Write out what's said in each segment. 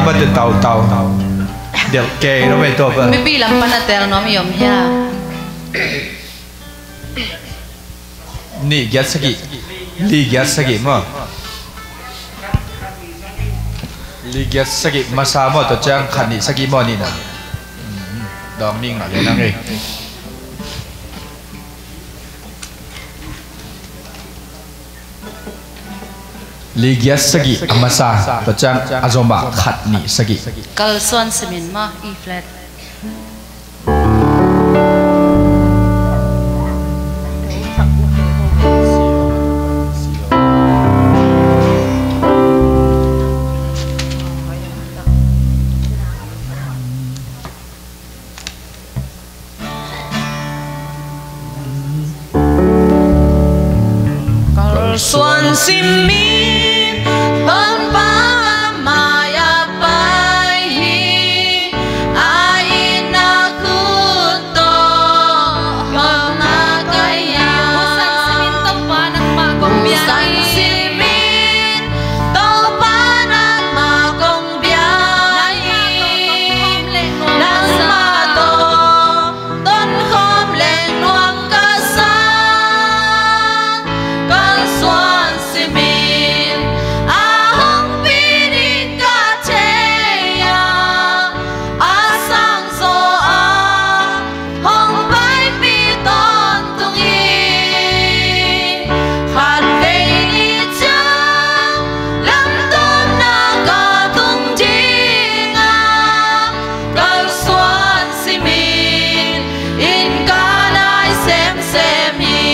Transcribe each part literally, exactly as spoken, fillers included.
Mate tautau. Delh kei lo mei tua pa. Mipi lam pan a tel nuam i om hia? Nih giat sagih. Li giat sagih maw? Li giat sagih masa maw, tua ciang khat nih sagih maw, nih na. Dawng ning a le nang ei. Li giat sagih a masa, tua ciang a zom ah khat nih sagih. Kalsuan simin maw, E flat. Kalsuan simin Topa mai-ah pai hi, a inn ah khut tawh hong a kai a. Hong sang simin Topa nangmah kong bia hi, nangmah tawh tonkhawm leng nuam ka sa. Kalsuan simin a hong pi ding ka thei a, a sang zaw a hong paipih tawntung hi. Khatvei ni ciang lamtawmna ka tung ding a, kalsuan simin inn ka nai semsem hi.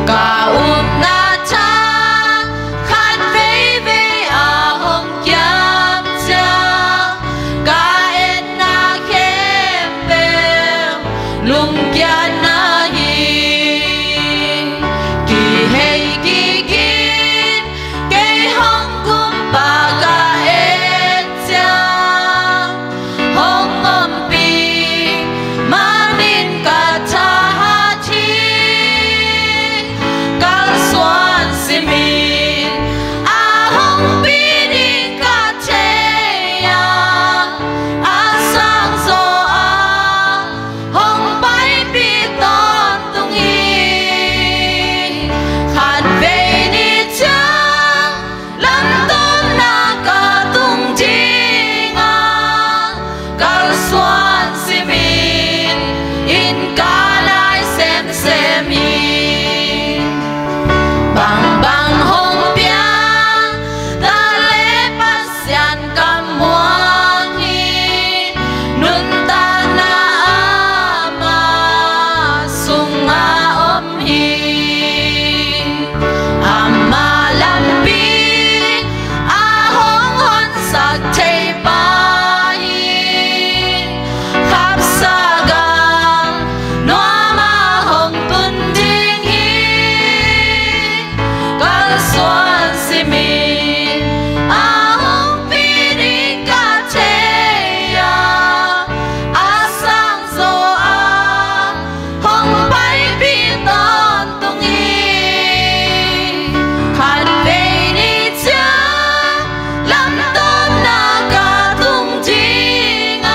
Ka upna tha khat veivei a hong kiam ciang, ka etna khempeuh lungkiatna hi. Kihei kik in kei hong kumpa ka et ciang, hong ompih manin ka thahat hi. Kalsuan simin a hong pi ding ka thei a, a sang zaw a hong paipih tawntung hi. Khatvei ni ciang lamtawmna ka tung ding a, kalsuan simin inn ka nai semsem hi. Bangbang hong piang ta le Pasian ka muang hi, nuntakna ama sungah om hi. Ama lampi a hong honsak thei pa hi, khapsa gam nuam a hong tun ding hi. Kalsuan simin a hong pi ding ka thei a, a sang zaw a hong paipih tawntung hi. Khatvei ni ciang lamtawmna ka tung ding a,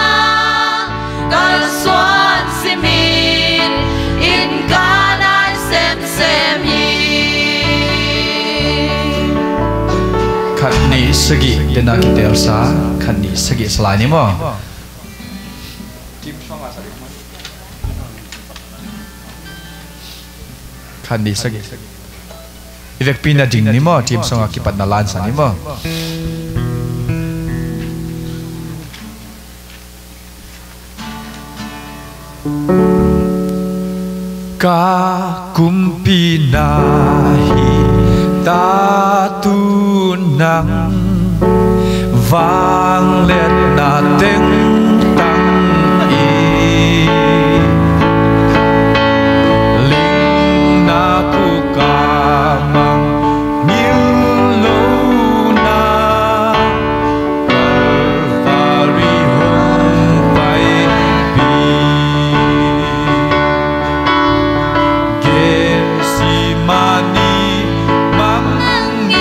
kalsuan simin inn ka nai semsem hi. Khat nih sagih dena kitelsa, khat nih sagih sa lai ni maw? Khat nih sagih. I vekpi na ding ni maw, team song a kipatna lansa ni maw. Ka kumpi na hi ta, tu nang vangliatna teng tang i, lingna puk a mangngilh lo na, Kalvari hong paipih Gethsemane mangngilh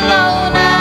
lo na,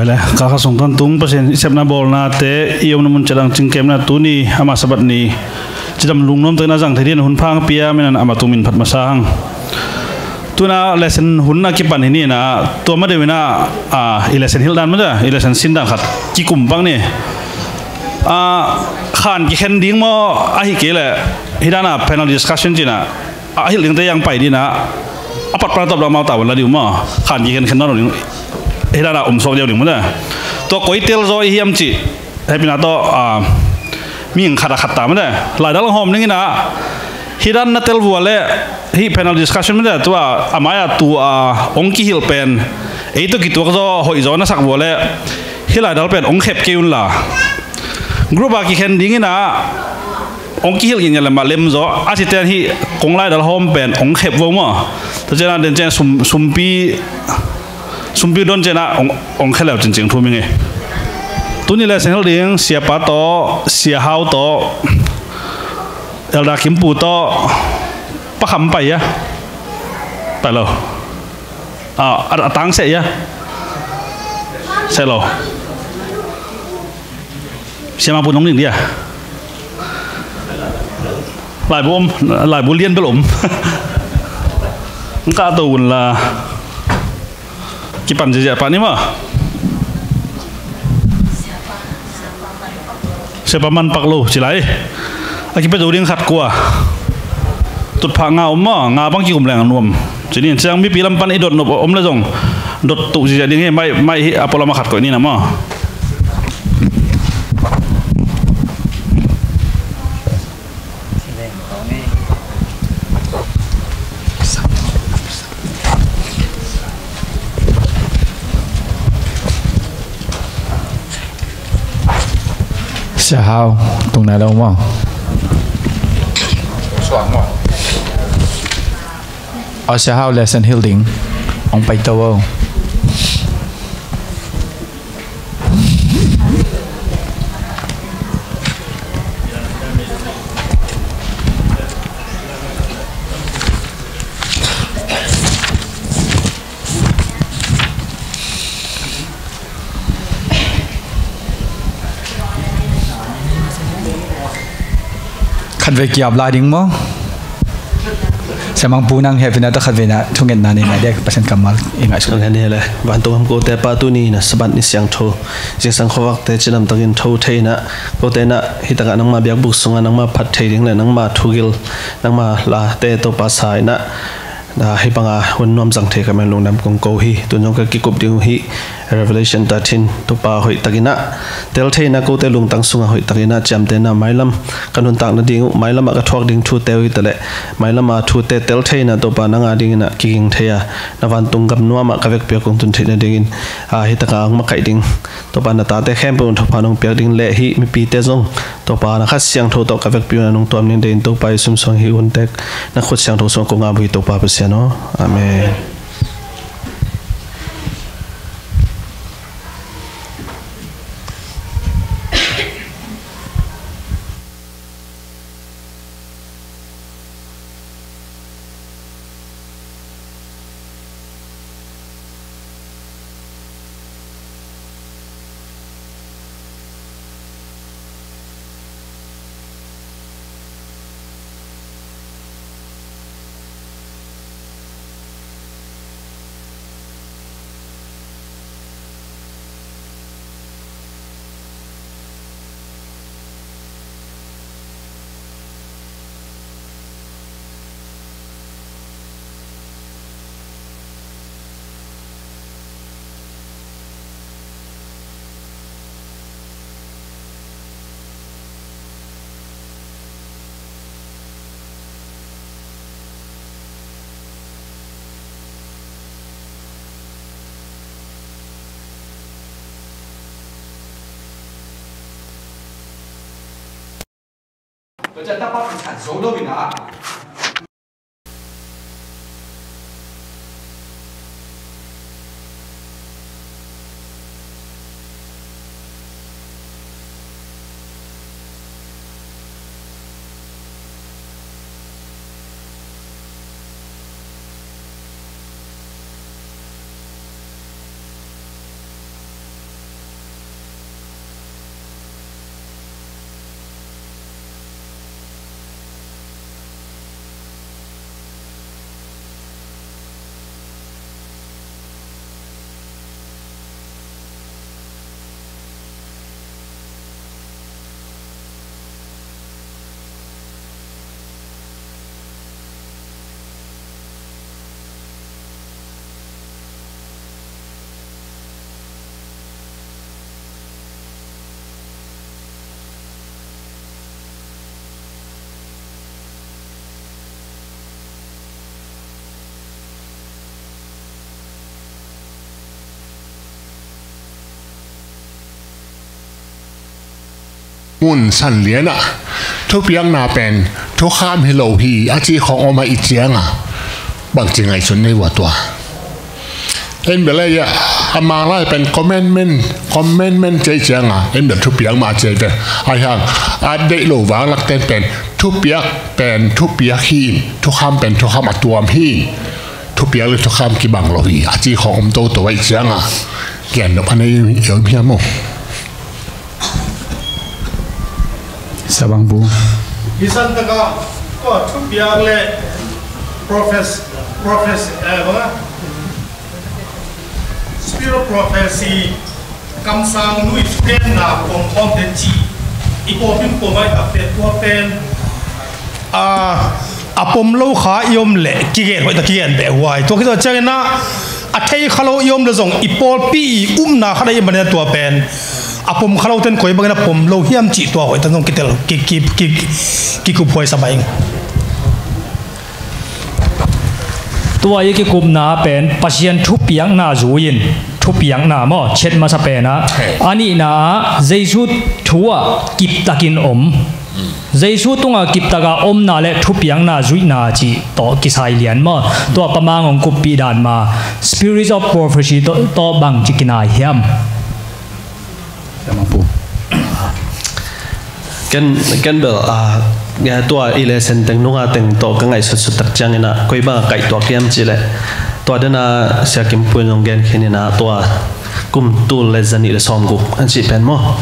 Le, ka kha sung kan tung Pasian i sepna bawlnate i omna mun ciat dang cingkemna tuni ama Sabbath ni cidam lungnuam takin a zang thei dingin hun pha hong pia, min a, ama tung min phat masa hang. Tuna lesson hun a kipan hi ni na, tua ma deuh in a, a, i lesson hilh dan ma deuh, i lesson sin dan khat kikum pak ni. A, khan kikhen ding maw, ahi kei leh hih dan a panel discussion ci na, a hilh dingte yang pai ding na, a pat pan a tawp lam mau ta van la ding maw, khan kikhen khen nawn lo ding, hih dan a om suak deuh ding maw deuh. Tua koi tel zaw i hiam cih hehpihna tawh, a, mihing khat a khat ta maw deuh. Laidal hong hawm ding in a, hih dan na tel vua leh hih panel discussion maw deuh, tua a mai-ah tua hong kihilh pen ei tawh kituak zaw, hoih zaw na sak vua leh hih laidal pen hong khep kei un la. Group a kikhen ding in a, hong kihilh ngiat ngiat leh mah lem zaw a, cihte in hih kong laidal hawm pen hong khep vo maw. Tua ciang a den ciang sum, sumpi, sumpi don ciang a hong, hong khia leu cin cing thu ming e. Tuni lesson hilh ding Siapa tawh, Sia Hau tawh, Elder Kimpu tawh, Pa Kham pai a, pai lo. A, a, a tang seh a, seh lo. Siamah pu nong ding dia. Laibu om, laibu lian bel om. Ngkah to un la. Kipan ziahziah pah ni maw. Siapa man pak lo ci lai. A kipia zo ding khat kua. Tutphah nga om maw, nga bang kikum leng a nuam. Ci ni, ciang mipi lam pan i dot nop om leh zong dot tuh ziahziah ding hi, mai, mai hi a pualam a khat koih ni na maw. Sia Hau, tung nai lo maw? Aw, Sia Hau, lesson hilh ding. Hong pai to aw. Khatvei kiap lai ding maw? Siamang pu nang hehpihna tawh khatvei na thungetna nei ngai dek, Pasian kammal i ngaihsut. Ngai ni le, vantung gam kote Pa, tuni na Sabbath ni siangtho, zingsang khuavakte cidamtakin tho thei na, kote na hih takah nangma biakbuk sungah nangma phat thei ding le nangma thugil, nangma late Topa sa in ah, na hih banga hun nuam zang thei ka men lungdam kong ko hi. Tun zong ka kikup ding uh hih Revelation thirteen, Topa hoih takin ah tel thei in ah, kote lungtang sungah hoih takin ah ciamteh in ah, mailam ka nuntak nading uh, mailam ah ka thuak ding thute uh hi taleh, mailam ah thute tel thei in ah Topa nang adingin ah kiging thei a, na vantung gam nuam ah ka vekpi ah kong tun theih nadingin, ah, hih takah hong makaih ding Topa na tate khempeuh in thupha nong piak ding le hih mipite zong Topa na Kha Siangtho tawh ka vekpi un ah nong tuam ning deihin Topa i sumsuang hih huntek na khut siangtho sungah kong ap uh hi Topa Pasian aw. Amen. mun san lianah thupiakna pen thukham hi lo hi a ci khawng om ahih cianga bangci ngaihsun nei uh a tua. En bel ei a mang lai pen commandment, commandment ci ahih cianga en bel thupiak mah ci ahi ve. Ahi hang a deih lo vanglakten pen thupiak pen thupiak hi in, thukham pen thukham a tuam hi in, thupiak le thukham kibang lo hi a ci khawng om toto ahih cianga gen nop a nei hiam maw? Sabang bu. Hi san taka tua thupiak le prophes-, prophes-, eh, bang a? Spirit of prophecy, kamsang nui thugenna pom pom den ci. I pom in pom ai tak te tua pen. A, a pom lo kha i om leh kigen hoih ta kigen beh huai. Tua khit tua ciangin a, a thei kha lo i om leh zong i pawlpi i upna khat a i om a tua pen a pom kha lo ten koi bangin a pom lo hiam cih tua hoih ta zong kitel ki, ki, ki, kikup huai sa mai ing. Tua i kikupna pen Pasian thupiakna zui-in, thupiakna maw, chet masa pen ah. Hei. A nihna ah Jesu thu ah kiptakin om. Jesu tungah kiptaka omna le thupiakna zuihna cih tawh kisai lian maw? Tua Pa Mang hong kuppih dan ma Spirit of Prophecy tawh, tawh bangci kinai hiam? Ken, ken bel, ah, tua i lesson teng nunga teng tawh ka ngaihsutsut tak ciangin ah koi bang a kaihtuak hiam cih leh, tua dena Sia Kim Pu in hong gen khin in ah tua kum tul le zanih le sawmguk a cih pen maw?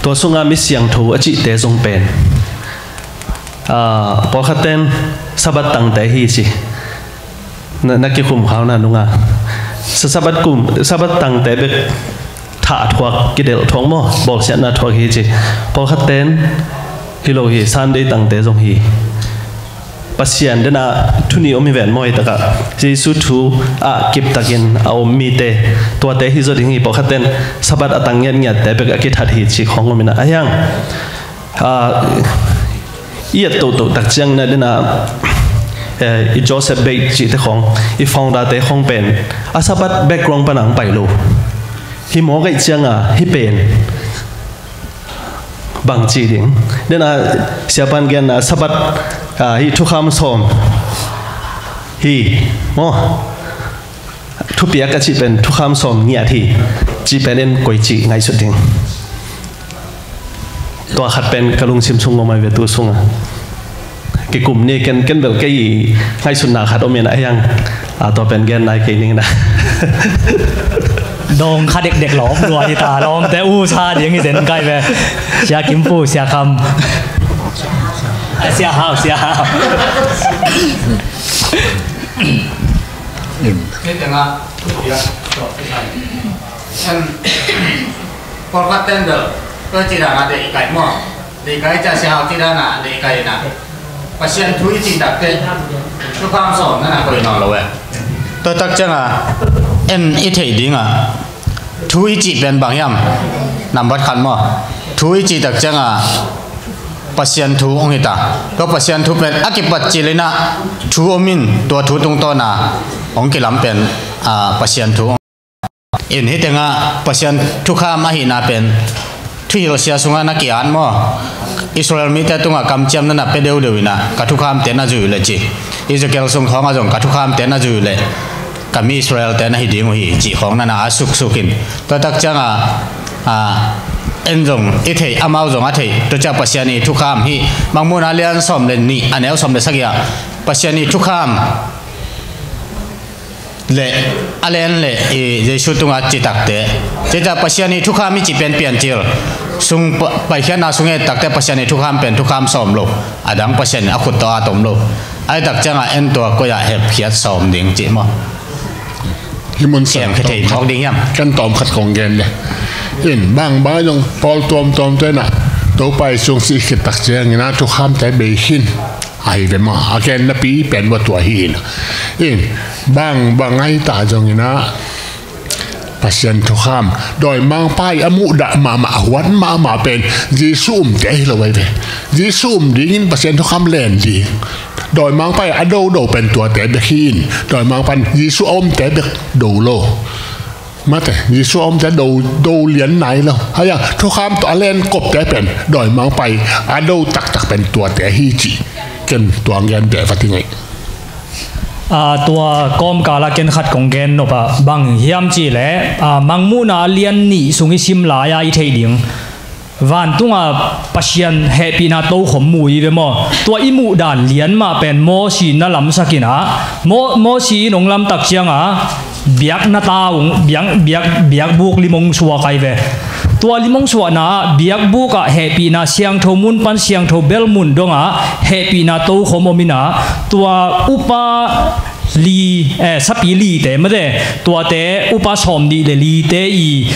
Tua sunga mi siangtho a cihte zong pen, ah, pawlkhat ten Sabbath tangte hi ci. Na, na kikhum khauna nunga sa-, Sabbath kum, Sabbath tangte bek thah thuak, kidelh thuak maw, bawlsiatna thuak hi ci. Pawlkhat ten hi lo hi, Sunday tangte zong hi. Pasian dena thu nih om hi ven maw, hi takah Jesu thu ah kiptakin a om mite, tuate hi zaw ding hi. Pawlkhat ten Sabbath a tang ngiatngiatte bek a kithat hi ci khawng om in ah, a hiang, ah, i et tohtoh tak ciangin ah dena, eh, i Joseph Bates cihte khawng, i founder-te khawng pen a Sabbath background pana hong pai lo. Hi mawk ahih cianga hi pen bangci ding. Dena siapan genna Sabbath, ah, hi thukham sawm hi maw? Thupiak a cih pen thukham sawm ngiat hi cih pen en koi cih ngaihsut ding. Tua khat pen ka lungsim sung ngawm ai ve tu sunga. Kikum ni ken, ken bel kei ngaihsutna khat om in a hiang. A tua pen gen nai kei ning na. Dawng kha dekdek lawm lua hi ta, lawmte u sa ding hi zen kai ve. Sia Kim Pu, Sia Kham. A, Sia Hau, Sia Hau. Kei tengah, ya, en, pawlkhat ten bel, koi ci dana deih kai maw. Deih kai ca Sia Hau ci dana deih kai na. Pasian thu i cih takteh thukham sawm nana koi nawn lo e. Tua tak cianga en i theih dinga thu i cih pen bang hiam? Nambat khat maw? Thu i cih tak cianga Pasian thu hong hi ta. Tua Pasian thu pen a kipat cil inah thu om in, tua thu tungtawna hong kilam pen, a, Pasian thu. In hi tengah Pasian thukham ahihna pen thuhilhsia sungah na ki-at maw? Israel mite tungah kamciam nana pia deudeu inah ka thukhamte na zui uh le ci. Ezekiel sung khawngah zong ka thukhamte na zui uh le ka mi Israelte na hi ding uh hi cih khawng nana a suksuk in. Tua tak cianga, a, en zong i theih, amau zong a theih. Tua ciah Pasian i thukham hi Mangmuhna lian sawm le nih, a neu sawm le sagih ah Pasian i thukham le a len le i Jesu tunga ci takte. Cita Pasian i thukham i ci pen Piancil sung pa-, Paikhiatna sung i et takte Pasian i thukham pen thukham sawm lo. A dang Pasian a khut tawh a tom lo. Ai tak cianga en tua koi-ah hepkhiat sawm ding ci maw? Hi mun sa. Kem khe thei thawk ding hiam? Kan tawm khat kong gen le. In bang bang zong pawl tuamtuam tuena Topa i sung si khit tak ciangina thukhamte bei khin. Ahi ve maw, a gen napi pen bua tua hi in. In, bang, bang ai ta zong ina, Pasian thukham, dawimangpa i a muhdah mahmah, a huat mahmah pen Jesu umte hi lo ai ve. Jesu um dingin Pasian thukham len ding. Dawimangpa i a dodo pen tuate bek hi in. Dawimangpa in Jesu a umte bek do lo. Mate, Jesu a omte do, do lian nai lo. Haya, thukham tawh a len kopte pen dawimangpa i a do taktak pen tuate hi ci. Ken tua ngente va ti ngei. A, tua kawmkala ken khat kong gen nop a, bang hiam cihleh, a, Mangmuhna a lian nih sung i sim lai-a i theih ding, vantunga Pasian hehpihna tokhom mu i ve maw? Tua i muh dan lian mah pen Mosi na lamsak in a, Mo-, Mosi in hong lamtak cianga biak na ta ung, biak, biak, biakbuk lim hong suak ai ve. Tua lim hong suahna ah biakbuk ah hehpihna siangtho mun pan siangtho bel mun dongah hehpihna tokhom om in a, tua upa li, eh, sapi lite mate, tuate upa sawmnih le lite i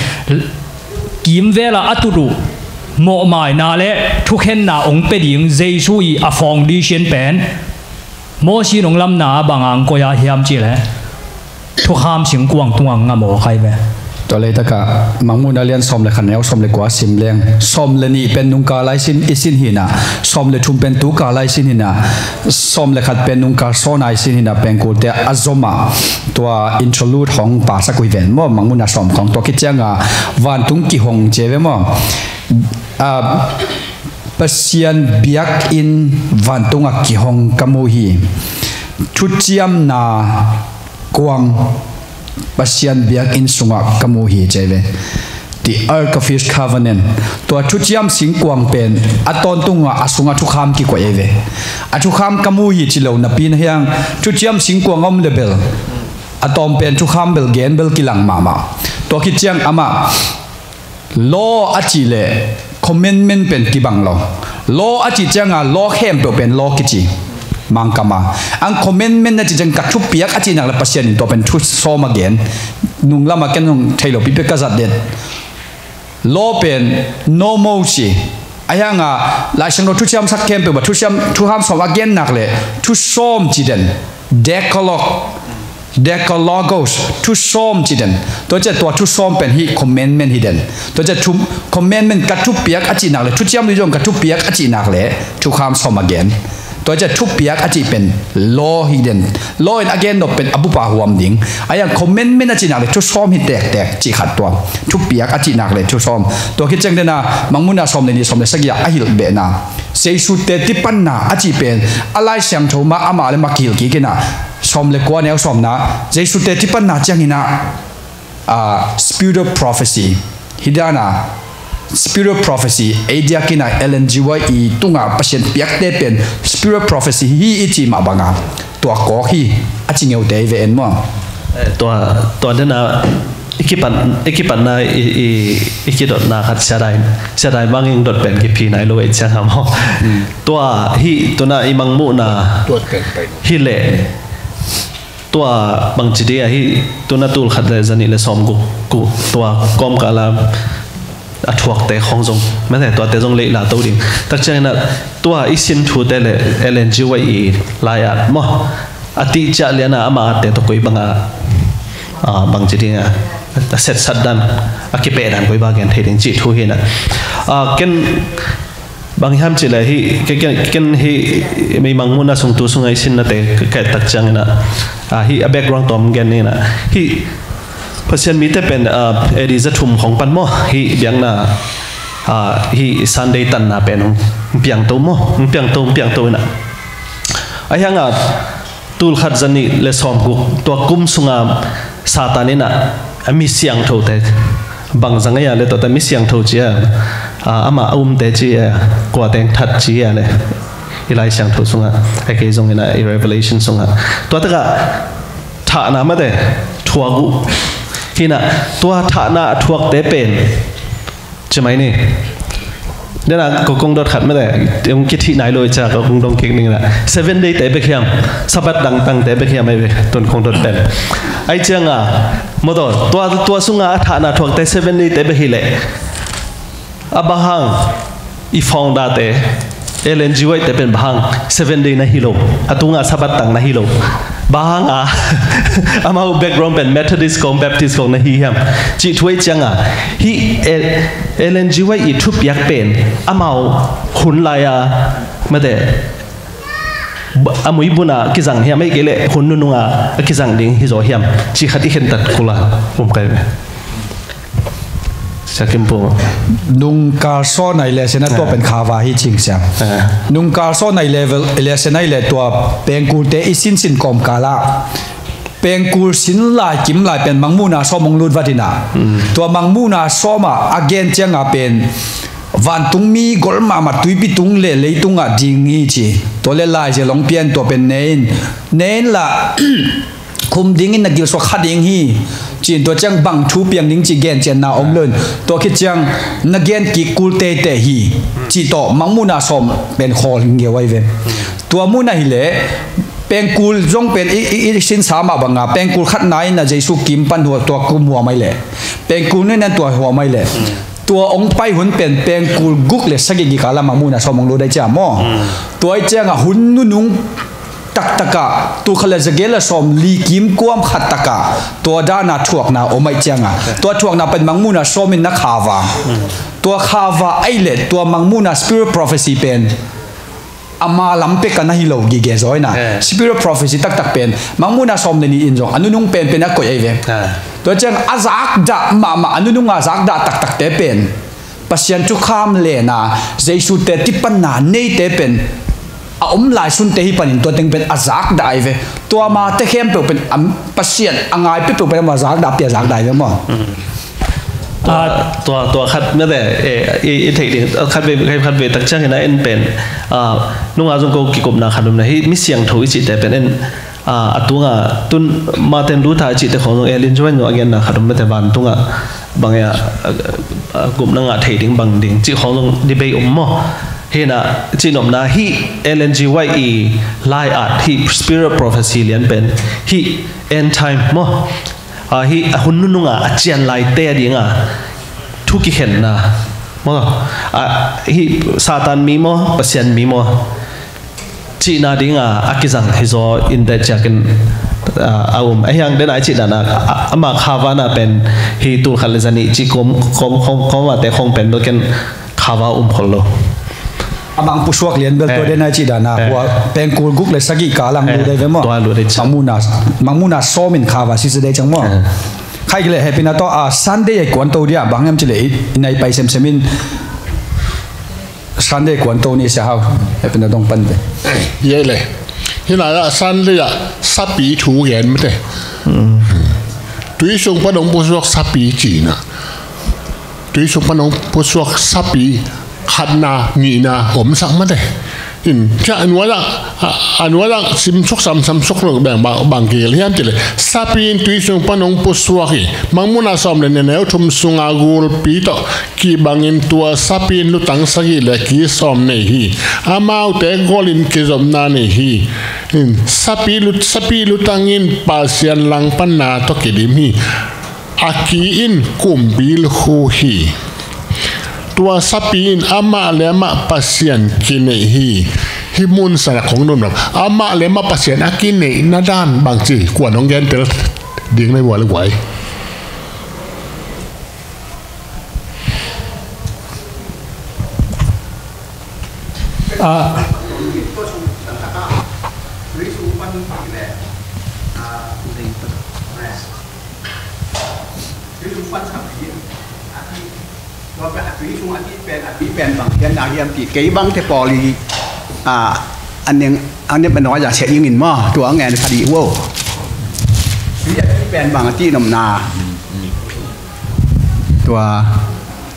kimvel ah a tut uh mawhmaina le thukhenna hong pia ding Jesu i a foundation pen Mosi in hong lamna a bang hang koih a hiam cihleh thukham singkuang tungah ngam aw khai ve. Tua leitakah Mangmuhna lian sawm le khat neu sawm le kua sim leng, sawm le nih pen nungkal lai sin i sin hi na, sawm le thum pen tukal lai sin hi na, sawm le khat pen nungkal sawn ai sin hi na, pengkulte a zom a, tua interlude hong pasak uh hi ven maw, Mangmuhna sawm khawng. Tua khit cianga vantung kihong ci ve maw? Ah, Pasian biakinn vantungah kihong ka mu hi. Thuciamna kuang Pasian biakinn sungah ka mu hi ci ve. The Ark of His Covenant. Tua thuciam singkuang pen a tawntungah a sungah thukham kikoih ve. A thukham ka mu hi ci lo napi na hiang, thuciam singkuang a om le bel a tawm pen thukham bel gen bel kilang mahmah. Tua khit ciang amah law a cih leh commandment pen kibang lo. Law a cih cianga law khempeuh pen law kici. Mangkam a ang commandment a cih ciang ka thupiak a cih nak leh Pasian in tua pen thusawm a gen. Nunglam a ken hong thei lo pipi ka zat den. Law pen normal ci. A hianga Laisiangtho thuciam sak khempeuh bang thuciam thukham sawm a gen nak leh thusawm ci den. Decalogue, Decalogos, thusawm ci den. Tua ciah tua thusawm pen hih commandment hi den. Tua ciah thu, commandment ka thupiak a cih nak leh thuciam lui zong ka thupiak a cih nak leh thukham sawm a gen. Tua ciah thupiak a cih pen law hi den. Law in a gen nop pen a bupa huam ding. A hiang commandment a cih nak leh thusawm hi tektek cih khat tua. Thupiak a cih nak leh thusawm. Tua khit ciang dena Mangmuhna sawm le nih sawm le sagih a hilh behna Jesu teci panna a cih pen a Lai Siangtho mah amah le mah kihilh kik in a, sawm le kua neu sawmna, Jesu teci panna ciangin a, a, spirit of prophecy. Hih dan a spirit of prophecy, ei diakin a Ellen G. White i tungah Pasian piakte pen spirit of prophecy hi i cih mah banga tua kawk hi a ci ngeute i ve en maw? Eh, tua, tua dena i kipan, i kipanna i, i, i kidotna khat Sia Dai, Sia Dai Mang in dot pen kiphi nai lo ei ciang a maw? Hmm. Tua hih tuna i Mangmuhna tuat pen pai. Hileh tua bangci dih ahi tuna tul khat le zanih le sawm guk, guk tua kawmkala a thuakte khawng zong mate tuate zong leihla to ding. Tak ciangin a tua i sin thute le Ellen G. White i lai-at maw, a tihciah liana ama atte tawh koi banga, a, bangci dinga a setsat dan, a kipeh dan koi ba gen thei ding cih thu hi na. A, ken bang hiam cih leh hih, ken, ken, ken hih mi Mangmuhna sung tu sunga i sinnate ka, ka et tak ciangin a, a, hih a background tawm gen ni na. Hih Pasian mite pen, a, A D za thum khawng pan maw, hih biakna, a, hih Sunday tanna pen hong piangto maw, hong piangto, hong piangto in a. A hianga tul khat zanih le sawm guk tua kum sunga Satan in a, a mi siangthote bang zang a le tuate mi siangtho ci a, a, amah a umte ci a, kua teng that ci a le i Lai Siangtho sunga, a kei zong in a i Revelation sunga tua taka thahna mate thuak uh hi na. Tua thahna a thuakte pen ci mai ni. Dena ko kong dot khat mate, hong kithih nai lo i ciang ko kong dong kik ning na. Seven day te bek hiam, Sabbath dangdang te bek hiam ai ve, tun kong dot pen. Ai cianga, maw tua, tua sunga a thahna thuakte seven day te bek hileh, a bang hang i founder te, Ellen G. White te pen bang hang seven day na hi lo, a tunga Sabbath dang na hi lo. Bang hanga amau background pen Methodist kong, Baptist kong na hi hiam cih thu ei cianga, hih El-, Ellen G. White i thupiak pen amau hun lai-a mate, a muibuna kizang hiam, ei kei leh hun nununga a kizang ding hi zaw hiam cih khat i khentat kula um kai ve. Takim pung. Nungkal sawn ai le sena tua pen khava hi cing siang. Nungkal sawn ai level le sena ai le tua pengkulte i sinsin kawmkal ah pengkul sin lai kim lai pen mangmuhna sawm hong lut vat hi na. Tua mangmuhna sawm ah a gen cianga pen vantungmi gol mahmah tuipi tung le leitungah ding hi ci. Tua le laizel hong pian tua pen ne in ne in la khum dingin na gilsuak kha ding hi. Cin tua ciang bang thu piang ding ci gencianna om lo in tua khit ciang na gen kik kul teitei hi. Cih tawh mangmuhna sawm pen khawl ngeu ai ve. Tua muhna hileh pengkul zong pen i, i, i sinsa mah banga pengkul khatna in na Jesu kim pan hua tua kum hua mai leh pengkul nui nan tua hua mai leh tua ong pai hun pen pengkul guk le sagih gikala mangmuhna sawm ong lut ai cia maw? Tua ai cianga hun nunung taktakah tul khat le zagel le sawm li kim kuam khat takah tua dana thuakna om aih cianga tua thuakna pen mangmuhna sawmin na khava. Tua khava aih le tua mangmuhna spirit prophecy pen ama lam peka na hi lo gige zaw ina. Spirit prophecy taktak pen mangmuhna sawm le ni in zong a nunung penpen a koih aih ve. Tua ciang a zakdah mahmah a nununga zakdah taktakte pen Pasian thukham lena Jesu te tipanna neite pen a om lai sunte hi panin tua teng pen a zakdah ai ve. Tua ma te khempeuh pen Pasian a ngai peuhpeuh pen ama zakdah pia zakdah ai ve maw? Tua tua khat mete i theih ding khat ve khat ve tak ciangin a en pen nunga zong ko kikupna khat um na hi mi siangtho i cihte pen en a tunga tun Martin Luther a cihte khawng zong Ellen G. White zong a genna khat um mete vantunga bangea gupna ngah thei ding bang ding cih khawng zong debate um maw? Hina cihnopna hih Ellen G. White i lai-at hih spirit prophecy lian pen hih end time maw? Hih a hun nununga a cian laite a dinga thu kikhenna maw? Hih Satan mi maw Pasian mi maw? Cihna dinga a kizang hi zaw in deh ciakin a um a hiang dena i cih dana ama khavana pen hi tul khat le zanih cih kom kom kom komate khong pen bel ken khava um khol lo. Amang pusuak lian bel tua dena i cih dana kua pengkul guk le sagih kalang lu dei ve maw? Mangmuna mangmuna sawmin khava sisi dei ciang maw? Khai le hepina tawh a Sunday ai kuan to dia bang em cile i nai pai semsemin Sunday kuan to ni sia hau. Hepina dong pan ve. Ye le. Hina ya Sunday ya sapi thu gen mate. Tui sung pan ong pusuak sapi cina. Tui sung pan ong pusuak sapi khatna nihna om sak mate. In cia anuadak anuadak simsuk samsamsuk lo bang bang kigel hiam cile sapi in tui sung pan ong pusuak i mangmuna sawm le neneu thum sunga gulpi tawh kibangin tua sapi in lutang sagih le ki sawm nei hi. Amaute golin kizopna nei hi. Sapi lut sapi lutangin Pasian langpanna tawh kidim hi. A ki in kumpi lukhu hi. Tua sapi in amah le amah Pasian kineih hi. Hi mun sana kong nunam amah le amah Pasian a kineih na dan bangci kuan hong gentel ding na gual guai. Ah. Tui sung pan sapi a ti tua pen a tui sung a ti pen a ti pen bang hian na hiam ti kei bang te pawl i a a neng a nep a nawi a sia ingin maw tua a ngen kha dih uo. Tui a ti pen bang a ti nomna tua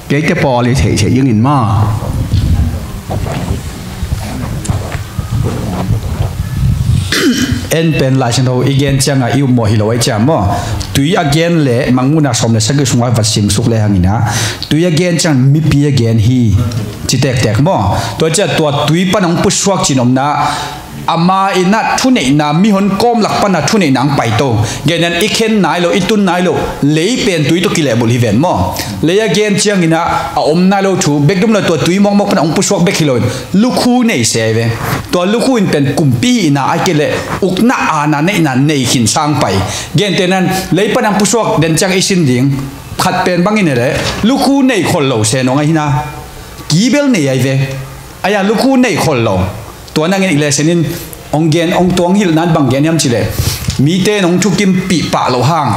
keite pawl i theih theih dingin maw? En pen Lai Siangtho i gen cianga i upmawh hi lo ai ciam maw? Tui a gen le mangmuna sawm le sagih sungah va simsuk le hangina tui a gen ciang mipi a gen hi. Ci tektek maw? Tua ciah tua tui pan hong pusuak cin omna ama innah thuneihna mihon kawmlak pana thuneihna ang paito. Genen i khen nai lo i tun nai lo lei pen tui tawh kilehbulh hi ven maw? Lei a gen cianginah a om nai lo thu bek dum lo tua tui mawkmawk pana hong pusuak bek hi loin lukhu nei se ve. Tua lukhu in pen kumpi hihna a kei leh ukna aana neihna nei khin sang pai. Gentenan lei pana hong pusuak den ciang i sin ding khat pen bangin he leh lukhu nei khol lo se nong ahina kibel nei ai ve. Aya lukhu nei khol lo. Tua nangin i lehsenin ong gen ong tuang hilhnan bang gen hiam cileh mite nong thukimpih pah loh hang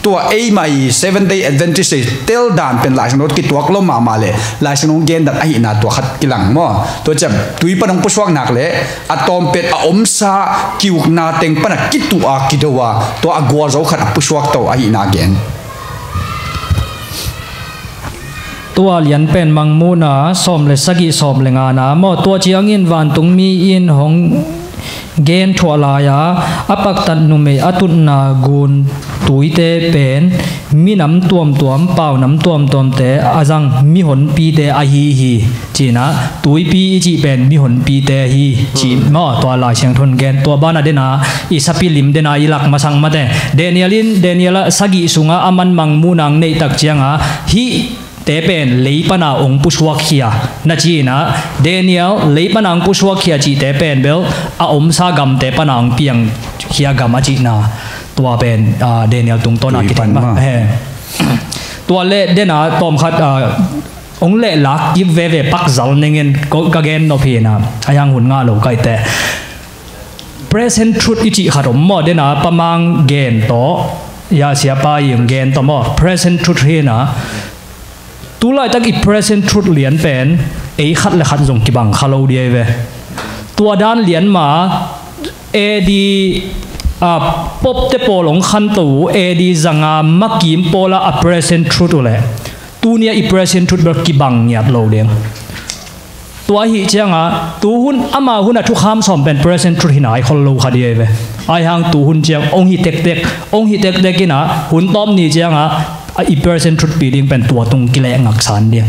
Tua eimah i Seventh Day Adventist i tel dan pen Laisiangtho kituak lo mahmah le Laisiangtho gen dan ahihna tua khat kilang maw? Tua ciang tui pan hong pusuak nak le a tawmpet a omsa kiukna teng pan a kituh a kido a tua a gualzo khat a pusuak to ahihna gen. Tua lian pen Mangmuhna sawm le sagih, sawm le ngana maw? Tua ciangin vantungmi in hong gen thuah lai a, a paktat numei a tutna gun tuite pen minam tuamtuam, paunam tuamtuamte a zang mihonpite ahi hi. Cinah tuipi i cih pen mihonpite hi. Cih maw? Tua Laisiangtho in gen tua banah dena i sapi lim dena i lak masak mate. Daniel in, Daniel a sagih sunga a man Mangmuhna neihtak cianga hih te pen lei pana ong pusuak khia na cihna, Daniel lei pana ong pusuak khia cihte pen bel a omsa gamte pana ong piang khia gam a cihna. Tua pen ah, Daniel tungtawna kithei mah. Tua le dena tawmkhat ah, ong lehlak kip veve pakzal nengin ka gen nop hina a hiang hun ngah lo kaite. Present truth i cih khat om maw? Dena pamang gen tawh ya siapa i ong gen tawh maw? Present truth hina. Tulaitak i present truth lian pen ei khat le khat zong kibang kha lo diai ve. Tua dan lian ma A D ah, popte pawl ong khanto uh A D zanga makim pawla a present truth uh le tunia i present truth bel kibang ngiat lo ding. Tua ahi cianga tuhun ama huna thukham sawm pen present truth hina ai khol lo kha diai ve. Ai hang tuhun ciang ong hi tektek, ong hi tektek ina hun tawp ni cianga i present truth pi ding pen tua tung kileh ngaksan ding.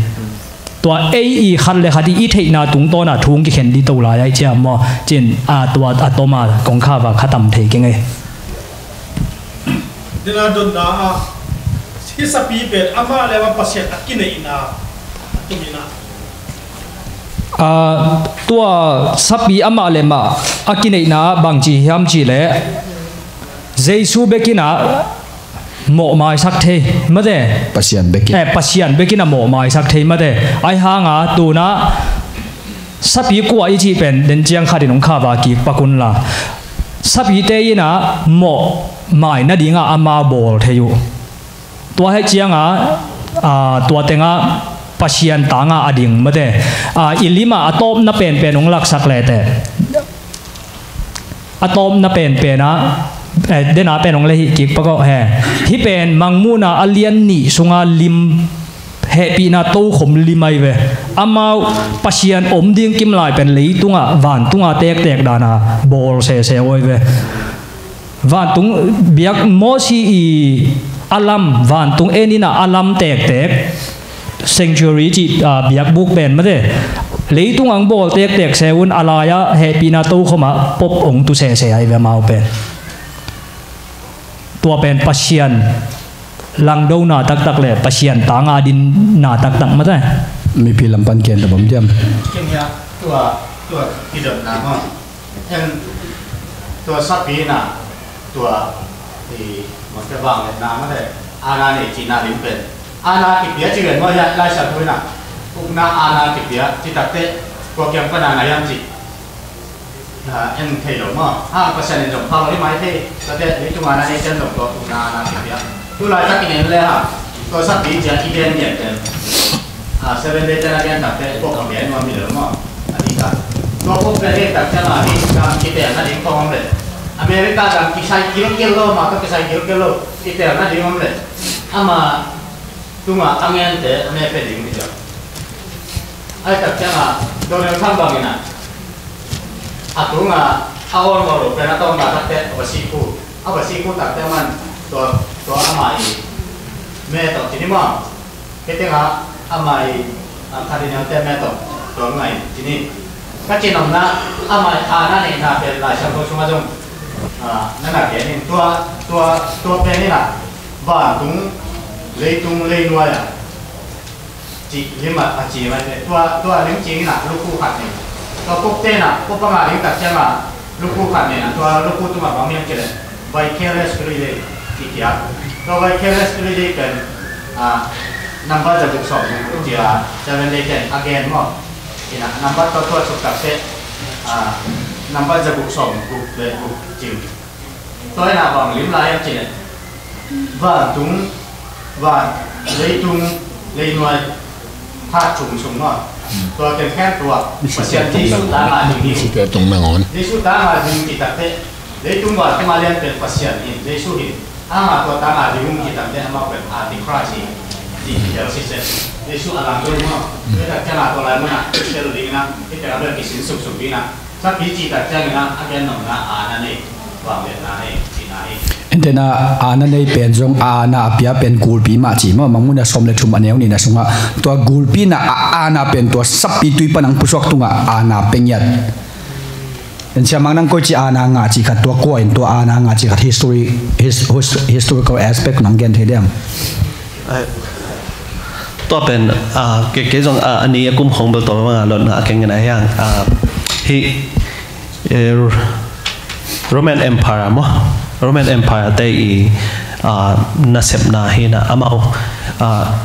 Tua ei i khat le khat i i theihna tungtawna thung kikhen di to lai ai ciang maw? Cin a tua a toma kong khava khatam thei keng ei. Dena donna ah hih sapi pen amah le amah Pasian a kineihna a tuminah. Ah, tua sapi amah le amah a kineihna ah bangci hiam cihleh Jesu bekinah mawh maisak thei mate. Pasian bekin. Eh, Pasian bekinah mawh maisak thei mate. Ai hanga tunah sapi kua i cih pen den ciang khatin hong khava kik pakunla sapite inah mawh mai nadinga ama bawl thei uh. Tua hei cianga ah, tua tenga Pasian tanga a ding mate. Ah, i lima a tawpna penpen hong laksak lete. A tawpna penpena eh, dena pen hong le hih kik pakawh he. Hih pen Mangmuhna a lian nih sunga lim hehpihna tokhom lim ai ve. Amau Pasian om ding kimlai pen leitunga vantunga tektek dana bawl sese oi ve. Vantung biak Mosi i a lam vantung enina a lam tektek sanctuary cih ah, biakbuk pen mate. Leitung ang bawl tektek se un a laia hehpihna tokhoma pop ong tu sese ai ve amau pen. Tua pen Pasian langdona taktak le Pasian tanga dinna taktak mate. Mipi lampan ken ta bom diam. Ken hia tua tua kidotna ma. En tua sapi na tua i mate bang le na mate ana nei cina lim pen. Ana kipia ci ven mo ya lai sa tuina. Ukna ana kipia ci takte tua kiang pana na yang ci. Na en thei lo maw? Ha, Pasian in zong pha lo hi mai thei. Tate leitung ana nei ten zong tua ukna ana kipia. Tulai takin en le ha. Tua sapi cia i gen gen ten. Ah, Seven Day ten a gen takte pok a gen nuam hi lo maw? A ding ta. Tua pok pen gen tak ciang a ding gam kitel na ding pok om le. America gam kisai kilkel lo, ma tua kisai kilkel lo. Kitel na ding om le. Ama tunga a ngente a ne pe ding ni cia. Ai tak ciang a Donald Trump bangin a a tunga a on lo pen a tawng na takte a va si khu. A va si khu takte man tua tua ama i me tawh ci ni maw? Kei tengah amah i a Cardinal te me tawh tua ngai cini. Ka cinomna amah i aana neihna pen Lai Siangtho sungah zong na na gen in tua tua tua pen inah vantung leitung leinuai ah cih lim ah a ci mai te tua tua lim cing inah lukhu khat nei. Tua pok tenah pok panga lim tak ciangah lukhu khat nei inah tua lukhu tungah bang hiam cileh Vicarious Three Day kikiat. Tua Vicarious Three Day pen number za guk sawm guk cia Seven Day ten a gen maw? Ina number tua tua suk tak seh number za guk sawm guk le guk cim. Tua ina bang lim lai am cine. Vantung, van, leitung, leinuai, hat chung sung maw. Tua ken khen tua Pasian Jesu tanga ding hi. Jesu tanga ding kitakte, leitung vantung a lian pen Pasian hi, Jesu hi. Ama tua tanga ding hong kitakte amau pen Antichrist hi. Ti hi Jesu a lang ding maw. Tua tak kena tua lai muna, tel ding na, kita bel kisin suksuk ding na. Sapi cih tak ciangin ah, a gen nopna aana nei, vangliatna nei, cihna hi. Enten ah, aana nei pen zong aana a pia pen gulpi mah ci maw, Mangmuhna sawm le thum a neu nihna sungah tua gulpina a aana pen tua sapi tui pan ang pusuak tungah aana pia ngiat. En Sia Mang, nang koici aana ngah cih khat, tua kua in tua aana ngah cih khat, history, his-, his-, historical aspect nang gen thei diam? Ai, tua pen, ah, kei, kei zong, ah, a ni a kum khong bel tua banga lotna a keng in a hiang, ah, hi, eh, Roman Empire maw? Roman Empire te i, ah, nasepna hi na amau, ah,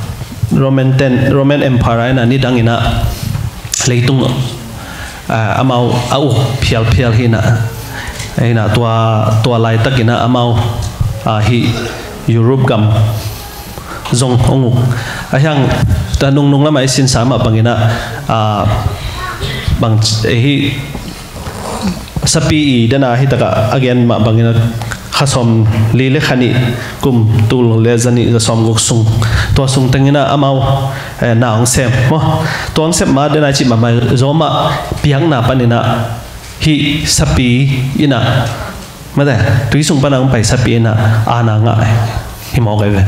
Roman ten, Roman Empire in a nidang in a leitung, ah, amau a uk phialphial hi na, hi na tua, tua laitak in a amau, ah, hi Europe gam zong hong uk. A hiang ta nungnung lamah i sinsa mah bangin ah, ah, bang, eh, hi sapi i dana hi takah a gen mah bangin ah kha sawm li le kha nih kum tul le za nih za sawm guk sung, tua sung tengin ah amau, eh, na hong sem maw. Tua hong sem mah dana i cih mahmah zomah piakna panin ah hih sapi in ah, mate, tui sung pana hong pai sapi in ah aana ngah hi mawk ahi ve.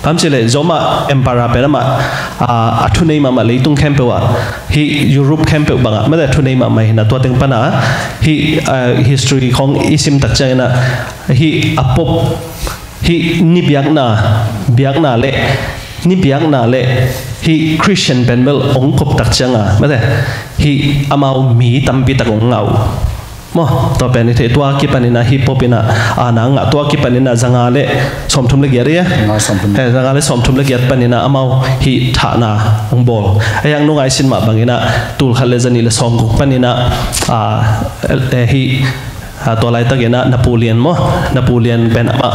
Bang hang hiam cih leh Roma Emperor pen amah, ah, a thunei mahmah leitung khempeuh ah, hih Europe khempeuh bangah, mate, a thunei mahmah hi na tua teng pana hih, ah, history khong i sim tak ciangin ah hih a Pope, hih ni biakna, biakna le, ni biakna le hih Christian pen bel hong kop tak cianga, mate, hih amau mi tampi tak hong ngah uh. Maw, tua pen i theih, tua kipanin ah hih Pope in ah aana ngah, tua kipanin ah zanga le sawmthum le giat, eh? Zanga sawmthum. Eh, zanga le sawmthum le giat panin ah amau hih thahna hong bawl. A hiang nung a i sin mah bangin ah tul khat le za nih le sawm guk panin ah, ah, eh, hih, ah, tua laitakin ah Napoleon maw, Napoleon pen amah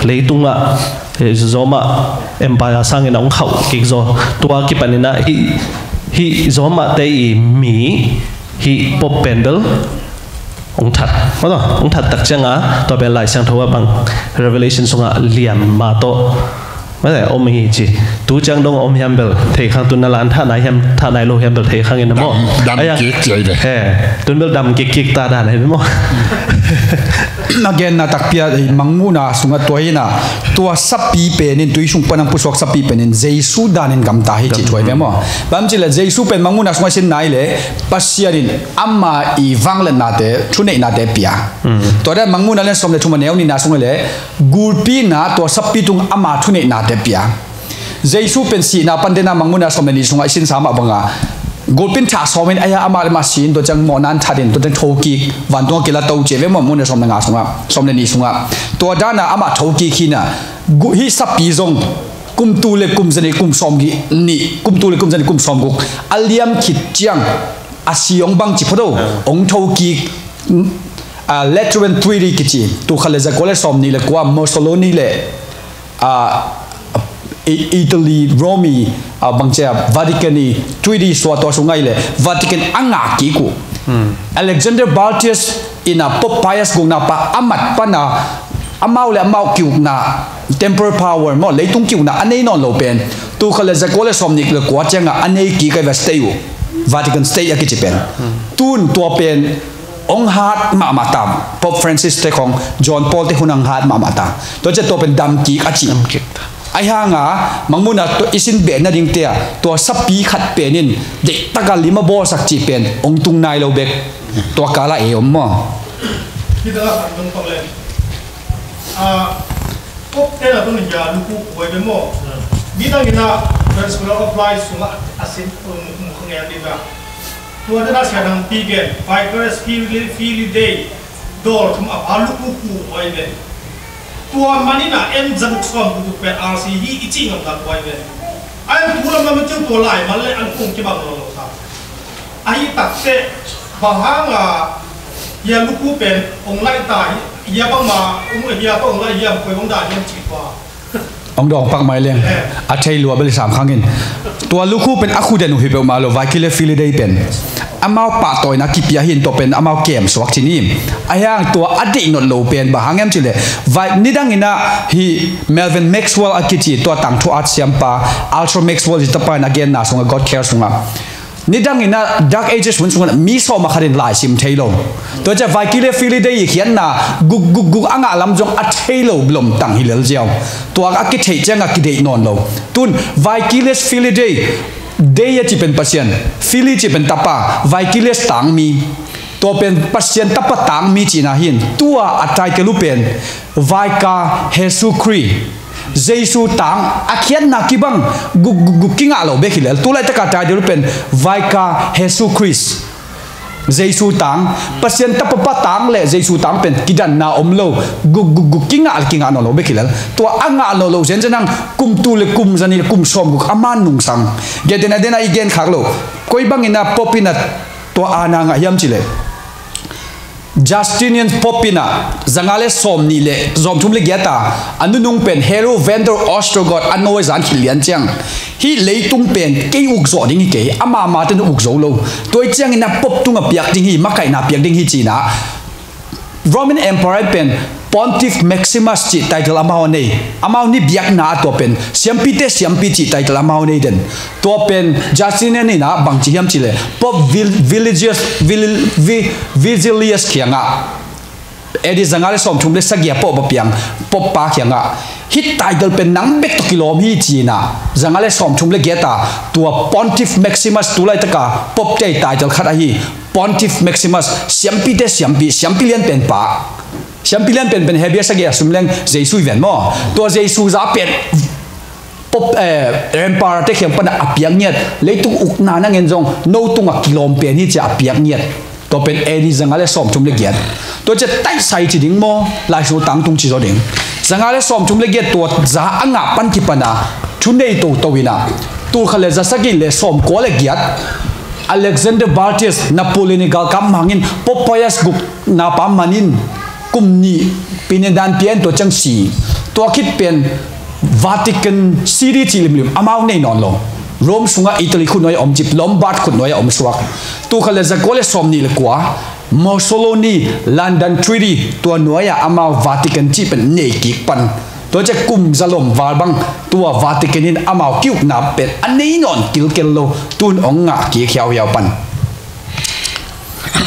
leitungah, eh, Roma Empire sangin ah hong khauh kik zaw. Tua kipanin ah hih, hih Roma te i mi hih Pope pen bel hong that. Maw, hong that tak cianga tua pen Lai Siangtho ah bang, Revelation sungah liam ma tawh, mate, om hi ci. Tu ciang dong om hiam bel thei khang, tun na lan thah nai hiam, thah nai lo hiam bel thei khang in maw. Dam, dam kik ci ahi ve. He, tun bel dam kik kik ta dan ahi ve maw. A genna takpi ah, eh, Mangmuhna sungah tua hi na, tua sapi pen in, tui sung pan ang pusuak sapi pen in Jesu danin gamta hi ci thu ahi ve maw. Bang hang hiam cih leh Jesu pen Mangmuhna sungah i sin nai leh Pasian in ama i vangliatnate, thuneihnate pia. Tua dan Mangmuhna lian sawm le thum a neu nihna sungah leh gulpina tua sapi tung ama thuneihnate pia. Jesu pen sihna pan dena Mangmuhna sawm le nih sungah i sinsa mah banga gulpi in thah sawmin a hia, amah le amah si in, tua ciang mawhna in that in, tua ciang thokik, vantungah kila to ci ve maw, Mangmuhna sawm le nga sungah, sawm le nih sungah. Tua dana amah thokik hi na, gu-, hih sapi zong kum tul le kum za nih kum sawm nih, kum tul le kum za nih kum sawm guk a liam khit ciang a si hong bang ci photo, hong thokik, ah, Lateran Treaty kici, tul khat le za kua le sawm nih le kua, Mussolini le, ah, I-, Italy, Rome i, ah, bangcia Vatican i treaty suah tua sung ngai le Vatican a ngah kik uh. Alexander Baltius in a Pope Pius gukna pa a mat pana amau le amau kiukna, temporal power maw, leitung kiukna a nei nawn lo pen tul khat le za kua le sawm nih le kua cianga a nei kik a, Vatican State uh, Vatican State a kici pen. Tun tua pen hong hat mahmah ta, Pope Francis te khong, John Paul te hun hong hat mahmah ta. Tua ciang tua pen dam kik a ci. Dam kik ta. Ahi hanga Mangmuhna tua i sin beh nadingte ah tua sapi khat pen in deihtak a lim a bawlsak cih pen hong tung nai lo bek. Tua kala ei om maw? Hih tala khat dong pak le. Ah, Pope te na tun hia luku kuai be maw? Midang in a Transcription of Life sungah a sin, um, um, khang en ding a. Tua dana Sia Dang Pi gen, Vicarius Filii, Filii Dei, dawl thum a pha luku kuai be. Tua manin a en za guk sawm guk pen R C hi i cih ngam tak kuai be. A en tu lam lam a cil tua lai man le an kung kibang lo lo sa. Ahi takte, bang hanga hia luku pen hong laih ta hi, hia bangma hong, hia tawh hong laih hiam, koi hong dan hiam cih tua. Ong dawng pak mai leng, a thei lua bel sam khang in. Tua lukhu pen a khu den uh hi peuhmah lo, Vicalia Filii Dei pen amau pahtawina kipia hi in, tua pen amau kem suak cin hi. A hiang tua a deih not lo pen bang hang hiam cih leh, vai, nidang in ah hih Melvin Maxwell a kici tua tangthu at siampa, Arthur Maxwell hi tapa in a genna sungah, God Care sungah, nidang in ah Dark Ages hun sungah mi sawm ah khat in lai sim thei lo. Tua ciang Vicalia Filii Dei i khiatna guk guk guk a ngah lam zong a thei lo lomtang hi lel ziau. Tua a kitheih ciang a kideih nawn lo. Tun Vicalia Filii Dei, Dei a cih pen Pasian, Filii cih pen tapa, Vicalia tangmi. Tua pen Pasian tapa tangmi cihna hi in, tua a title uh pen Vicar Jesu Christ, Jesu tang, a khiatna kibang guk guk guk kingah lo bek hi lel. Tu laitaka title pen Vicar Jesu Christ, Jesu tang, Pasian tapa pa tang le Jesu tang pen kidanna om lo, guk guk guk kingah, kingah nawn lo bek hi lel. Tua a ngah nawn lo zenzen ang, kum tul le kum zani le kum sawm guk a man nungsang. Gentehna dena i gen khak lo, koi bangin ah Pope in ah tua aana ngah hiam cih leh, Justinian Pope in ah zanga le sawm nih le sawm thum le giat a, a nunung pen Hero van der Ostrogoth a nawi zan khit lian ciang, hih leitung pen kei uk zawh ding hi kei, amah mah ten uk zo lo. Tua hi ciangin ah Pope tungah piak ding hi, makaihna piak ding hi ci-in ah Roman Emperor pen Pontiff Maximus cih title amau a nei. Amau ni biakna ah tua pen siampite siampi cih title amau a nei den. Tua pen Justinian in ah bangci hiam cih leh Pope Vil-, Viligius, Vil-, Vi-, Vigilius kiangah, A D zanga le sawm thum le sagih a Pope a piang, Pope pa kiangah, hih title pen nang bek tawh kilawm hi ci-in ah, zanga le sawm thum le giat a tua Pontiff Maximus, tu laitaka Pope te title khat ahi, Pontiff Maximus, siampite siampi, siampi lian pen pa. Siampi lian pen pen Hebrew sagih a sim leng Jesu i ven maw? Tua Jesu za pen Pope, eh, Emperor te kiang pan a piak ngiat, leitung ukna na ngen zong no tungah kilawm pen hi ci-a a piak ngiat. Tua pen A D zanga le sawm thum le giat. Tua ciah taisai ci ding maw, Lai Siangtho tangtung ci zaw ding. Zanga le sawm thum le giat tua za a ngah pan kipan a thunei toto in ah, tul khat le za sagih le sawm kua le giat, Alexander Baltius, Napoleon i galkap mangin Pope Pius guk napa manin kum nih pinedan pian tua ciang si. Tua khit pen Vatican City cih limlim amau nei nawn lo. Rome sungah Italy khut nuai a om cip, Lombard khut nuai a om suak. Tul khat le za kua le sawm nih le kua, Mussolini London Treaty, tua nuai-ah amau Vatican cih pen nei kik pan. Tua ciah kum zalom val bang tua Vatican in amau ki-ukna pen a nei nawn kilkel lo, tun hong ngah kik hiauhiau pan.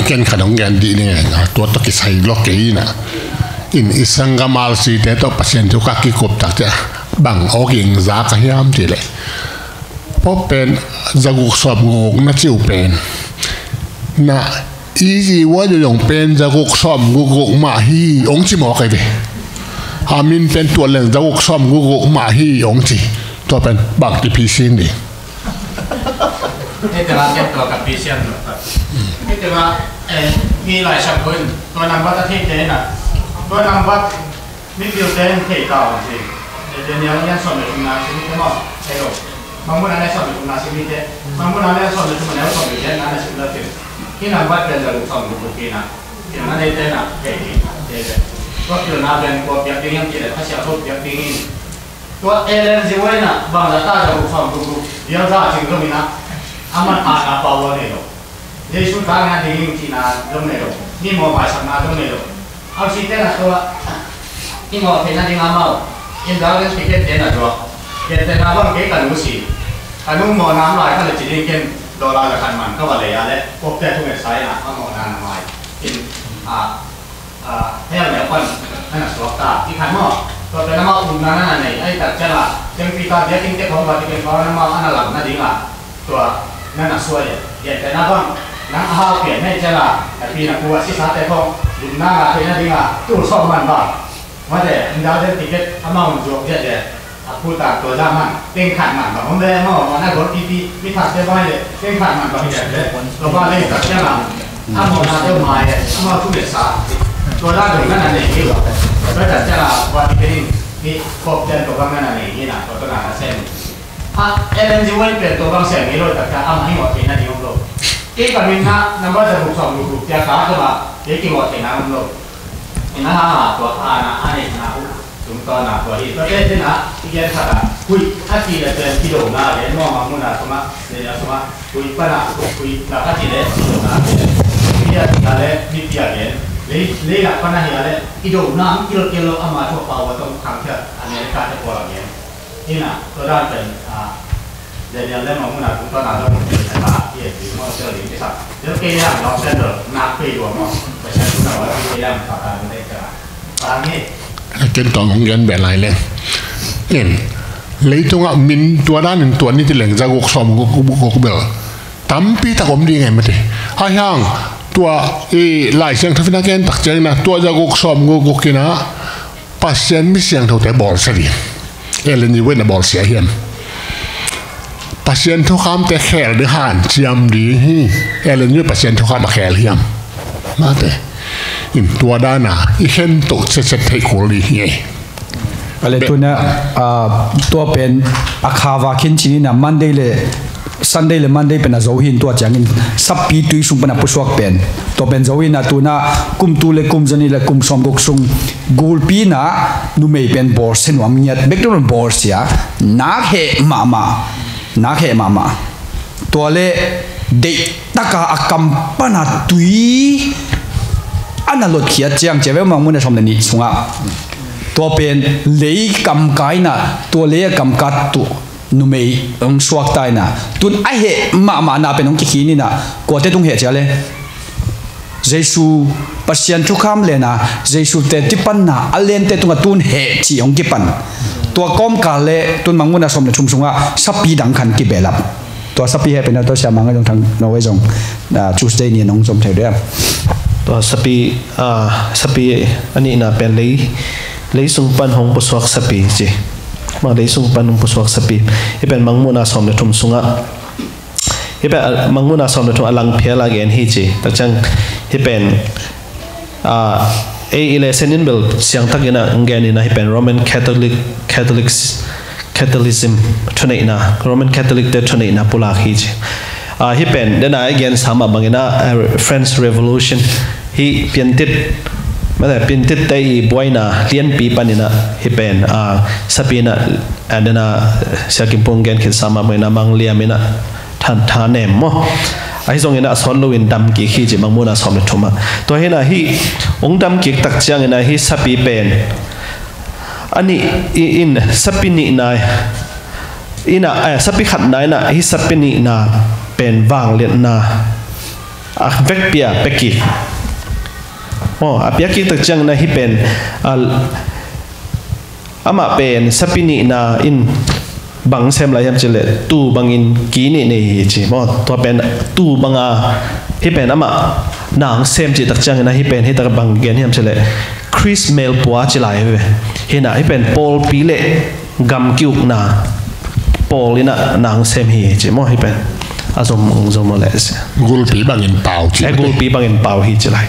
Ken khat hong gen dih ning e, tua tawh kisai lo kei ina. In i sanggam R C te tawh Pasian thu ka kikup tak ciah bang awk ing za ka hiam cih leh, Pope pen za guk sawm guk na cih uh pen, na, easy word uh zong pen za guk sawm guk guk mah hi ong ci mawk ai ve. A min pen tuat leng za guk sawm guk guk mah hi ong ci. Tua pen bang kiphisian ding? Hih tengah ken tua ka phisian lo. Hih tengah, eh, hih Lai Siangtho in tua nambat a theite in a, tua nambat mipilte in thei ta uh ci. Eh, Daniel a lian sawm le thumna sim hi te maw? Thei lo. Bang mun a lian sawm le thumna sim hi te. Bang mun a lian sawm le thumna, neu sawm le giatna na sim lo te. Hih nambat pen za guk sawm guk guk hi na. Kin na neite na thei ding, thei ding. Tua pilna pen kua piak ding hiam cih leh Kha Siangtho piak ding in. Tua Ellen G. White in a bangzah ta za guk sawm guk guk, bialza cing zong in a, aman aana pau a nei lo. Jesu tangna ding in cihna zong nei lo. Mi mawh maisakna zong nei lo. Aussie te na tua i mawh theihna ding amau indulgence ticket te na zuak. Gentehna bang kei ka nu si. Ka nu mawhna om lai ka le ci ding ken dollar za khat man ka va lei a le, Pope te thungetsa in a, a mawhna na mai. In a, a, hell neu pan na na suak ta. I khan maw, tua pen amau upna na na nei, a i tak ciang a, Saint Peter biakinn te khawng Vatican khawng amau a na lam nading a, tua na na suai e. Gentehna bang, nang a hau pian na hih ciang a, na pi na pu a sisate khawng, lupna ngah theih nading a, tul sawm man bang. Mate, indulgence ticket amau zuak ziahziah. A pultan tua zah man, teng khat man bang om le, amau mawhna gual pipi, mi thakte bang le, teng khat man bang hi le, tua bang le tak ciang a, a mawhna deuh mai e, amau thungetsa. Tua zah deuh na na nei hi lo. Tua tak ciang a, Vatican in, hih Pope ten tua bang na na nei hi na, tua tua na na sem. A, Ellen G. White pen tua bang sem hi lo tak ciang, amah hi mawh theihna ding om lo. Kei ka min na, number za guk sawm guk guk tia ka, tua bang, kei ki mawh theihna om lo. Ina ha, tua a na, a neihna uh. Tungtawn a tua hi. Tua te tena i gen khat a, huih a cih le pen kidona a gen maw, Mangmuhna sungah, Daniel sungah huih pan a, huih lak a cih le kidona a gen. Huih a cih le mipi a gen. Lei, lei lak pan a hi a le i dona ang kilkel lo, ama tua pau a tong khangkhia America te pawl a gen. Ina tua dan pen a Daniel le Mangmuhna tungtawn a zong pen a ta i et ding maw, tel ding kisa. Tel kei le ang lawm pen dol nak pei dua maw. Pasian tungtawn a kei le ang ta ta ding le kisa. Ken tawng hong gen beh lai leng. In, leitungah min tua danin tua ni ci leng za guk sawm guk, guk, guk bel tampi tak om ding e mate. Ahi hang tua i Lai Siangtho in a gen tak ciangin a tua za guk sawm guk guk in a Pasian mi siangthote bawlsia ding. Ellen White in a bawlsia hiam? Pasian thukhamte khel ding hanciam ding hi. Ellen White Pasian thukham a khel hiam? Mate. In tua dana i khen to chetchet theih kul ding hi. Ale tuna, ah, tua pen a khava khin cinin a Monday le Sunday le Monday pen a zo hin, tua ciangin sapi tui sung pan a pusuak pen, tua pen zo hin a tuna kum tu le kum zani le kum sawm guk sung gulpi na numei pen bawlsia nuam ngiat bek tu bawlsia nak heh mahmah. Nak heh mahmah. Tua le deih taka a kam pana tui a na lotkhiat ciang cia ve, Mangmuhna sawm le nih sungah. Tua pen lei kamkai na, tua lei a kamkat tu numei hong suakta ina. Tun a heh mahmah na pen hong kikhin ina. Kuate tung heh cia le? Jesu, Pasian thukham lena, Jesu te tipanna a lente tunga tun heh ci hong kipan. Tua kawmkal le tun Mangmuhna sawm le thum sunga sapi dang khan kibelap. Tua sapi heh pen a tua siamang a zong thang no e zong, ah, Tuesday ni nong zom thei dia. Tua sapi, ah, sapi a nihna pen lei, lei sung pan hong pusuak sapi ci. Ma lei sung pan hong pusuak sapi. Hi pen Mangmuhna sawm le thum sunga Hi pen, ah, Mangmuhna sawm le thum a lang phial a gen hi ci. Takciang hi pen, ah, ei i lesson in bel siangtak ina gen ina hi pen Roman Catholic, Catholics, Catholicism thuneihna, Roman Catholic te thuneihna pulak hi ci. Ah, hi pen dena i gen sama bangina, ah, French Revolution hi piantit, mate, piantit te i buaina lianpi panina hi pen, ah, sapi ina, ah, dena Sia Kim Pung gen khin sama bangina mangliam ina than, thanem maw. Ahi zongin a sawt loin dam kik hi ci Mangmuhna sawm le thum a. Tua hi ina hi hong dam kik tak ciangin a hi sapi pen a nih i in sapi nihna ina, eh, sapi khatna ina hi sapi nihna pen vangliatna a vekpi a pia kik. Maw, a pia kik tak ciangin a hi pen, a, amah pen sapi nihna in bang sem lai hiam cileh tuu bangin ki nih nei hi ci maw. Tua pen tuu banga hi pen amah nang sem cih tak ciangin a hi pen hi tak bang gen hiam cileh Khrist melpua ci lai hi ve. Hi na hi pen pawlpi le gam ki-ukna pawl ina nang sem hi ci maw hi pen. A zom, zom le si. Gulpi bangin pau ci. Eh, gulpi bangin pau hi ci lai.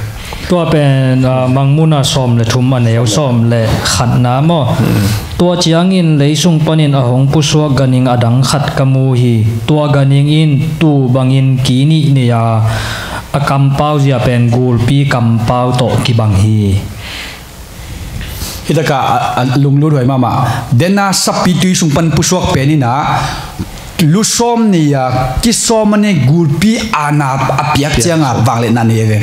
Tua pen, ah, Mangmuhna sawm le thum a neu sawm le khatna maw. Hmm. Tua ciangin leisung panin a hong pusuak ganhing a dang khat ka mu hi. Tua ganhing in tuu bangin ki nih nei a, a kampau zia pen gulpi kampau tawh kibang hi. Hi taka a, a lunglut huai mahmah. Dena sapi tui sung pan pusuak pen ina lusawm nei a, kisawm a nei, gulpi ana a piak cianga vangliatna nei ve.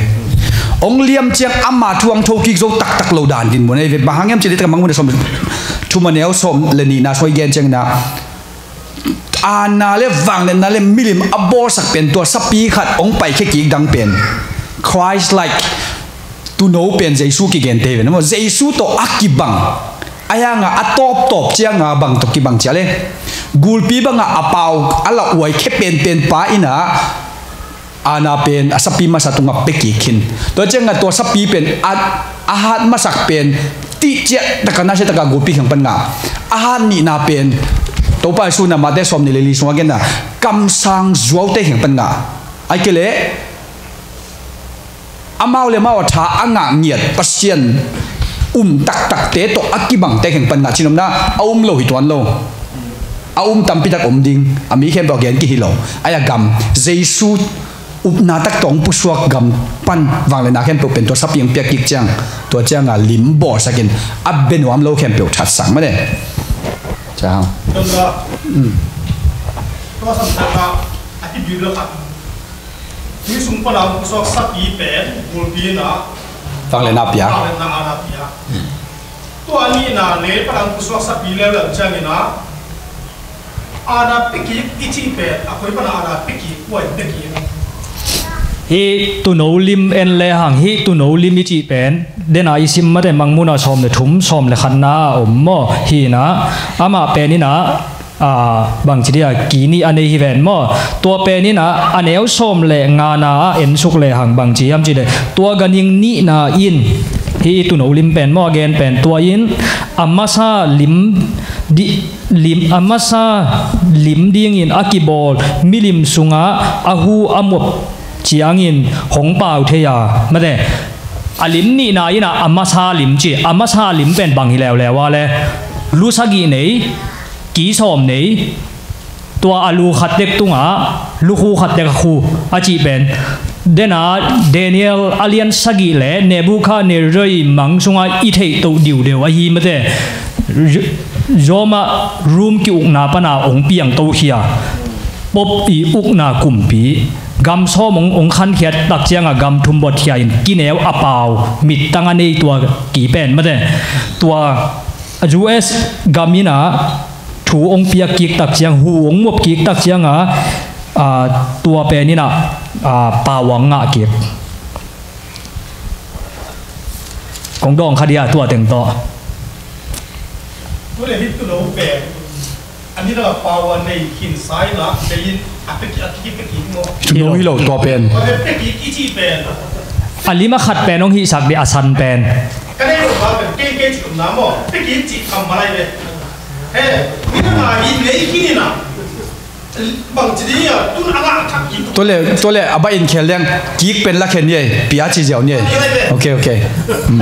Ong liam ciang ama thu ang thokik zo taktak lo dan din mun ei ve. Bang hang hiam cileh taka Mangmuhna sawm thum a neu sawm le nihna soi gen ciangina ana le vangliatna le milim a bawlsak pen tua sapi khat ong paikhia kik dang pen Christ-like, tuuno pen Jesu kigente hi ve na maw. Jesu tawh a kibang. Ahi hanga a tawptawp cianga bang tawh kibang cia le gulpi banga a pau a lauhuai khe penpen pa ina ana pen a sapi masa tunga pia kik khin. Tua cianga tua sapi pen a, a hat masak pen tih ciah taka nasia taka gulpi kheng pan ngah. A hat nihna pen Topa Jesu na Mate sawm nih le li sunga genna kamsang zuaute kheng pan ngah. Ai ke le amau le amau a tha a ngah ngiat Pasian um taktakte tawh a kibangte kheng pan ngah. Cinomna a um lo hi tuan lo. A um tampitak om ding. A mi khempeuh a gen ki hi lo. Ai a gam Jesu upna tak tawh hong pusuak gam pan vangliatna khempeuh pen tua sapi hong piak kik ciang, tua cianga lim bawlsakin a bia nuam lo khempeuh thatsak mah e. Ciao. Tua samsakna a kibit lo khat. Tui sung pana hong pusuak sapi pen bulpi in a vangliatna pia. Vangliatna ana pia. Tua nihna lei pana hong pusuak sapi leuleu ciangin a, ana pia kik i cih pen a koi pana ana pia kik, kua in pia kik? Hih tuuno lim en le hang, hih tuuno lim i cih pen dena i sim mate, Mangmuhna sawm le thum, sawm le khatna a om maw? Hih in a, amah pen in a, a, bangci dia, ki nih a nei hi ven maw? Tua pen in a, a neu sawm le ngana ah ensuk le hang bangci hiam cih leh, tua ganhing nihna in, hih i tuuno lim pen maw, a gen pen, tua in a masa lim di, lim, a masa lim dingin a kibawl milim sungah a hu a muap ciangin hong pau thei a, mate. A lim nihna in a, a masa lim ci, a masa lim pen bang hi leuleu a le, lu sagih nei, ki sawm nei, tua a lu khat dek tungah lukhu khat dek a khu a cih pen, dena Daniel a lian sagih le Nebukhadnezzar i mang sungah i theih toh diudeu ahi mate. Roma, Rom ki-ukna pana hong piangto khia, Pope i ukna kumpi, gam sawm hong, hong khankhiat tak cianga gam thum botkhia in kineu a pau mittang a nei tua ki pen mate. Tua U S gam in a thu hong piak kik tak ciang, hu hong muap kik tak cianga, a, tua pen in a, a, pau a ngah kik. Kong dawng kha dia tua teng tawh. Tua le hih tuuno pen a nidang a pau a nei khinsa in a, nei in a pia kik, a kipia kik maw? Tuuno hi lo tua pen. Tua le pia kik i cih pen a lim a khat pen hong hihsak dih, a san pen. Ka nei lo pa pen kei, kei cih umna maw? Pia kik cih kammal lai ve. He, nidang a hi nei khin in a. Bangci ding a, tun a ngah thak kik. Tua le, tua le a bah in khel leng, kik pen la khen ni ei, pia ci ziau ni ei. Ok, ok. Mm.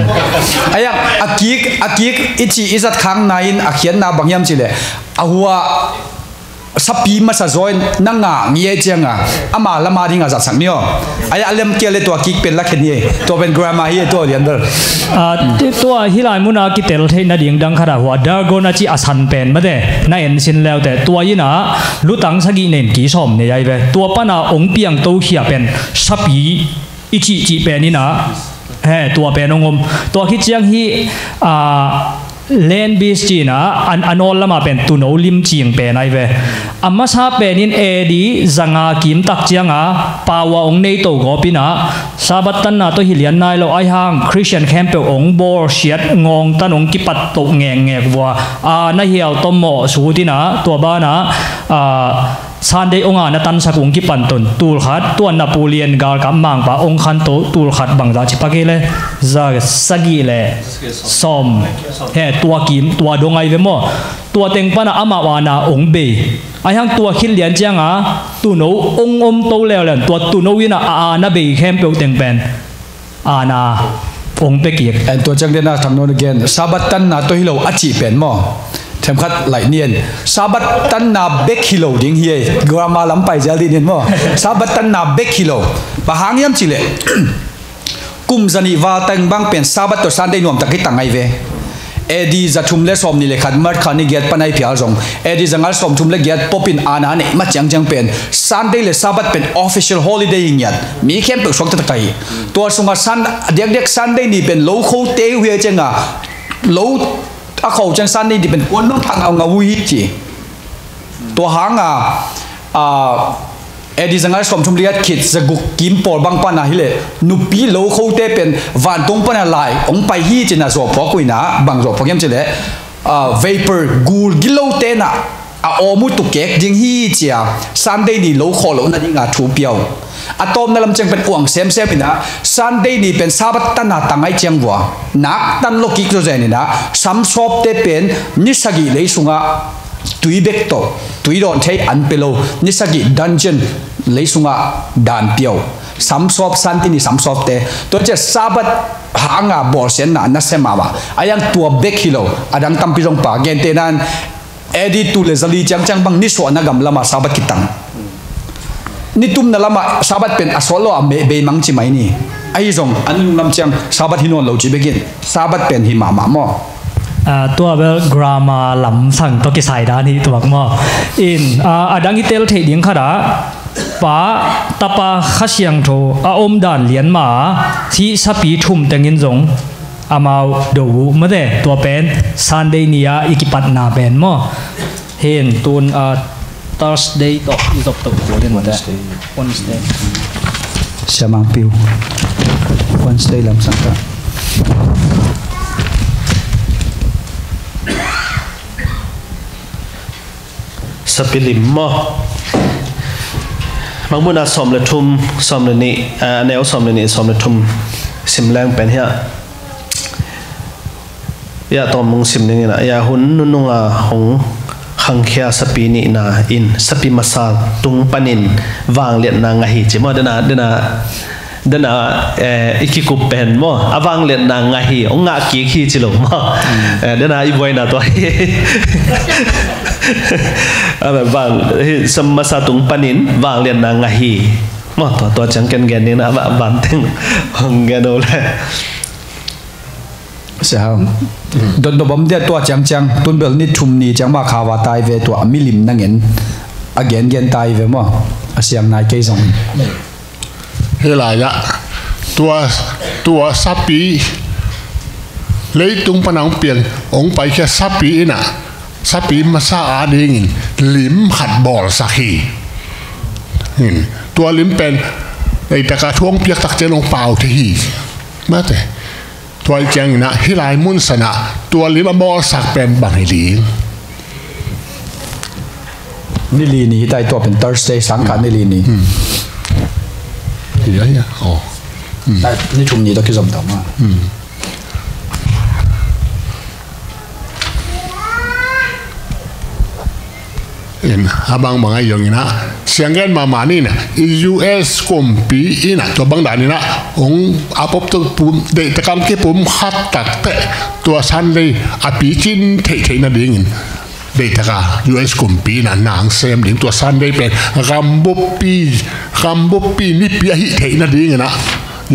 Ai a, a kik, a kik i ci i zat khakna in a khiatna bang hiam cih leh, a hua sapi masa zaw in na ngah ngiai cianga ama lama ding a zatsak ni aw. Ai a lem kia le tua kik pen la khen ni ei. Tua pen grammar hi ei, tua lian bel. Ah, ti-, tua hih lai muna kitel theih nading dang khat a hua Dagon a ci a san pen mate, na en sin leute. Tua in a lutang sagih nei in ki sawm nei ai ve. Tua pana hong piangto khia pen sapi i cihcih pen in a, he, tua pen hong om. Tua khit ciang hih, ah, land beast ci in a, a, a nawl lama pen tuuno lim cing pen ai ve. A masa pen in A D zanga kim tak cianga pau a hong nei to gawp in a, Sabbath tanna tawh hi lian nai lo ai hang Khristian khempeuh hong bawlsiat ngawng tan hong kipat to ngekngek vua. A, na hial tawh mawh sut in a, tua ban a, a, Sunday hong a na tansak hong kipan ton tul khat, tua Napoleon galkap mangpa hong khan to tul khat bangzah ci pak hi le, za sagih le sawm. He, tua kim, tua dong ai ve maw. Tua teng pana amau ana hong bei. Ai hang tua khit lian cianga tuuno hong om to leuleu in, tua tuuno in a, a ana bei khempeuh teng pen ana hong pia kik. En tua ciang dena thang nawn again. Sabbath tanna tawh hi lo a cih pen maw? Themkhat laih ni en. Sabbath tanna bek hi lo ding hi ei. Grammar lam pai zel dih ni en maw? Sabbath tanna bek hi lo. Bang hang hiam cih leh, kum zanih val teng bang pen Sabbath tawh Sunday nuamtak hi tang ai ve. A D za thum le sawm nih le khat, March kha ni giat pan ai phial zong, A D za nga le sawm thum le giat Pope in ana nei ma ciangciang pen Sunday le Sabbath pen official holiday hi ngiat. Mi khempeuh suak taktak ahi. Tua sungah Sun-, diakdiak Sunday ni pen lo khote uh hi a cianga, lo a kho ciang Sunday ni pen kuan mang phang au ngau uh hi ci. Tua hanga, a, A D za nga le sawm thum le giat khit za guk kim pawl bang pana hi le, nupi lo khote pen vantung pana lai hong pai hi ci in a zawhphawk uh in a, bang zawhphawk hiam cih leh, a, vapor gul gilote in a, a awm uh tukek ding hi ci a, Sunday ni lo khawh loh nadinga thu pia uh. A tawpna lam ciang pen uang semsem in a, Sunday ni pen Sabbath tanna tang ai ciang vua, nak tan lo kik zawzen in a, samsawpte pen ni sagih lei sungah tui bek tawh, tui dawn thei an pe lo, ni sagih dungeon lei sungah dan pia uh. Samsawp, Sunday ni samsawpte. Tua ciah Sabbath hanga bawlsiatna na sem mahmah. A yang tua bek hi lo, a dang tampi zong pa. Gentehna in A D tul le zali ciangciang bang nisuahna gam lama Sabbath kitang. Ni tumna lamah Sabbath pen a sawt lo a, beimang ci mai ni. Ahi zong a ni lunglam ciang Sabbath hi nawn lo ci bekin Sabbath pen hi mahmah maw? Ah, tua bel grammar lamsang tawh kisai dan hi tuak maw? In, ah, a dang i tel theih ding khat ah, Pa, Tapa, Kha Siangtho a omdan lian ma, hih sapi thum tengin zong amau do uh mate, tua pen Sunday ni-a i kipatna pen maw? Hin tun, ah, Thursday tawh i zop to kul in mate. Wednesday. Wednesday. Siamang piu. Wednesday lamsang ka. Sapi lim maw? Mangmuhna sawm le thum, sawm le nih, ah, a neu sawm le nih, sawm le thum sim leng pen hiah. Hiah tawm hong sim ding in ah, hiah hun nunung a hong khangkhia sapi nihna in sapi masa tung panin vangliatna ngah hi ci maw, dena, dena, dena, eh, i kikup pen maw, a vangliatna ngah hi, hong ngah kik hi ci lo maw. Eh, dena i buaina tua hi. A, vang, hi, sapi masa tung panin vangliatna ngah hi. Maw, tua, tua ciang ken gen ding na, a, van teng hong gen o le. Sia hau. Dotdot bom dia tua ciangciang, tun bel ni thum ni ciang mah kha va tai ve, tua a milim nangen a gengen tai ve maw? A siang nai kei zong. Hih lai-ah tua, tua sapi, leitung pan a hong piang, hong paikhia sapi in ah, sapi masa adingin lim khat bawlsak hi. Tua lim pen ei taka thu hong piak tak ciang hong pau thei hi. Mate. Tua ahih ciangin ah, hih lai mun sanah tua lim a bawlsak pen bang hi ding? Ni li ni hi tai, tua pen Thursday, sangkah ni li ni. Hmm. Hi a, hi a. Oh. Hmm. Tai, ni thum ni tawh kizom ta ma. Hmm. In, a bangbang ahi zongin ah, sianggen mahmah ni in ah, i U S kumpi in ah, tua bang dan in ah, hong a pop tuk pum, deih taka hong kipum khat tak teh, tua Sunday a picin theihtheih nadingin, deih taka U S kumpi in ah na hong sem ding, tua Sunday pen gam buppi, gam buppi nipi ahih theih nadingin ah,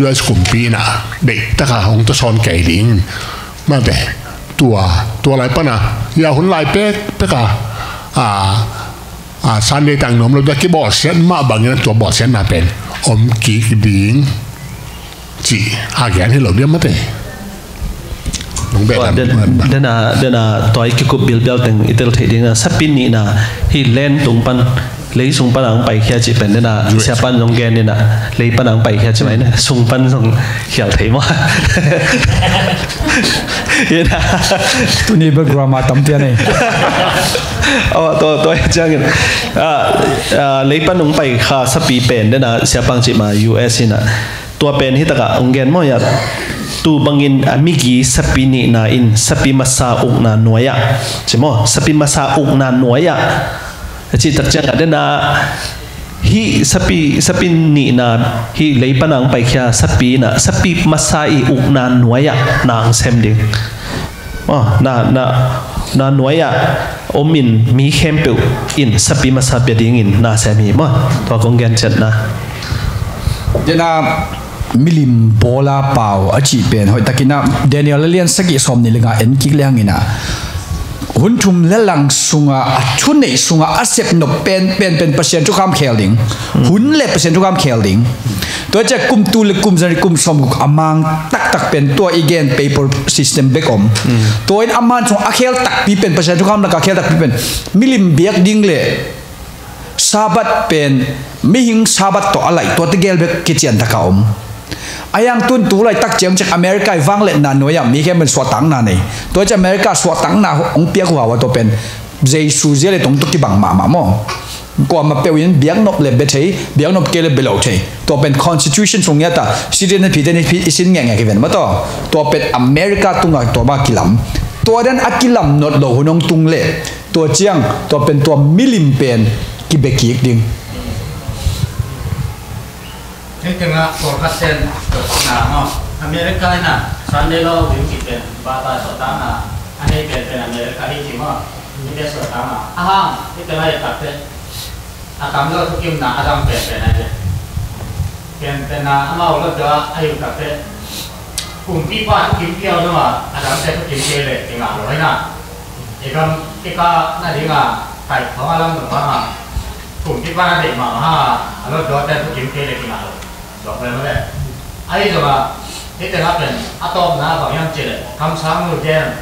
U S kumpi in ah deih taka hong tawsawn kei ding. Mate, tua, tua lai pana, hia hun lai pek, peka, a, a, Sunday tang nuam lo, tua kibawlsiat mah bangin tua bawlsiatna pen om kik ding, ci a gen hi lo dia mate. Nong beh tua dan, den, den a, den a, tua i kikup bilbial teng i tel theih ding a, sapi nihna, hi len tung pan, lei sung pan a hong paikhia cih pen den a, siapa in zong gen den a, lei pan a hong paikhia cih mai na, sung pan zong khial thei maw? Tuni bel grammar tam pian ei. Aw, tua, tua hi ciangin, ah, ah, lei pan hong paikha sapi pen den a, siapa in cih ma U S in a, tua pen hi taka hong gen maw hiah. Tu bangin a migi sapi nihna in sapi masa ukna nuai-ah, ci maw, sapi masa ukna nuai-ah. A cih tak ciangah den a, hih sapi, sapi nihna, hih lei pana hong paikhia sapi in ah, sapi masa i ukna nuai-ah na hong sem ding. Maw, na, na, na nuai-ah om in mi khempeuh in sapi masa pia dingin na sem hi maw. Tua kong gen ciatna. Den a, milim bawla pau a cih pen hoih takin ah Daniel a lian sagih sawm nih le nga en kik le hangin ah, hun thum le lang sunga a thuneih sunga a sepnop pen, pen, pen Pasian thukham khel ding. Hun le Pasian thukham khel ding. Tua ciah kum tul le kum zari kum sawmguk a mang taktak pen tua i gen paper system bek om. Tua in a man sung a khel takpi pen Pasian thukham laka khel takpi pen milim biak ding le Sabbath pen mihing Sabbath tawh a laih, tuate gel bek kician taka om. A yang tun tu laitak ciang ciang America i vangliatna nuai-ah mi khempeuh in suahtakna nei. Tua ciah America suahtakna hong piak uh a, tua pen Jesu zia le tong tawh kibang mahmah maw. Kuamah peuh in biaknop le bia thei, biaknop kei le bia lo thei. Tua pen constitution sung ngiat a, citizen phi te ni phi i sin ngehngeh kiven maw tua. Tua pen America tungah tua bang kilam. Tua den a kilam nop lo hun hong tung le. Tua ciang, tua pen tua milim pen kibekik ding. Hei tengah pawlkhat ten na maw, America in ah Sunday law duty pen bata suahtakna a nei pen pen America hi ci maw. Hei te suahtakna a hang, hei tengah hei tak te. A tam lo thukimna a dang penpen ahi ve. Penpen a amau lo tua a hi uh takte kumpipa thukim piau lo a, a dangte thukim kei le kingah lo hi na. I gam kikah nading a taih khawng a lam lo hang a, kumpipa na deih mahmah hang a, a lo tuate thukim kei le kingah lo. Dawk le mawle. Ahi zongah hih tengah pen a tawpna bang hiam cih leh kamsang nu gen,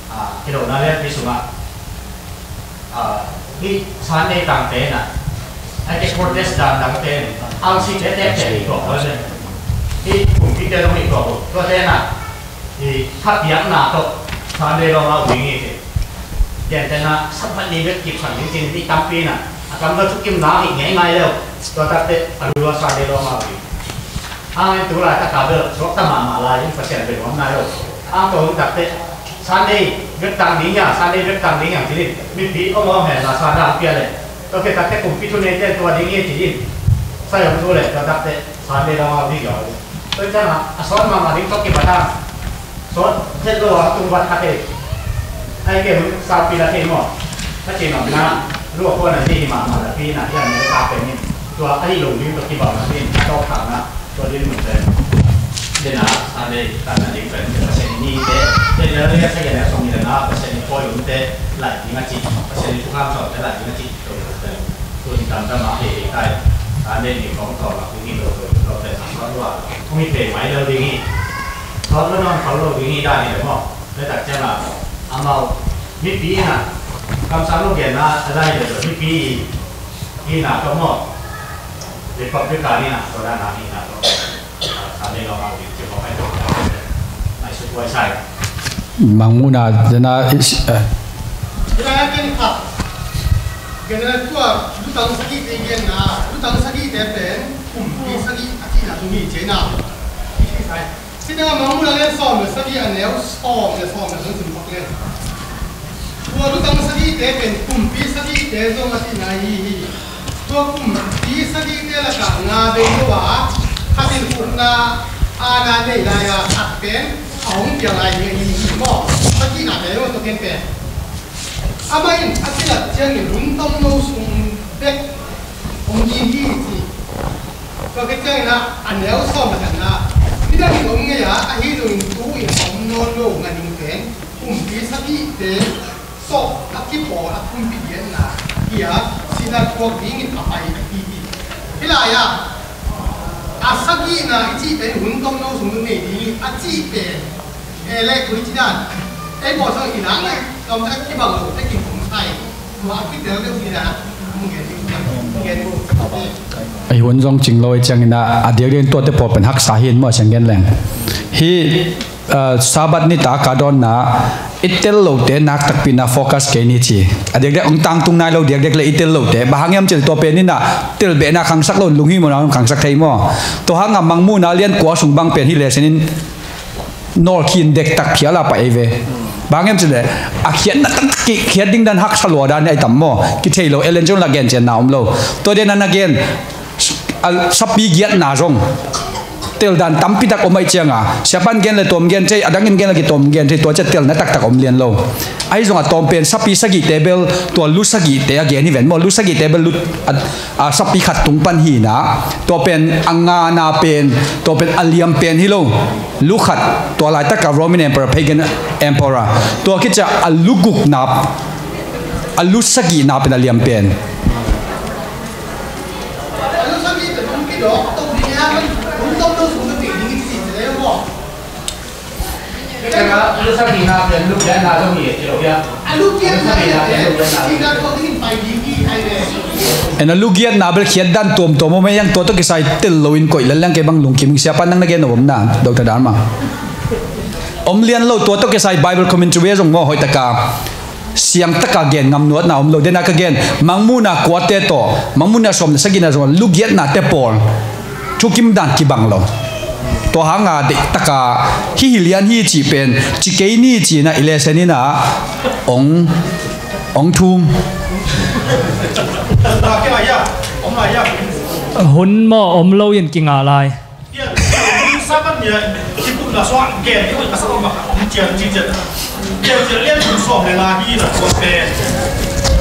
a, kilona lianpi sungah, a, hih Sunday tangte in a, a ke protest dan dangte in, R C te te te i tuak uh le, hih kumpite zong i tuak uh, tuate in a, i thapiakna tawh Sunday lawng a uh ding hi ci. Gentehna Sabbath ni bek kipsak ding cin hih tampi in a, a tam lo thukimna hih ngeingai leu, tua takte a lua Sunday lawng a uh ding. Hangin tu laitaka bel suakta mahmah lai in Pasian bel nuam nai lo. Hang tua hun takte Sunday bek tang ding hiam, Sunday bek tang ding hiam ci-in mipi om om hen la Sunday hong pia le. Tua khit takte kumpi thuneite tua ding hi ci-in sai hong thu le tua takte Sunday lawng a uh ding hiam. Tua ciangin a sawt mahmah ding tawh kipat a sawt het lo a tung vat khat hi. Ai ke hun saupi la thei maw? Ka cih nopna lua phuan a ci hi mahmah la pi na hi a America pen in tua ahi lo ding tawh kibang a pi in a tawk thakna tua din mun pen. Dena a dei tanna ding pen Pasian ni te, te le le sa ya le song ni na Pasian ni poi um te lai ding a ci, Pasian ni thukham sawm te lai ding a ci. Tun tamtam a hei hei kai. A nei ni kong tawh lak ding hi lo lo lo te sa sawt lua. Kong hi pei mai lo ding hi. Sawt lo nong sawt lo ding hi dan hi le maw. Le tak ciang a amau mipi na kamsang lo gen na a dai le lo mipi hi na tawh maw. Republican hi na tawh dan a hi na tawh. Mangmuhna dena, eh. Hilai a ken khat, ken a tua lutang sagihte genna, lutang sagihte pen kumpi sagih a cihna tung hi cihna. Siteng a Mangmuhna lian sawm le sagih a neu sawm le sawm le sawm sim pak le. Tua lutang sagihte pen kumpi sagihte zong a cihna hi hi. Tua kumpi sagihte lakah nga bei lo a, khat in khukna aana nei lai a, khat pen a hong piang lai ding ahi hi maw? Sagihnate lo tua ken pen. Amah in a kilat ciangin hun tomno sung bek hong ding hi ci. Tua khit ciangin a neu sawm a khatna, midang in om ngei a, ahi zongin tu in a om nawn lo nga ding pen kumpi sagihte tawh a kipawl a pumpi giatna hi a, sihna thuak dingin a pai ahi hi. Hih lai-ah a sagihna i cih pen hun tomno sung nei ding hi a cih pen, eh, leh khui ci dan ei pawl sang i lang leh kamsang kibang lo tekin hong sai. Tua a kitel deuh hi dan a hong gen ding, hong gen ding. Ei hun zong cing lo i ciangin a, a diakdiak in tuate pawl pen haksa hi in maw, siang gen leng. Hih Ah, Sabbath nitak a dawnna i tel lote nak takpi na focus kei ni ci. A diakdiak hong tangtung nai lo diakdiak le i tel lote. Bang hang hiam cih leh tua pen in a tel behna khangsak lo, lunghimawhna khangsak thei maw. Tua hang a Mangmuhna lian kua sung bang pen hi le sin in nawlkhin dektak phial a pai ei ve. Bang hang hiam cih leh a khiatna taktak kik khiat ding dan haksa lua dan hi ai tam maw. Kithei lo, Ellen Jones la gen cianna om lo. Tua den a na gen a sapi giatna zong teldan tampi tak om ahih cianga, siapan gen le tuam gen thei, a dangin gen le kituam gen thei, tua ciah telna taktak om lian lo. Ahi zongah tawm pen sapi sagihte bel tua lu sagihte a gen hi ven maw, lu sagihte bel lu, a, a sapi khat tung pan hina, tua pen a ngana pen, tua pen a liam pen hi lo. Lu khat, tua laitaka Roman Emperor, Pagan Emperor, tua khit ciah a lu gukna, a lu sagihna pen a liam pen. En a lu giatna bel khiat dan tuamtuam om ei, yang tua tawh kisai tel loin koih lel leng kei bang lungkim ing, siapa nang na gen om na, Doctor Dharma. Om lian lo, tua tawh kisai Bible commentary zong maw hoih taka siang taka gen ngam nuatna om lo. Dena ka gen, Mangmuhna kuate tawh, Mangmuhna sawm le sagihna zong, lu giatnate pawl thukim dan kibang lo. Tua hanga deih taka hih hi lian hi cih pen ci kei ni cihna i lesen ina ong, ong thum. Hun maw om lo in kingah lai.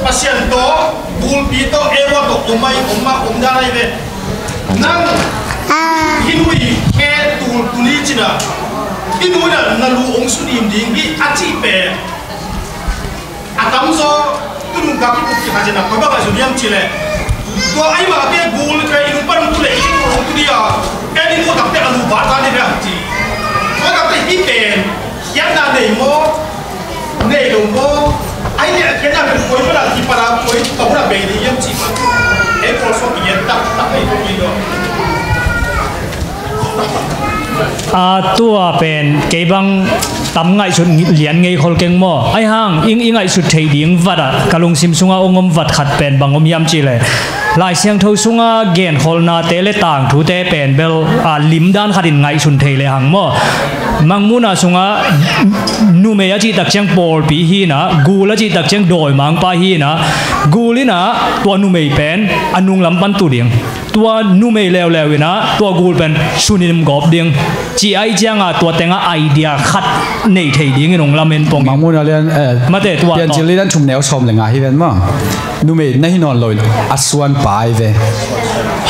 Pasian tawh, bulpi tawh, ewa tawh om ai, om mah, om dan ai ve. Nang hih nu i khe tul tuni cina, hih nu ina na lu ong sunim ding hi a cih pen a tamzaw tunung ka kipuk kikha cina koi bang a su diam cih leh, tua ai mah te gul ka i nu pan tu leh i nu ong tu dia, en i nu tak te a lu ba ta ni ve a ci. Tua tak te hih pen khiatna nei maw, nei lo maw? Ai ni a khiatna pen koi mana ki para koi pa huna bei ni yam ci pa. Ei kol so ki yet tak tak ei kol ni lo. A tua pen kei bang tam ngaihsut lian ngei khol keng maw? Ai hang, ing i ngaihsut thei ding vat ah ka lungsim sunga ong om vat khat pen bang om hiam cih leh, Lai Siangtho sunga genkholhnate le tangthute pen bel, a, limdan khatin ngaihsun thei le hang maw? Mangmuhna sunga numei a cihtak ciang pawlpi hi ina, gul a cihtak ciang dawimangpa hi ina, gul ina tua numei pen a nunglam pan tu ding, tua numei leuleu ina tua gul pen sunim gawp ding, ci ai cianga tua tenga idea khat nei thei dingin ong lamen pong. Mangmuhna lian, eh, mate tua Piancil lian thum neu sawm le nga hi ven maw? Numei na hi nawn lo in a suanpa ai ve.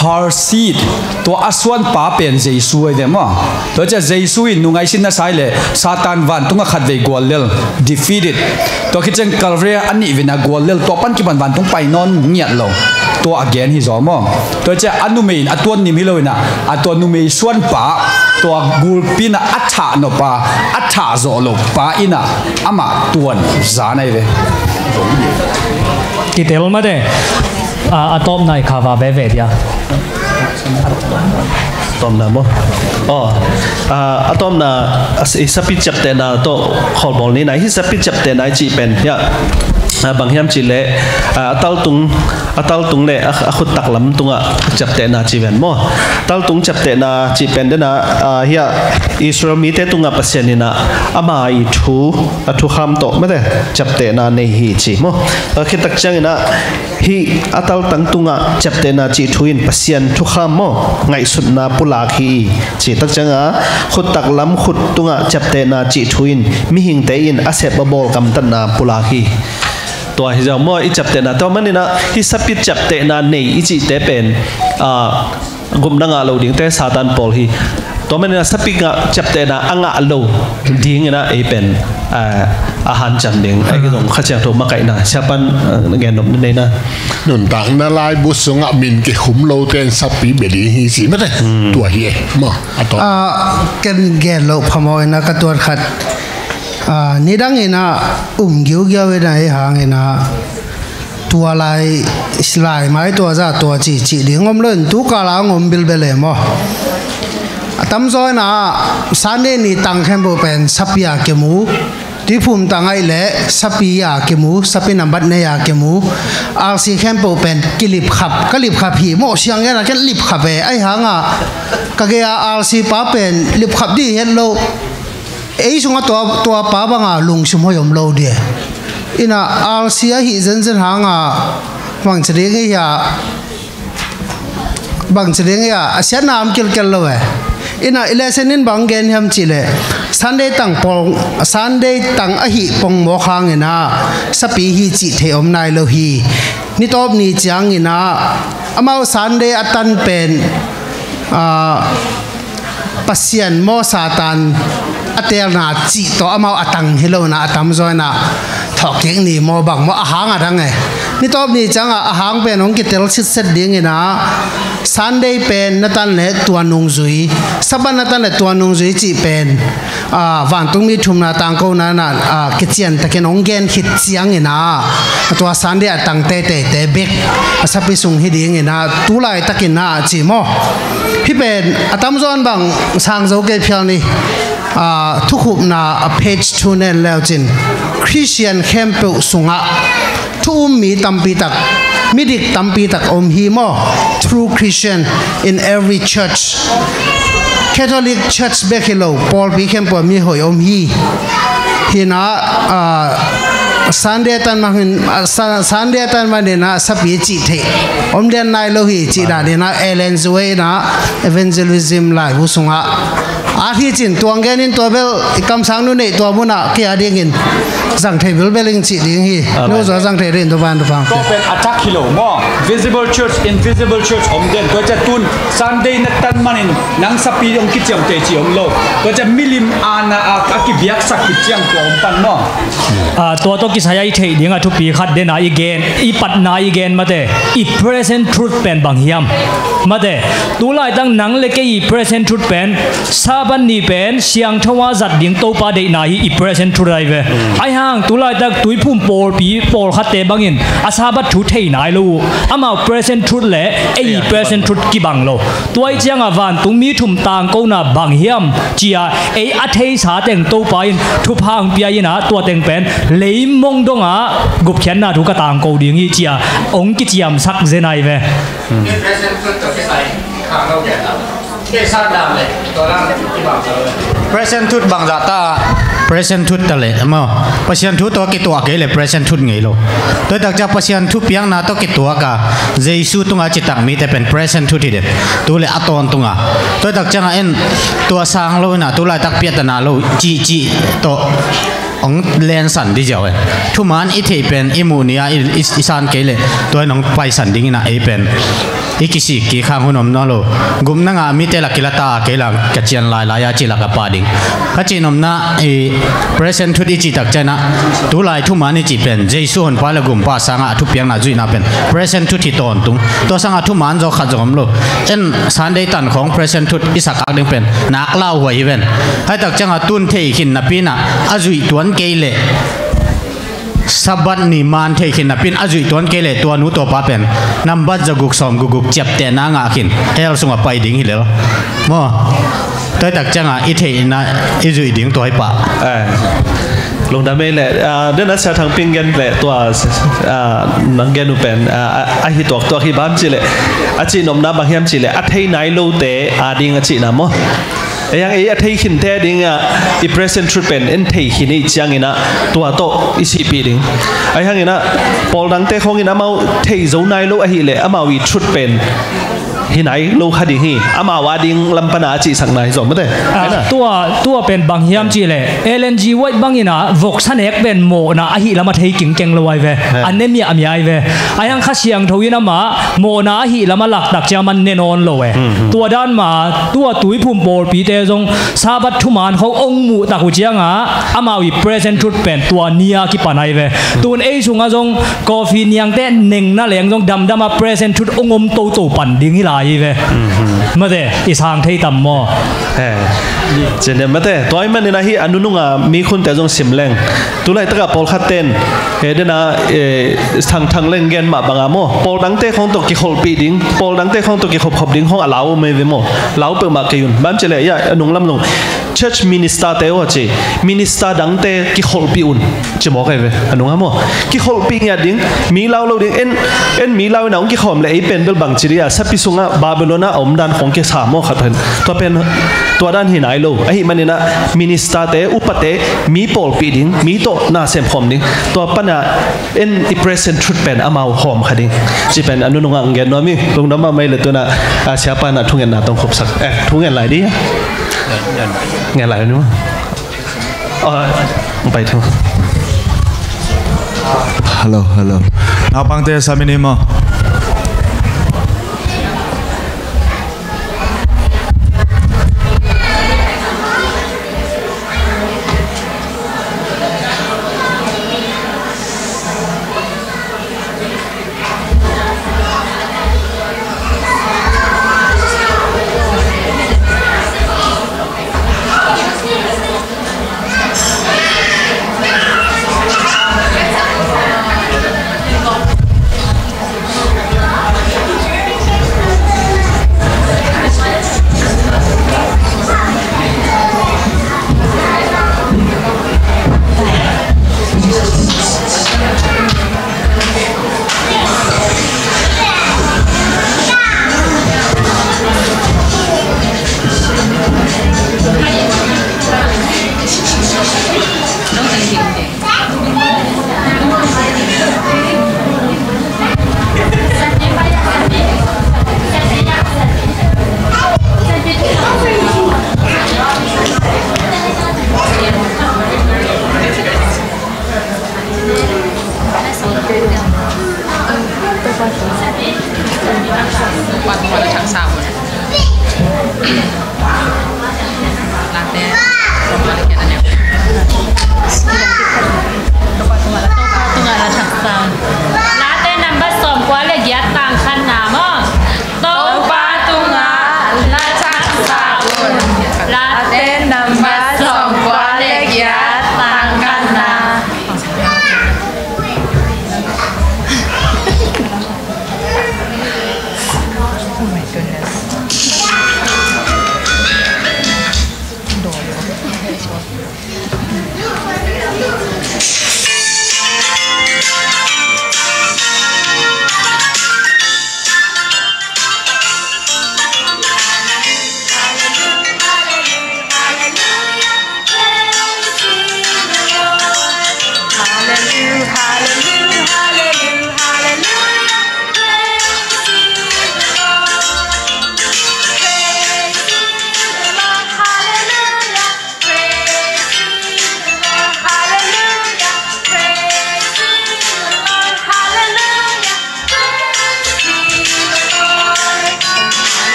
Her seed, tua a suanpa pen Jesu ai ve maw? Tua cia Jesu in nungaisin na sai le Satan vantunga khatvei guallel, defeated. Tua khit ciang Calvary a nih vina guallel, tua pan kipan vantung pai nawn ngiat lo. Tua a gen hi zaw maw? Tua cia a numei in a tuan nim hi lo ina, a tua numei suanpa, tua gulpi ina a thah nop a, a thah zawh lo pa ina amah tuan zan ai ve. Kitel mate. A, a tawpna i khava veve dia. Tawpna maw? Aw, a, a tawpna, a, i sapi ciaptehna tawh khawlbawl ni na, hi sapi ciaptehna i cih pen hiah, a, bang hiam cih leh, a, a taltung, a taltung le a, a khuttak lam tungah ciaptehna ci ven maw? Taltung ciaptehna cih pen dena, a, hiah Israel mite tungah Pasian ina ama i thu, a thukham tawh mate ciaptehna nei hi ci maw? A, khitak ciang ina hih a taltang tungah ciaptehna cih thu in Pasian thukham maw, ngaihsutna pulak hi. Cih tak cianga khuttak lam khut tungah ciaptehna cih thu in mihingte in a sep a bawl gamtatna pulak hi. Tua hi zong maw i ciaptehna, tua manina hih sapi ciaptehna nei i cihte pen, a, gupna ngah lo dingte Satan pawl hi. Tua manina sapi ngah ciaptehna a ngah lo dingina ei pen, a, a hanciam ding. Ei zong Kha Siangtho makaihna siapan, a, gen nop na nei na. Nuntakna laibu sungah min kikhum lote in sapi bia ding hi ci mate. Hmm. Tua hi e. Maw, a tawp. A, ken gen loh phamawh ina ka tuat khat. A, nidang ina um giugiau ina ei hang ina tua lai, lai mai tua za tua ci, ci ding om lo in tu kala ngom bilbel e maw? A tamzaw ina Sunday ni tang khempeuh pen sapi a kimu. Tuiphum tang ai le sapi a kimu, sapi nambat nei a kimu. R C khempeuh pen kilipkhap, ka lipkhap hi maw, siang ina ken lipkhap e. Ai hanga ka gei a R C pa pen lipkhap dih het lo. Ei sunga tua, tua pa banga lungsim hoi om lo dia. Ina R C ahi zenzen hanga bangci ding i hia, bangci ding i hia, a siatna am kilkel lo e. Ina i lesson in bang gen hiam cih leh Sunday tang pong, Sunday tang ahi pongmawk hangina sapi hi cih thei om nai lo hi. Nitawp ni ciangina amau Sunday a tan pen, a, Pasian maw Satan a teelna cih tawh amau a tang hi lo ina a tamzaw ina thawhkik ni maw bang maw a hang a dang e. Nitawp ni cianga a hang pen hong kitel sitset ding ina Sunday pen na tan le tua nungzui, Sabbath na tan le tua nungzui cih pen, a, vantungmi thumna tangkona ina, a, kiciantakin hong gen khit ciang ina tua Sunday a tang teiteite bek a sapi sung hi ding ina tu laitakin na a ci maw? Hih pen a tamzaw in bang sang zo kei phial ni, a, thukhupna a page two nen leucin Christian khempeuh sungah thu um mi tampi tak, midik tampi tak om hi maw? True Christian in every church. Catholic Church bek hi lo, pawlpi khempeuh mi hoih om hi. Hina, a, Sunday a tan mangin, a, Sa-, Sunday a tan mangina sapi cih theih om lian nai lo hi cih dan ina Ellen White ina evangelism laibu sungah a hi cin tuang genin tua bel i kamsang nu neih tua muna kia dingin zang thei bilbel ing cih ding hi. Amen. No zua zang thei ding, tua ban tua bang. Tua pen a thak hi lo maw. Visible church, invisible church om den. Tua ciang tun Sunday na tan manin nang sapi hong kiciamteh cih om lo. Tua ciang milim aana a, a kibiaksak khit ciang tua om pan maw. Ah, tua tawh kisai a i theih ding a thupi khat den a i gen, i patna i gen mate, i present truth pen bang hiam? Mate, tu laitak nang le kei i present truth pen, Sabbath ni pen siangtho a zat ding Topa deihna hi i present truth ahi ve. Ahi hang tu laitak Tuiphum pawlpi pawlkhatte bangin a Sabbath thu thei nai lo uh. Amau present truth le ei i present truth kibang lo. Tua ahih ciangah vantungmi thum tangkona bang hiam ci-a ei a theisa teng Topa in thupha hong pia in ah, tua teng pen leimong dongah gupkhiatna thu ka tangko ding hi ci-a hong kiciamsak zen ahi ve. Present truth bangzah ta, present truth ta leh maw, Pasian thu tawh kituak kei leh present truth ngei lo. Tua tak ciang Pasian thupiakna tawh kituak a, Jesu tungah citak mite pen present truth hi den. Tu le a tawntunga, tua tak ciangah en, tua sang lo inah tu laitak piahtana lo cihcih tawh hong lensan di ziau e. Thuman i theih pen i muh ni-a i, i, i san kei leh tua in hong paisan ding inah ei pen i kisik kik hang hun om nawn lo. Gupna ngah mite lak kilata a, kei lak ka cian lailai a ci lak a pah ding. Ka cih nopna i present truth i cih tak ciangin ah, tu lai thuman i cih pen Jesu honpa le gumpa sangah a thupiakna zuihna pen present truth hi tawntung. Tua sangah thuman zaw khat zong om lo. En Sunday tan khawng present truth i sak ak ding pen nak lauhuai hi ven. Haitak ciangah tun thei khin napi inah a zuih tuan kei leh, Sabbath ni man thei khin napi in a zuih tuan kei leh tua nu tua pa pen nambat za guk sawm guk guk ciaptehna ngah khin hell sungah pai ding hi lel maw. Tua tak ciangah i theihna i zuih ding tua hi pah. Eh, lungdam ei leh, ah, den a Sia Thang Ping gen leh tua, ah, nang gen uh pen, ah, a, a hi tuaktuak hi bang cih leh, a cih nopna bang hiam cih leh a thei nai lote a ding a cihna maw. Ei hang ei a thei khinte dingah i present truth pen en thei khin i ciangin ah tua tawh i sihpih ding. Ei hangin ah pawl dangte khawngin amau thei zo nai lo ahih leh amau i truth pen hi nai lo kha ding hi. Amau a ding lam pana a cihsakna hi zaw mate. Ah, tua, tua pen bang hiam cih leh Ellen G. White bangin ah voksa nek pen mawhna ahih lam a thei kingkeng lo ahi ve. A ne miahmiah ahi ve. Ei hang Kha Siangtho in amah mawhna ahih lam a laktak ciang man ne nawn lo e. Tua dan mah tua Tuiphum pawlpite zong Sabbath thuman khawng hong muhtak uh ciangah amau i present truth pen tua ni-a kipan ahi ve. Tun ei sungah zong coffee niangte nengna leng zong damdam a present truth hong om toto pan ding hi lai hi ve. Mate, i sang thei tam maw? Eh, cine mate, tua ahih manin ahi a nununga mi khunte zong sim leng. Tu laitakah pawlkhatte in, eh, dena, eh, thangthang leng gen mah banga maw, pawl dangte khawng tawh kikholhpih ding, pawl dangte khawng tawh kikhopkhop ding khawng a lau om ei ve maw? Lau peuhmah kei un. Bang cih leh, ya, a nunglam zong church minister te aw ci, minister dangte kikholhpih un ci mawk ei ve. A nungah maw, kikholhpih ngiat ding, mi lau lo ding. En, en mi lau in a hong kikhawm leh ei pen bel bang ci dih a, sapi sungah Babylon ah a omdan khawng kisa maw khat pen. Tua pen, tua dan hi nai lo. Ahih manin ah minister te, upate, mi pawlpih ding, mi tawh na semkhawm ding. Tua pana en i present truth pen amau hawm kha ding. Ci pen a nunungah hong gen nuam hi. Lungdam mahmah ei leh tuna, ah, siapa in ah thungetna tawh khupsak. Eh, thungen lai dih. Ngen lai ni maw. Ah, hong pai theng. Hello, hello. Naupangte sa mi ni maw.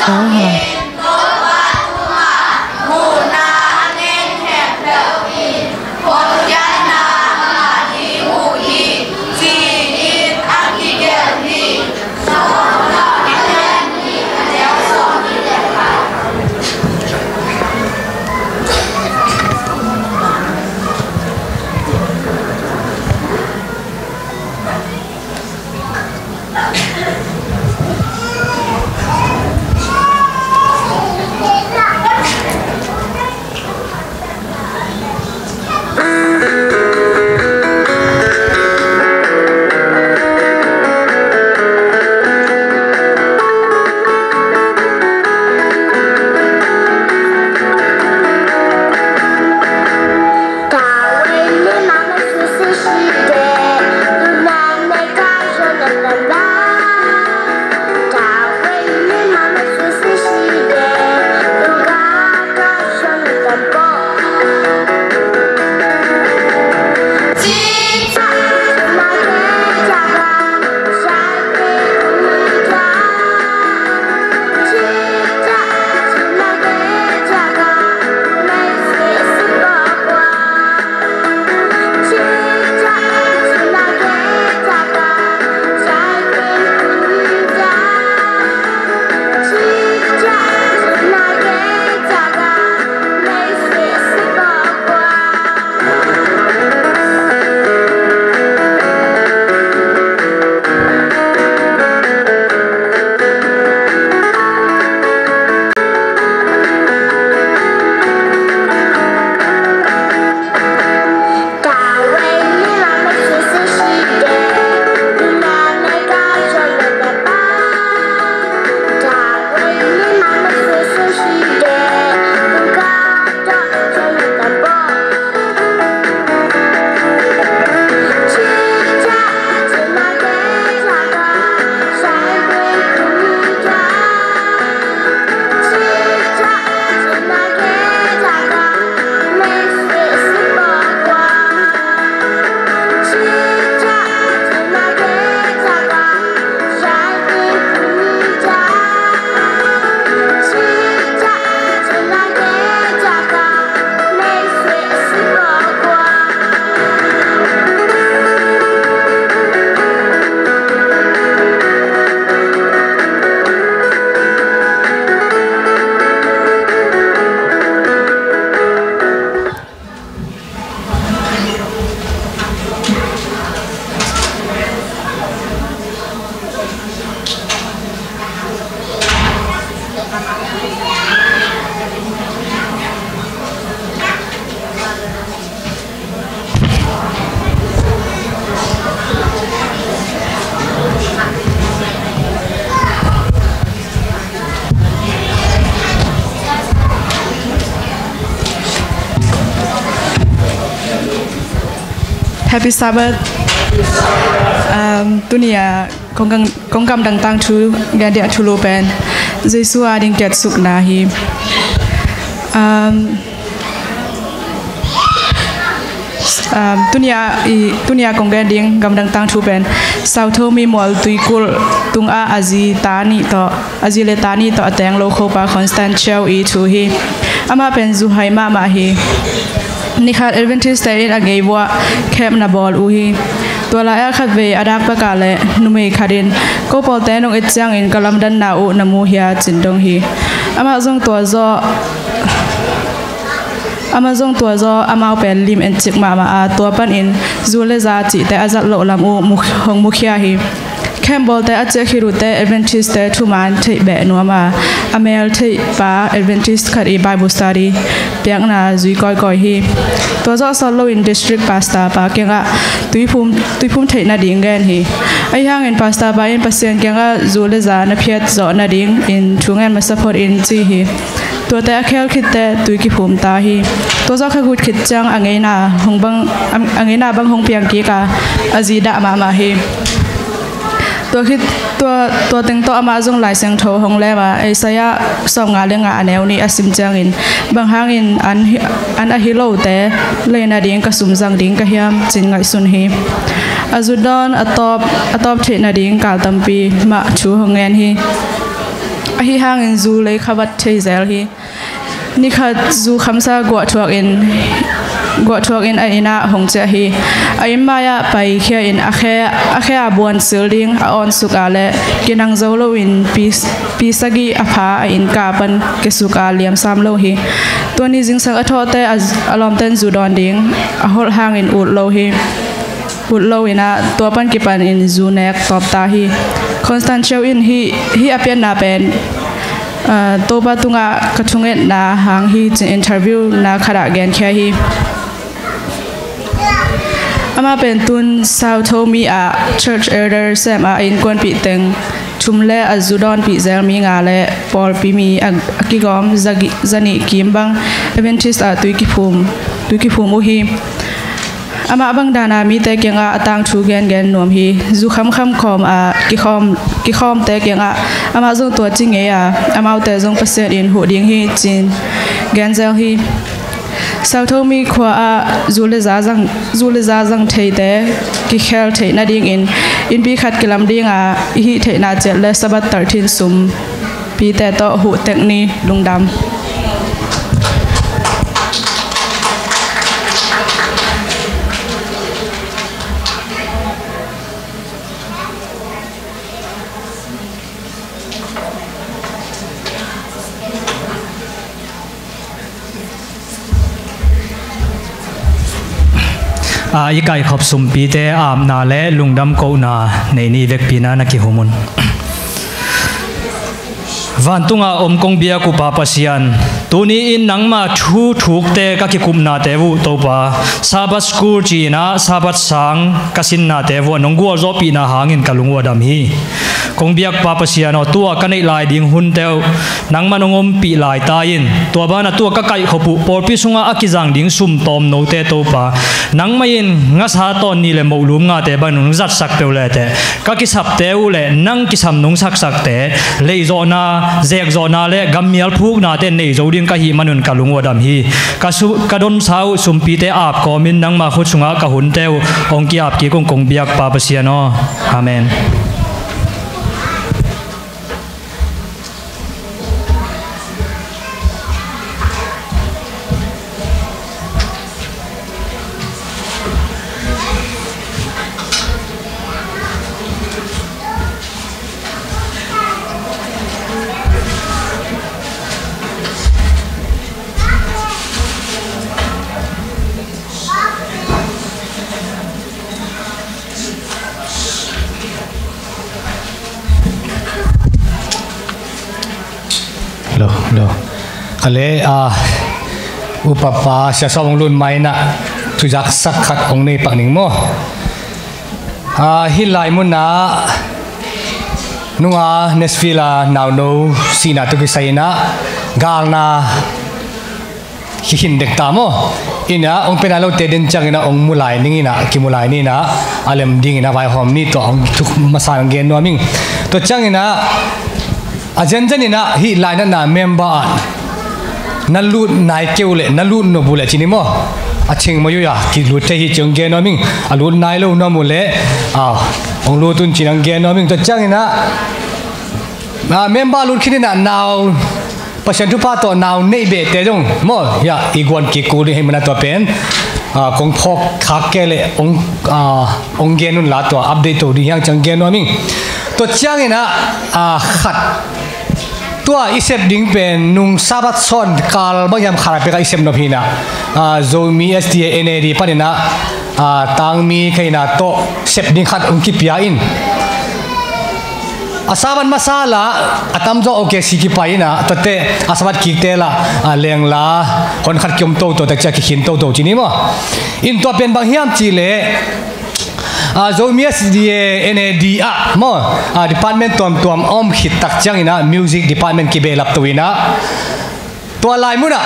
Amen. Happy Sabbath. Um, tuni a kong gam, kong gamdang tangthu gen ding a thulu pen Jesu a ding kiatsukna hi. Um, um, tuni a, i, tuni a kong gen ding gamdang tangthu pen Sao Tome mual tuikulh tungah a zi ta nih tawh, a zi le ta nih tawh a teng lo khopa Constance Chiu i thu hi. Amah pen zu hai mahmah hi. Nikhat Adventist te in a ngei vuah camp na bawl uh hi. Tua lai-ah khatvei a dak pakah le numei khat in, "Ko pawlte nong et ciangin ka lamdanna uh na mu hia?" ci-in dong hi. Amah zong tua zawh, amah zong tua zawh amau pen lim en cik mahmah a, tua panin zu le za cihte a zat loh lam uh mu, hong mukhia hi. Camp bawlte a ciah khit uh teh Adventist te thuman theih beh nuam a, a mel theih pa Adventist khat i Bible study piakna zui kawikawi hi. Tua zawh sawt loin district pastor pa kiangah tuiphum, tuiphum theih nading gen hi. Ahi hangin pastor pa in Pasian kiangah zu le za na phiat zawh nadingin thu ngen masa phot in ci hi. Tuate a khel khit teh tui kiphum ta hi. Tua zawh kha gut khit ciang a ngeina hong bang, a, a ngeina bang hong piang kik a, a zi dah mahmah hi. Tua khit, tua, tua teng tawh amah zong Lai Siangtho hong lem a, Isaiah sawmnga le nga a neu nih a sim ciangin, "Bang hangin an hi, an ahi lote lei nading ka sum zang ding ka hiam?" ci-in ngaihsun hi. A zutdawn a tawp, a tawp theih nading kal tampi mah thu hong ngen hi. Ahi hangin zu lei khavat thei zel hi. Nikhat zu khamsa guahthuak in, guahthuak in a inn ah hong ciah hi. A inn mai-ah paikhia in a khe, a khe a buan sil ding a awnsuk a le kinang zo loin pi, pi sagih a pha a innka pan kiasuk a liamsam lo hi. Tua ni zingsang a thawhte a, a lawmten zu dawn ding a holh hangin ut lo hi. Ut lo in ah tua pan kipanin zu nek tawp ta hi. Constance Chiu in hih, hih a pianna pen, aa, Topa tungah ka thungetna hang hi ci-in interview na khatah genkhia hi. Amah pen tun Sao Tome ah church elder sem a, a innkuanpih teng thum le a zu dawnpih zel mi nga le pawlpi mi a, a kigawm za, zanih kim bang Adventist ah tui kiphum, tui kiphum uh hi. Amah bang dana mite kiangah a tangthu gengen nuam hi. Zu khamkham khawm a kikhawm, kikhawmte kiangah amah zong tua ci ngei a, amaute zong Pasian in huh ding hi ci-in gen zel hi. Sao Tome khua ah zu le za zang, zu le za zang theite kikhel theih nadingin innpi khat kilam ding a, i hih theihna ciat le Sabbath thirteen sum pite tawh huh tek ni. Lungdam. A, i kaikhop sumpite apna le lungdam kohna nei ni. Vekpi-in na kihum un. Vantunga om kong biak uh Pa Pasian, tuni-in nangma thu thukte ka kikupnate uh Topa, Sabbath school ci-in ah Sabbath sang ka sinnate uh nong gualzawhpihna hangin ka lung uh a dam hi. Kong biak Pa Pasian aw, tua ka neih lai ding hunte uh nangman hong ompih lai ta in, tua banah tua ka kaikhop uh pawlpi sungah a kizang ding sum tawmnote Topa, nangmah in ngasa tawn nih le moh lum ngate bangin nong zatsak peuh le teh, ka kisapte uh le nang kisam nong saksakte leihzawhna, zekzawhna le gammial phuknate nei zo ding ka hih manun ka lung uh a dam hi. Ka su, ka donsa uh sumpite ap kawmin nangma khut sungah ka hunte uh hong ki-ap kik ung, kong biak Pa Pasian aw. Amen. Lo, lo. Ka le, ah, upapa Sia Sawm hong lut ma-in ah thuzaksak khat hong nei pak ning maw. Ah, hih lai munah nunga Nashville a nauno sihna tawh kisai-in ah galna kikhin dek ta maw. Ina hong pia nai lote den ciangina hong mu lai ning ina, kimu lai ni ina, a lem dingina vaihawm ni. Tua hong thuk masa hong gen nuam ing. Tua ciangina a zenzen ina hih lainatna member ah na lut nai kei uh leh, na lut nop uh leh ci ni maw, a cing maw yu a kilut thei hi ci hong gen nuam ing. A lut nai lo nuam uh leh, a, hong lut un ci hong gen nuam ing. Tua ciangina a, member lut khin ina nau, Pasian thupha tawh nau neih behte zong maw, ya, i guan kik kul ding hi mana tua pen, a, kong phawk khak kei leh hong, a, hong gen un la, tua update to ding hi hang ci hong gen nuam ing. Tua ciangina, a, khat, tua i sep ding pen nung Sabbath sawn kal bang hiam khat a pek a i sep nop hi ina, a, Zomi S D A N A D panina, a, tangmi kha ina tawh sep ding khat hong kipia in. A Sabbath masa la a tamzaw O K C kipai ina, tuate a Sabbath kikte la, a, lengla hon khat kiom toto, tua ciang kikhin toto ci ni maw. In tua pen bang hiam cih leh, a, Zomi S D A N A D ah maw, a, department tuamtuam a om khit tak ciangina music department kibehlap to ina, tua lai munah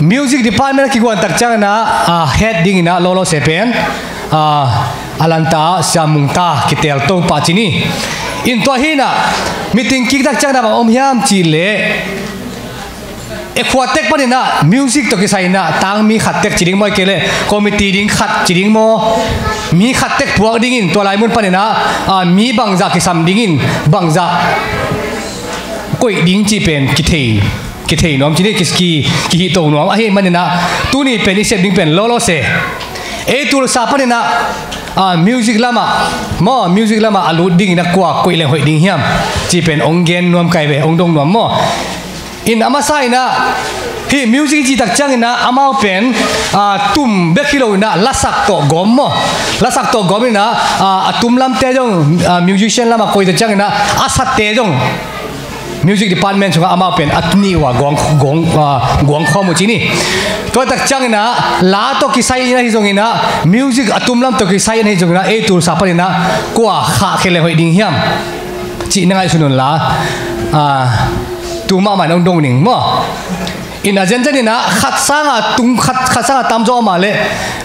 music department a kiguan tak ciangina, a, head dingina lawlawse pen, a, a lanta Sia Mung Ta kitel to pah ci ni. In tua hi ina meeting kik tak ciangina bang om hiam cih leh, e khua tek panina music tawh kisai ina tangmi khat tek ci ding maw, ahih kei leh committee ding khat ci ding maw, mi khat tek puak dingin tua lai mun panina, a, mi bangzah kisam dingin bangzah koih ding cih pen kithei, kithei nuam ci ni, ki, ki, kihih to nuam ahih manina tuni pen i sep ding pen lawlawse. Ei tulsa panina, a, music lamah maw, music lamah a lut dingina kua koih leng hoih ding hiam cih pen hong gen nuam kai ve, hong dong nuam maw. In a masa ina hih music i cih tak ciangina amau pen, a, tum bek hi lo ina lasak tawh gawm maw, lasak tawh gawm ina, a, a tum lamte zong, a, musician lamah koih tak ciangina a sate zong music department sungah amau pen a nih uh a guang, guang, a, guang khawm uh ci ni. Tua tak ciangina la tawh kisai in ahi zongina, music a tum lam tawh kisai in ahi zongina, ei tulsa panina kua khah khe leng hoih ding hiam cih na ngaihsun un la, a, tu mahmah in hong dong ning maw. In a zenzen ina khat sanga tung, khat, khat sanga tamzaw mah leh,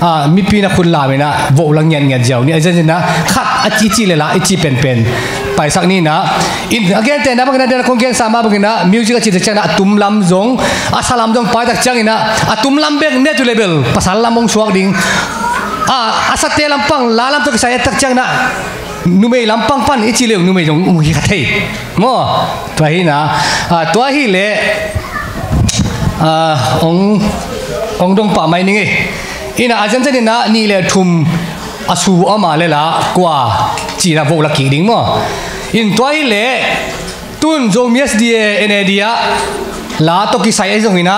a, mipi na khut lam ina voh la ngiatngiat ziau ni. A zenzen ina khat a ci, ci leh la i ci penpen paisak ni ina. In a gente na bangina den a kong gensa mah bangina music a ci tak ciangina a tum lam zong, a sa lam zong pai tak ciangina a tum lam bek next level pasal lam hong suak ding. A, a sate lampang la lam tawh kisai tak ciangina numei lampang pan i ci leh numei zong um hi kha thei maw. Tua hi ina, a, tua hi leh, a, hong, hong dong pah mai ning ei. Ina a zenzen ina nih le thum a su a mah leh la kua cih ina voh la kik ding maw. In tua hi leh tun Zomi S D A N A D ah la tawh kisai ahi zongina,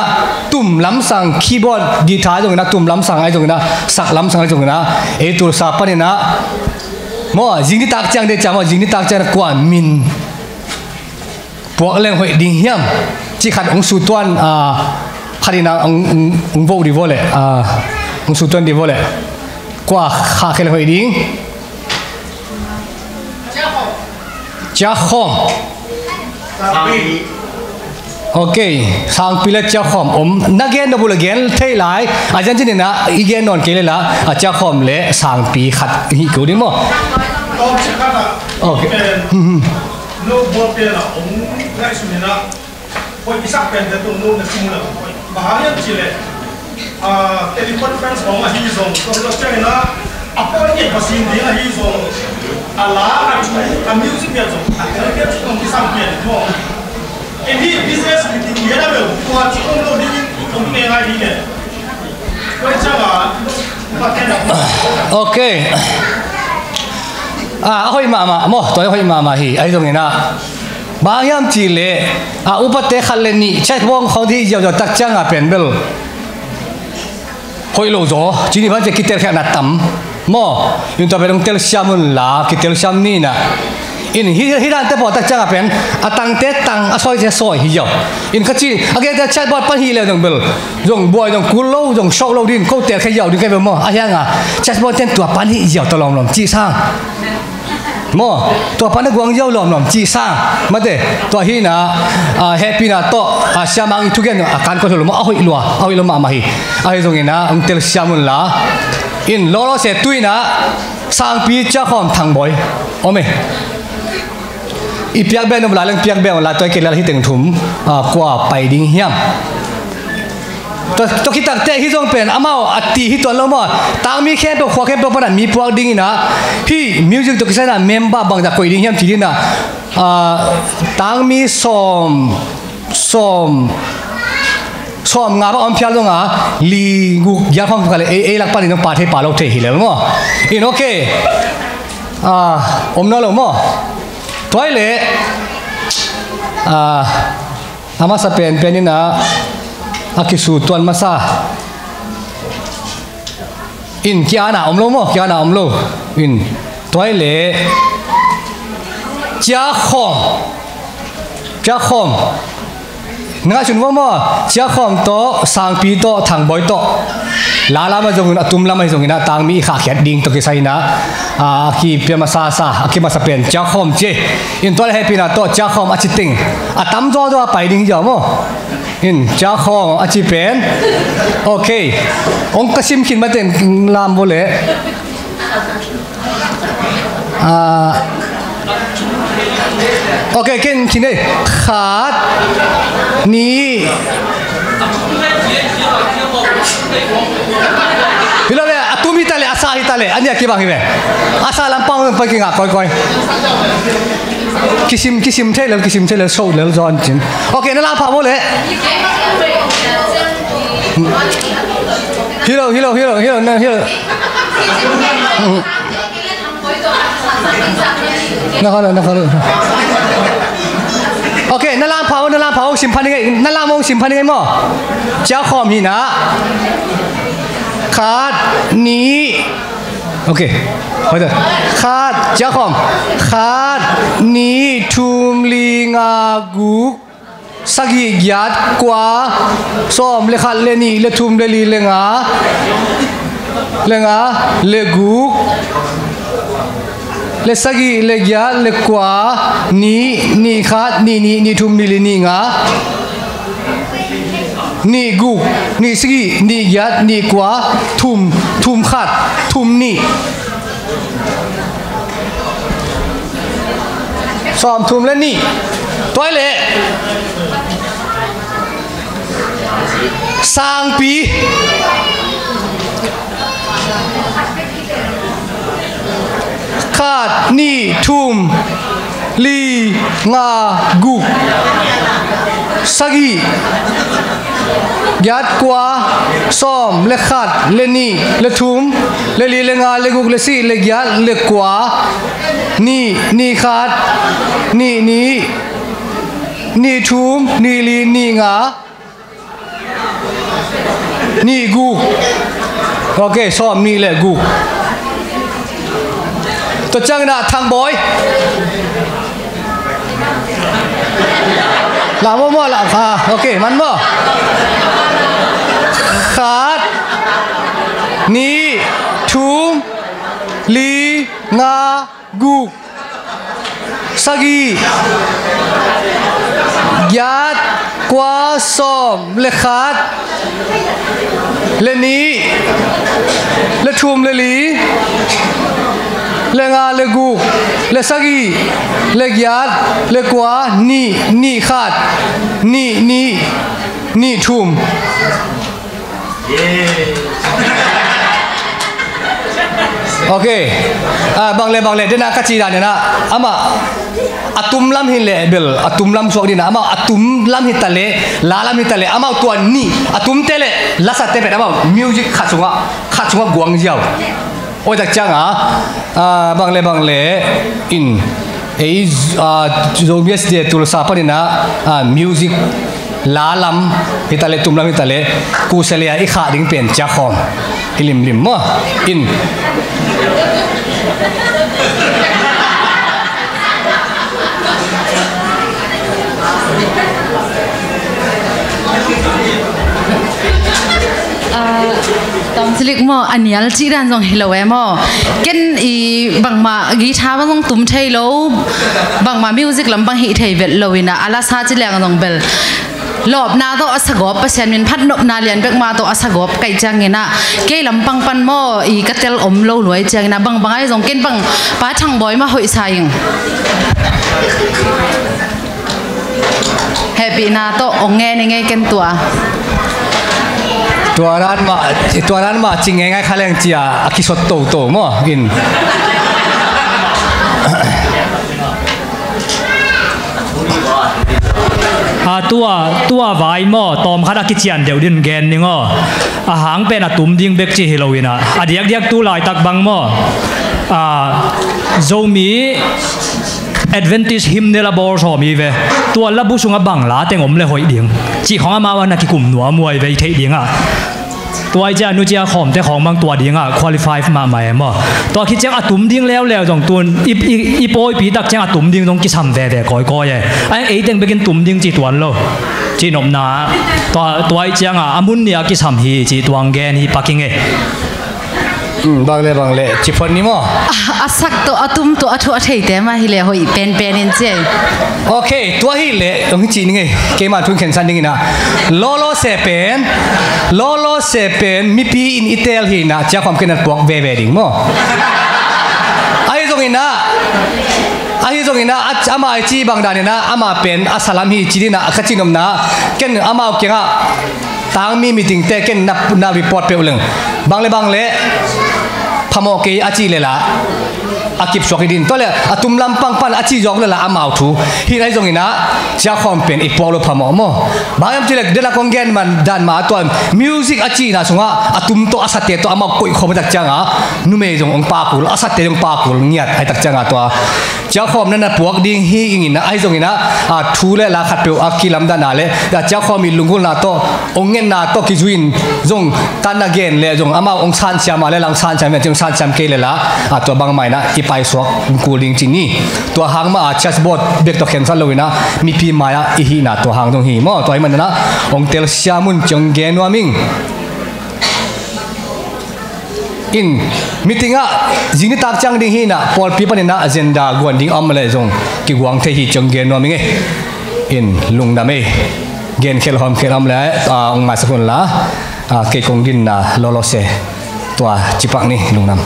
tum lamsang keyboard, guitar ahi zongina, tum lamsang ahi zongina, sak lamsang ahi zongina, ei tulsa panina maw, zing nitak ciang de ciang maw, zing nitak ciang kua min puak leng hoih ding hiam cih khat hong sutuan, a, khat ina hong, hong, hong voh dih vaw leh, a, hong sutuan dih vaw leh kua khah khe leng hoih ding. Ciah khawm. Ok, sangpi le ciah khawm om. Na gen nop uh leh gen thei lai. A zenzen ina i gen nawn kei leh la, a, ciah khawm le sangpi khat hih kul ding maw. Ok. No ball player la om ngaihsun ina. Hoih i sak pente tung no na sim uh leh hoih. Bang hang hiam cih leh, a, teleconference khawng ahi zong, tua hi lo ciangin a, a pawi ngeih Pasian ding ahi zong, a la, a thu, a music pian zong, a tel pian zong kisam pian maw. Eni business meeting lian a bel, tua ci om lo dingin, om ngai ngai ding e. Tua ciang a, tua ken a. Ok. A, a hoih mahmah maw, tua a hoih mahmah hi, ahi zongin a. Bang hiam cih leh, a, upate khat le nih, checkbook khawng hi ziauziau tak ciang a pen bel hoih lo zaw, cih ni bang ci kitelkhiatna tam maw. In tua pen hong telsiam un la, kitelsiam ni ina. In hi, hi dante pawh tak ciang a pen, a tangte tang, a sawite sawi hi ziau. In kha ci, a gente checkbook pan hi le zong bel, zong buai, zong kul lo, zong sawh lo ding, ko telkhia ziau ding ka hi bel maw. A hiang a, checkbook ten tua pan hi ziau ta lawmlawm, cih sang. Maw, tua pan a guang ziau lawmlawm cih sang mate, tua hi na, a, hehpihna tawh, a, siamang i thugen a kan kol hi lo maw, a hoih lua, a hoih lua mahmah hi. Ahi zongin a hong telsiam unla, in lawlawse tu-in a Sangpi, Ciakhawm, Thangbawi om e. I piak beh nop la leng piak beh unla, tua i kei lal hi teng thum, a, kua pai ding hiam? Tua, tua khit takteh hih zong pen amau a ti hi tuan lo maw. Tangmi khempeuh, khua khempeuh pan a mi puak dingin a, hih music tawh kisai in a member bangzah koih ding hiam ci dingin a, a, tangmi sawm, sawm, sawm nga bang om phial zong a, li, guk, giat khawng kha leh ei, ei lak panin zong pa thei pa lo thei hi lel maw. In ok. A, om nawn lo maw. Tua hi leh, a, a masa penpen in a, a kisu tuan masa. In kiana om lo maw, kiana om lo. In tua hi leh Ciakhawm. Ciakhawm. Na ngaihsun maw maw, Ciakhawm tawh, Sangpi tawh, Thangbawi tawh. La lam a zongin, a tum lam ahi zongin a tangmi i khahkhiat ding tawh kisai in a, a, a kipia masa sa, a kimasa pen Ciakhawm ci e. In tua leh hehpihna tawh Ciakhawm a ci teng a tamzaw zaw a pai ding hi zaw maw. In Ciakhawm a ci pen. Ok. Ong ka sim khin mate, lam vo leh. Ah, ok, ken khin ei. Khat, nih. Hi lo ve, a tum hi ta leh, a sa hi ta leh, a nih a kibang hi ve. A sa lampang pai kingak kawikawi. Kisim, kisim thei lel, kisim thei lel, so lel zaw an cin. Ok, na lam pha vo leh. Hi lo, hi lo, hi lo, hi lo, na, hi lo. Na kha lo, na kha lo. Ok, na lam pha vo, na lam pha vo, sim pha ni ngei, na lam vo, sim pha ni ngei maw. Ciakhawm hi na. Khat, nih. Ok. Hoih ta. Khat, Ciakhawm. Khat, nih, thum, li, nga, guk, sagih, giat, kua, sawm, le khat, le nih, le thum, le li, le nga, le nga, le guk, le sagih, le giat, le kua, nih, nih khat, nih nih, nih thum, nih li, nih nga, nih guk, nih sagih, nih giat, nih kua, thum, thum khat, thum nih. Sawm thum le nih. Tua hi leh Sangpi. Khat, nih, thum, li, nga, guk, sagih, giat, kua, sawm, le khat, le nih, le thum, le li, le nga, le guk, le sagih, le giat, le kua, nih, nih khat, nih nih, nih thum, nih li, nih nga, nih guk. Ok, sawm nih le guk. Tua ciangin ah Thangbawi. Lah maw, maw, lah. Ah, ok, man maw. Khat, nih, thum, li, nga, guk, sagih, giat, kua, sawm, le khat, le nih, le thum, le li, le nga, le guk, le sagih, le giat, le kua, nih, nih khat, nih nih, nih thum. Ok. Ah, bang le, bang le, dena ka ci dan dena, amah a tum lam hi leh bel a tum lam suak dina, amah a tum lam hi ta leh, la lam hi ta leh, amah tua nih a tumte le lasate pen amah music khat sungah, khat sungah guang ziau. Oi tak ciang a, ah, bang le, bang le, in, ei, ah, Zomi S D A Tulsa panin ah, ah, music la lam hi ta leh, tum lam hi ta leh, kusia le a i khah ding pen ciakhawm hi limlim maw. In. Ah, Tawmcilik maw, a nial cih dan zong hi lo e maw. Ken i bangmah guitar bang zong tum thei lo, bangmah music lam bang hih thei vet lo inah, a lasa ci leng zong bel lawpna tawh a sagawp, Pasian min phat nopna lian bek mah tawh a sagawp kaih cianginah, kei lampang pan maw i ka tel om lo luai cianginah, bangbang ahi zong ken bang Pa Thangbawi mah hoihsa ing. Hehpihna tawh ong ngen i ngei ken tua. Tua dan mah, tua dan mah ci ngeingai kha leng cia a kisot toto maw in. A tua, tua vai maw, tawm khat a kician deuh din gen ning aw. A hang pen a tum ding bek ci hi lo inah, a diakdiak tu laitak bang maw, a Zomi Adventist hymnal a bawl sawm hi ve. Tua labu sungah bang la teng om le hoih ding cih khong amau a na kikum nuam uh ahi ve, i theih dingah. Tua i ciang a nu cia khawmte khawng bang tua dingah qualify mahmah e maw. Tua khit ciang a tum ding leuleu zong tun i, i, i pawipi tak ciang a tum ding zong kisam veve kawikawi e. A ei teng bekin tum ding ci tuan lo, ci nopna. Tua, tua i ciang a, a mun ni a kisam hi ci tuang gen hi paking e. Bang le bang le ci phot ni maw? A sak tawh, a tum tawh, a thu a theite mah hi le hoih penpen in ci e. Ok, tua hi le hong ci ning e. Keima thu khensan ding inah, lolo se pen, lolo se pen mipi in i teel hi inah, ciakhawm ken a puak veve ding maw? Ahi zong inah, ahi zong inah, ama i ci bang dan inah, ama pen a salam hi ci dinah, ka ci nopna, ken amau kiangah tangmi meeting te ken na, na report peuh leng, bang le bang le phamawh kei a cih le la a kipsuak hi din. Tua le a tum lampang pan a cih zawk le la amau thu hi. Ahi zong inah ciakhawm pen i puak lo phamawh maw. Bang hiam cih le dena kong gen man dan mah a tua music a cihna sungah a tum tawh a sate tawh amau koih khawm a tak ciangah numei zong ong pakul, a sate zong pakul ngiat a hi tak ciangah tua ciakhawm na na puak ding hi ing inah, ahi zong inah, a, thu le la khatpeuh a kilamdanna le, a, ciakhawm i lunggulhna tawh, ong ngetna tawh kizui in zong tan na gen le zong amau ong sansiam a le lang sansiam in a ci ong sansiam kei le la, a, tua bangmah inah i paisuak kul ding ci ni. Tua hang mah a chessboard bek tawh khensat lo inah mipi mai-ah i hihna tua hang zong hi maw. Tua hi man inah ong telsiam un ci ong gen nuam ing. In, meeting ah zing nitak ciang ding hi inah, pawlpi pan inah agenda guan ding a om le zong kiguang thei hi ci ong gen nuam ing e. In, lungdam e. Gen khel hawm khel a om le, a, ong maisak un la, a, kei kong dinna lolo se. Tua cipak ni, lungdam.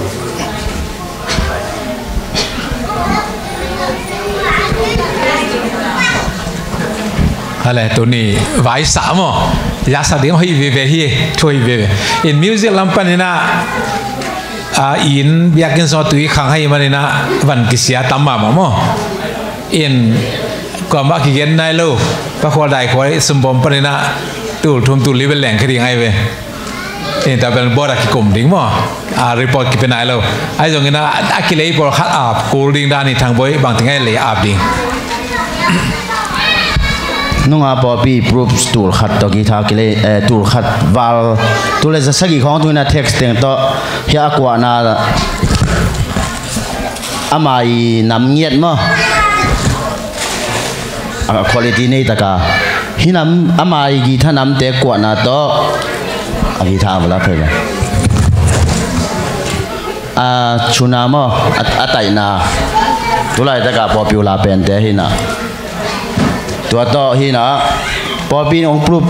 Hale, tuni vaisa maw, yasa ding hoih veve hi, thu hoih veve. In music lam pan inah, a, in biakinn sung tui khang hi man inah van kisia tam mahmah maw. In kuamah kigen nai lo, pakhual daikhual sumbawm pan inah tul thum tul li bel leng khe ding ahi ve. In tua pen board a kikum ding maw, a, report kipia nai lo. Ahi zong inah a kilei pawlkhat a kul ding dan hi. Thangbawi bangteng a lei ap ding. Nunga pawlpi proof tul khat tawh guitar kilei, eh, tul khat val, tul le za sagih khawng tungin a text teng tawh hi a kuahna. Ama i nam ngiat maw? A quality nei taka. Hi nam, ama i guitar namte kuahna tawh. A guitar a va la phei la. A chuna maw? A, a taihna. Tulai taka pawlpi uh la pente hi na. Tua tawh hi na, pawlpi in hong proof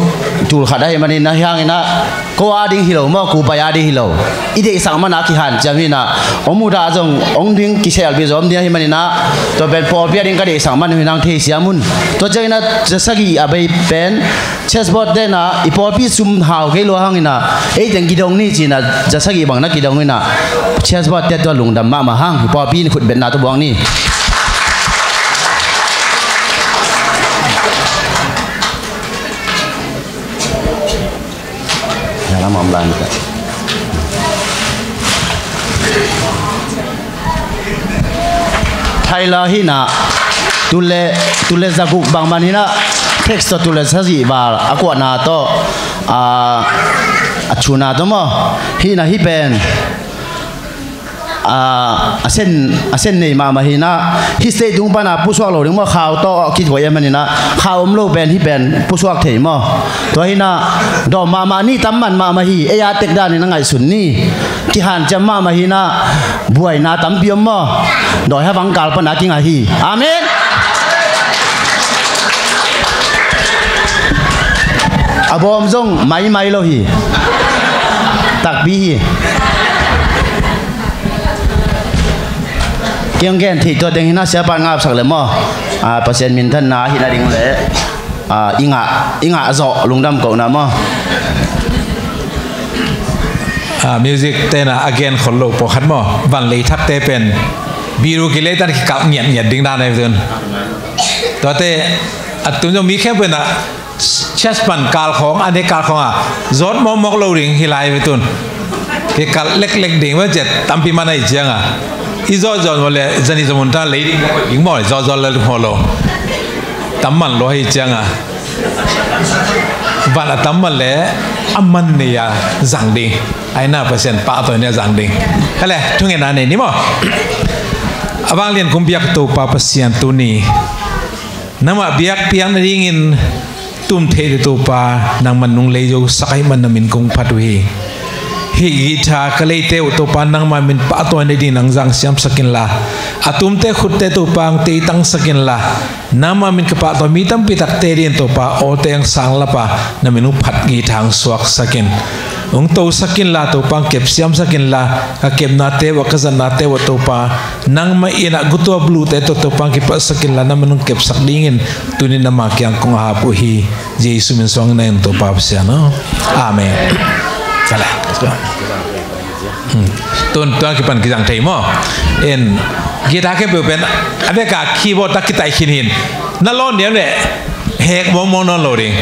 tul khat ahih manin na, hi hangin na, ko a ding hi lo maw, kupai a ding hi lo. I deihsak man a kihanciam hi na, hong mudah zong, hong ding kiselpi zom ding ahih manin na, tua pen pawlpi a ding ka deihsak man hi nang theisiam un. Tua ciangin na, za sagih a bei pen, chessboard te na, i pawlpi sum hau kei lua hangin na, ei teng kidong ni ci na, za sagih bang na kidong hi na, chessboard te tua lungdam mahmah hang, i pawlpi in khutbetna tua buang ni. Thaila hi na, tul le, tul le za guk bang man hi na, text tawh tul le sagih val, a kuahna tawh, a, a chuna tawh maw, hi na hi pen. a, a sen, a sen nei mahmah hi na, hih stage tung pana pusuak lo ding maw, khau tawh kituak ahih manin ah, khau om lo pen hih pen pusuak thei maw. Tua hi na, dawm mahmah ni, tam man mahmah hi, ei a tek danin a ngaihsun ni, kihanciam mahmah hi na, buaina tampi om maw. Dawi ha vang kal pana kingah hi. Amen. A bawm zong maimai lo hi. Takpi hi. Kiang gen thei tua teng hi na, siapa in ngapsak le maw. A, Pasian minthanna hi na ding le, a, i ngah, i ngah zawh lungdam kohna maw. A, music tena a gen khol lo pawlkhat maw. Van lei thakte pen biru kilei tan kikap ngiatngiat ding dan ai tun. Tuate a tum zong mi khempeuh in ah church pan kal khawng, a ne kal khawng a zawt mawkmawk lo ding hi lai ve tun. Kikal leklek ding ve, ciat tampi man ahi cianga, i zawtzawt maw le zani zamun ta lei ding, ding maw le zawtzawt le maw lo. Tam man lo ahi cianga, van a tam man le a man nei a zang ding. Aina Pasian pahtawi nei a zang ding. Hele, thungetna nei ni maw. A vanglian kong biak Topa Pasian, tuni nangmah biakpiakna dingin tum theih ding Topa, nangman nong lei zo sak ahih man na min kong phat uh hi. Hih guitar ka leite uh Topa, nangmah min pahtawi na ding nang zang siamsak inla, a tumte khutte Topa ang teitangsak inla, nangmah min ka pahtawi mi tampi takte dingin Topa, awte ang sang lapa na min uh phat, guitar ang suaksak in. Hong tosak inla Topa, ang kep siamsak inla, ka kepnate uh, ka zatnate uh Topa, nangmah in ah gutua bulute tawh Topa ang kipatsak inla, nangmah in hong kepsak dingin tuni nangmah kiang kong ap uh hi. Jesu min suang na in Topa Pasian aw. Amen. Kale. Hmm. Tun, tuang kipan kizang thei maw. In, guitar khe peuh pen a beka keyboard ta kitai khin hin. Na lawn diam le hek mawkmawk nawn lo ding.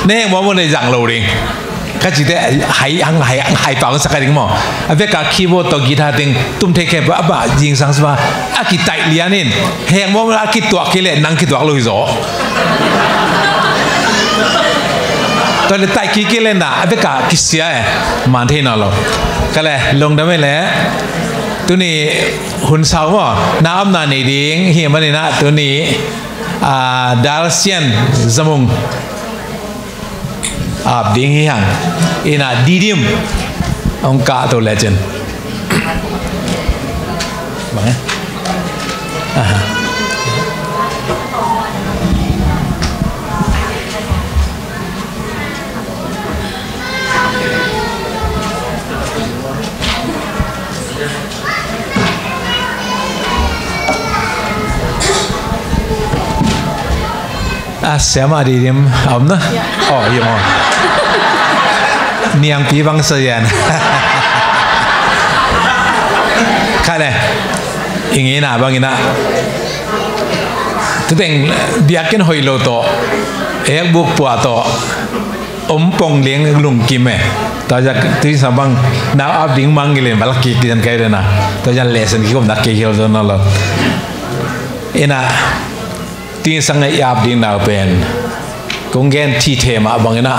Na hek mawkmawk na zang lo ding. Ka cite hai hang hai hang hai pau sak ding maw. A beka keyboard tawh guitar teng tum thei khe ba ba zingsang sua. A kitaih lian in hek mawkmawk a kituak kei le nang kituak lo hi zaw. Tua le taih kik kei le na a beka kisia e. Man thei nawn lo. Kale, lungdam e le. Tuni hun sau maw, na omna nei ding hi manin ah tuni, a, Dalsian Zamung ap ding hi hang. Ina Didim hong kah to lecin. Bang, eh? Aha. A, siama Didim a om na? Oh, yom. Niangpi bang sa yan. Kale. Ingina bang ina. Tuteng biakinn hoih lo tawh, ekbuk pua tawh, om pong liang lungkim e. Tua zak tui sa bang nau ap ding mang ngilen balak kik kian kai dena. Tua zan lesen kikom nak kik hil zon lo. Ina, tui sang i ap ding nau pen kong gen thi the mah bang ina,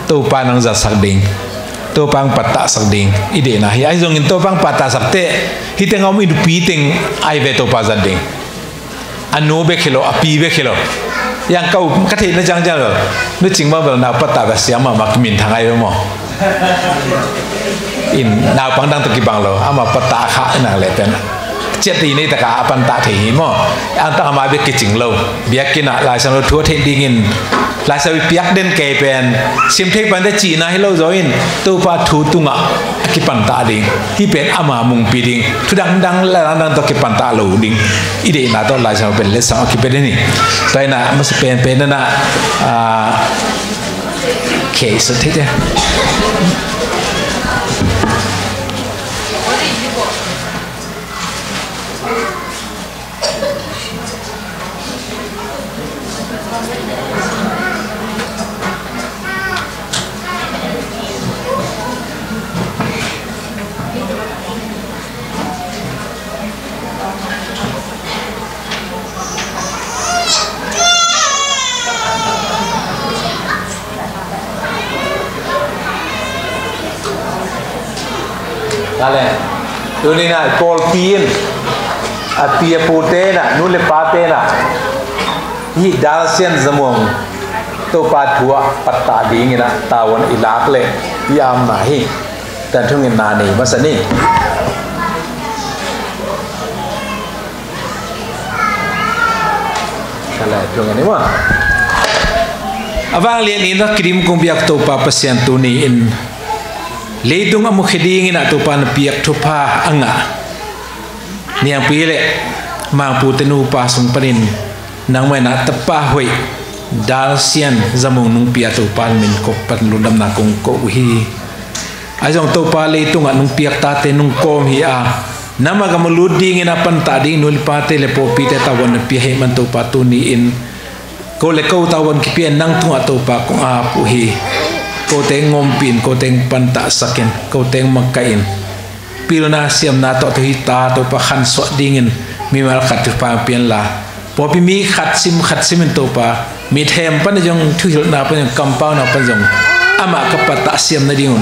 Topa nang zatsak ding, Topa ang pattahsak ding i deihna hi. Ahi zongin Topa ang pattahsak teh hih teng a om i nupi teng ai ve Topa zat ding. A nu bek hi lo, a pi bek hi lo. Yang ka u, ka theihna ciangciang lo. Nu Cing bang bel nau pattah bek siam mahmah, kiminthang ai bek maw. In naupang dang tawh kibang lo. Amah pattah kha nang leh pen ciat i nei taka a pattah thei hi maw. Ang tak amah bek kicing lo. Biakinn ah Lai Siangtho thu a theih dingin Lai Siangtho i piak den kei pen sim thei pan te cihna hi lo zaw in Topa thu tungah a kipattah ding. Hih pen ama mungpi ding. Thu dangdang la dangdang tawh kipattah lo ding. I deihna tawh Lai Siangtho pen letsam a kipia den hi. Tua ina masa penpen na, ah, kei sa thei te. Ka le, tuni-in ah pawlpi in a pi a pute in ah, nu le pate in ah hih Dalsian Zamuang Topa thu ah pattah dingin ah tavuan i lak leh i amna hi. Tua thungetna nei masa ni. Ka le, thungen ni maw. A vanglian in a kidim kong biak Topa Pasian, tuni-in leitung a mukhia dingin ah Topa na piak thupha a ngah Niangpi le Mangpute nupa sung panin nangmah in ah tapa hoih Dalsian Zamuang nungpi a Topa min kong pan lungdamna kong ko uh hi. Ahi zong Topa, leitungah nungpi a tate nungkawm hi a, nangmah gam a lut dingin a pantah ding nu le pate le pawlpite tavuan na pia ahih man Topa, tuni-in ko le ko tavuan kipia in nang tungah Topa kong ap uh hi. Kote hong ompih in, kote hong pantahsak in, kote hong makaih in. Pilna siamna tawh tua hih ta Topa khansuah dingin mimal khat thupha pia inla, pawlpi mi khat sim khat simin Topa, mithem pan zong, thuhilhna pan zong, kampauna pan zong amah ka pattah siam nadingun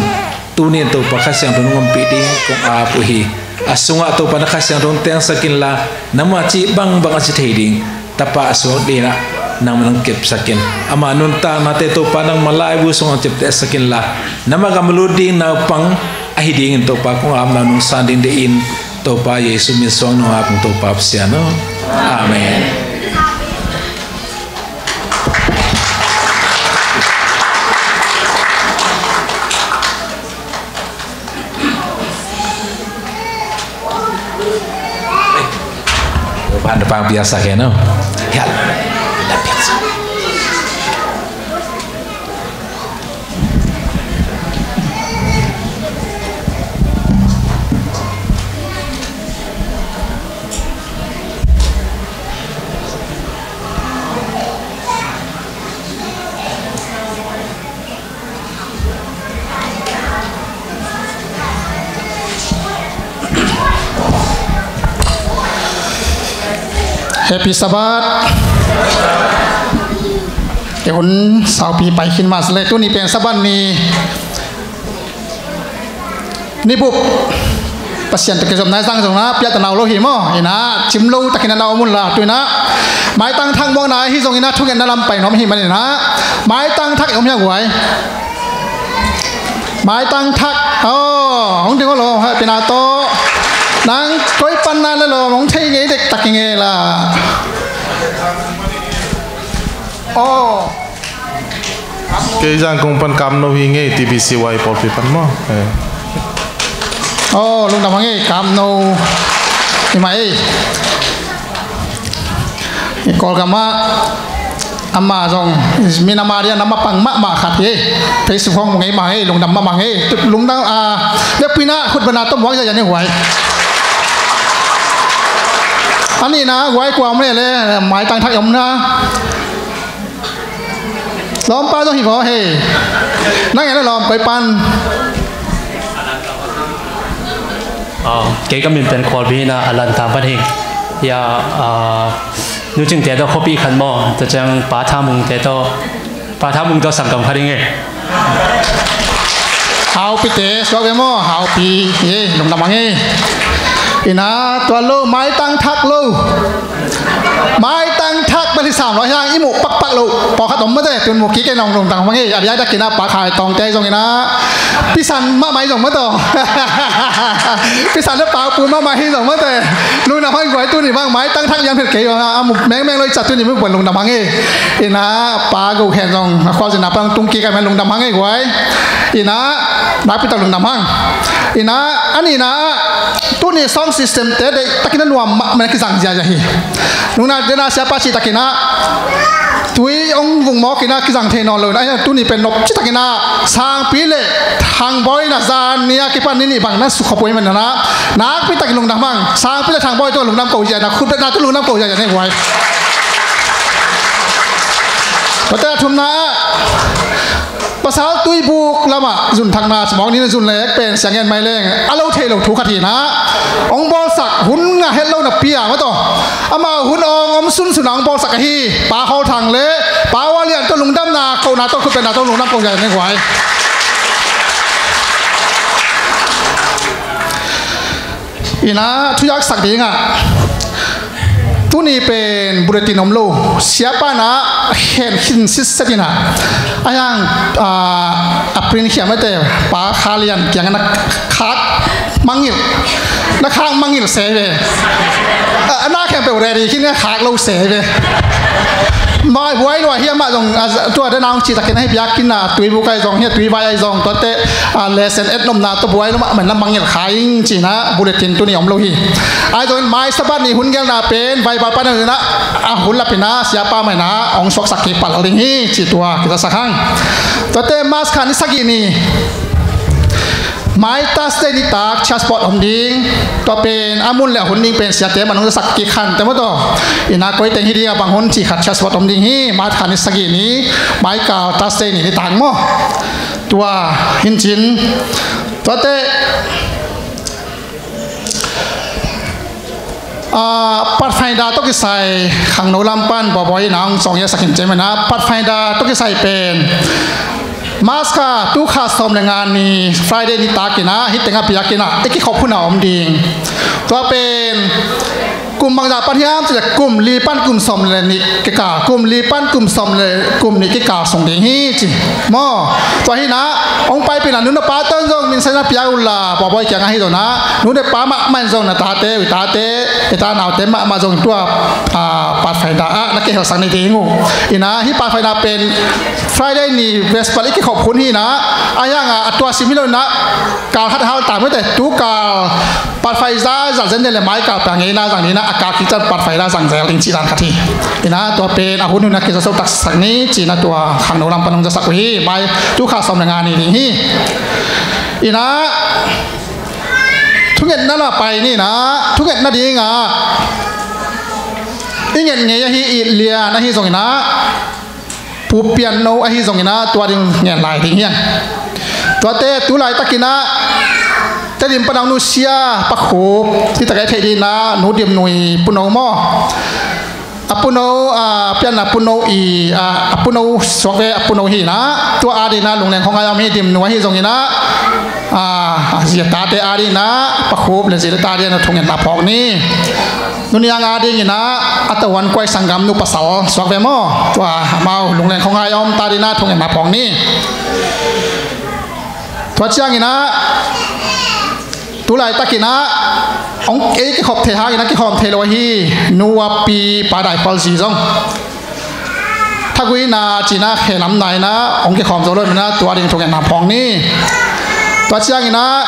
tuni-in Topa Kha Siangtho nong ompih ding kong ap uh hi. A sungah Topa na Kha Siangtho hong tengsak inla, nangmah cih bangbang a ci thei ding tapa a suak dingin ah nangmah nong kepsak in. Ama nuntaknate Topa nangmah laibu sungah hong ciaptehsak inla, nangmah gam a lut ding naupang ahi dingin Topa kong apna nong san ding deih in, Topa Jesu min suang nong ap ung Topa Pasian aw. Amen. Topa, Topa hong piaksak hen aw. Ya. Happy Sabbath. Kei hun saupi pai khin mah se leh, tuni pen Sabbath ni, ni bup Pasian tawh kizopna i zang zong na piahtana uh lo hi maw? Inah cim lo takin a na om unla, tu inah maitang thak muakna ahi zong inah thungetna lam pai nuam ahih man inah maitang thak i om hiam guai? Maitang thak. Aw, hong ding aw lawm, hehpihna tawh. Nang koi pan na le lawm, hong thei ngei dektak i ngei la. Aw. Kei Zangkong pan Kamno hi ngei, T B C Y pawlpi pan maw. Eh. Aw, lungdam hang ei, Kamno. Hi mah ei. Kawlgam ah ama zong, mi na ma dia na mapang mahmah khat hi. Facebook hong mu ngei mah hi, lungdam mahmah hi. Lungdam, ah, biakpui na khutbana tawh muak zia zia ni guai. A nihna guai kua om le le, maitang thak om na. Lawmpa zong hi vaw hei. Nang en a lawm koi pan. Aw, kei ka min pen Khualbi hi na, a Lantang pan hi. Ya, ah, Nu Cingte tawh khuapi khat maw, tua ciang Pa Tha Mungte tawh, Pa Tha Mung tawh sanggam khat hi ngei. Haupite suak ve maw, haupi, ye, lungdam hang e. Ina, tua lo, maitang thak lo. Maitang thak bel hi sam lo, hiang i muh pakpak lo. Pawlkhat om mate, tun muh kik e nong lungdam hang e. A diakdiakin a Pa Khai Tawngte zong ina, pisan mahmah hi zong mataw. Pisan le pakpun mahmah hi zong mate. Lungdam hang guai, tuni bang maitang thak lian phet kei zong a, a muh mengmeng lo i cia, tuni muh buan lungdam hang e. Ina, Pa Go Khen zong a khualzinna pan tung kik a, man lungdam hang e guai. Ina, nakpi tak lungdam hang. Ina, a nihna ah, tuni sound system te deih takin a nuam mahmah, kizang ziazia hi. Nungna dena siapa cih takin a tui hong vung mawk ina kizang thei nawn lo ina, tuni pen nop cih takin a Sangpi le Thangbawi ina zan ni a kipan ni nih bang na sukkhop uh hi man ina, nakpi takin lungdam hang. Sangpi le Thangbawi tawh lungdam ko ziazia, khutbetna tawh lungdam ko ziazia nei guai. Tua te a thumna ah pasal tuibuk lamah zunthakna cimawk ni na zun lek pen siang en mai leng a lo thei lo thu khat hi na. Hong bawlsak hun ngah het lo napi a mataw, amau hun awng om sunsun a hong bawlsak ahi Pa Khawl Thang le Pa Ua Lian tawh lungdamna kohna tawh khutbetna tawh lungdam ko ziazia nei guai. Ina thuyak sak dingah tuni pen bulletin om lo. Siapa na khen khin sitset ina a hiang, ah, a print khiam ate pa Khalian kiang na khak mangil, na khak mangil se ve. A, a na khen pe ready khin na khak lo se ve. Mai buai lo hiam mah zong, a, tua da nang ci takin a hi biak khin na tui bu kai zong hi tui vai ai zong tuate, a, lesson et nom na to buai lo mah man na mangil khaing ci na bulletin tuni om lo hi. Ai zong mai Sabbath ni hun gelna pen vai bal pan na a hun lapina siapa mai na ong suaksak ki pal ding hi ci tua kita sak hang. Tuate March kha ni sagih ni mai Thursday nitak church sport om ding. Tua pen a mun le a hun ding pen siate manung sak ki khan te maw taw. Ina koi teng hi ding a bang hun ci khat church sport om ding hi. March kha ni sagih ni mai kal Thursday ni nitak maw. Tua hin cin. Tuate Ah, Pathfinder tawh kisai khangno lam pan bawbawi na hong cawng ia sakin cemena Pathfinder tawh kisai pen March kha tu kha sawm le nga ni Friday ni takina hi tenga piakina i kikhop huna om ding. Tua pen kum bangzah pan hiam cih le kum li pan kum sawm le nih kikal, kum li pan kum sawm le kum nih kikal sung ding hi ci. Maw, tua hina hong paipina nu na pa ton zong min saina pia uhla bawbawi kiang ahi zona nu ne pa mahmah in zong na tate ui tate i ta naute mahmah zong tua, ah, Pathfinder ah na kihelsak ni ding uh. Ina hi Pathfinder pen Friday ni Vesper i kikhop hun hina a hianga a tua sim hi lo ina kal hat hal ta mete tu kal Pathfinder zat zen le mai kal pia ngeina zang nina a kal kitan Pathfinder zang zel ding ci dan khat hi. Ina tua pen a hun huna kisa so taksak ni cina tua khangno lam pan hong zasak uh hi mai tu kha sawm le nga ni ding hi. Ina thungetna la pai nina thungetna dinga i nget ngei ahi i lian ahi zongina pupian no ahi zongina tua ding ngen lai ding hian. Tuate tu laitakina Tedim panang nu sia pakhup titak e thei dina nu dim nui puno maw. A puno, a pianna puno i, a, a puno suak ve a puno hina tua adina lungleng khongai om hi dim nu ahi zongina, a, a zia tate adina pakhup le zia le ta adina thungetna phawk ni. Nuniang adingina a tawan kuai sanggam nu pasal suak ve maw tua amau lungleng khongai om ta adina thungetna phawk ni. Tua ciangina tu laitakina hong ei kikhop thei hangina kikhawm thei lo ahi nu a pi pa dai khol zi zong thaguina cina khelam naina hong kikhawm zo lo mina tua ding thungetna phawng ni. Tua ciangina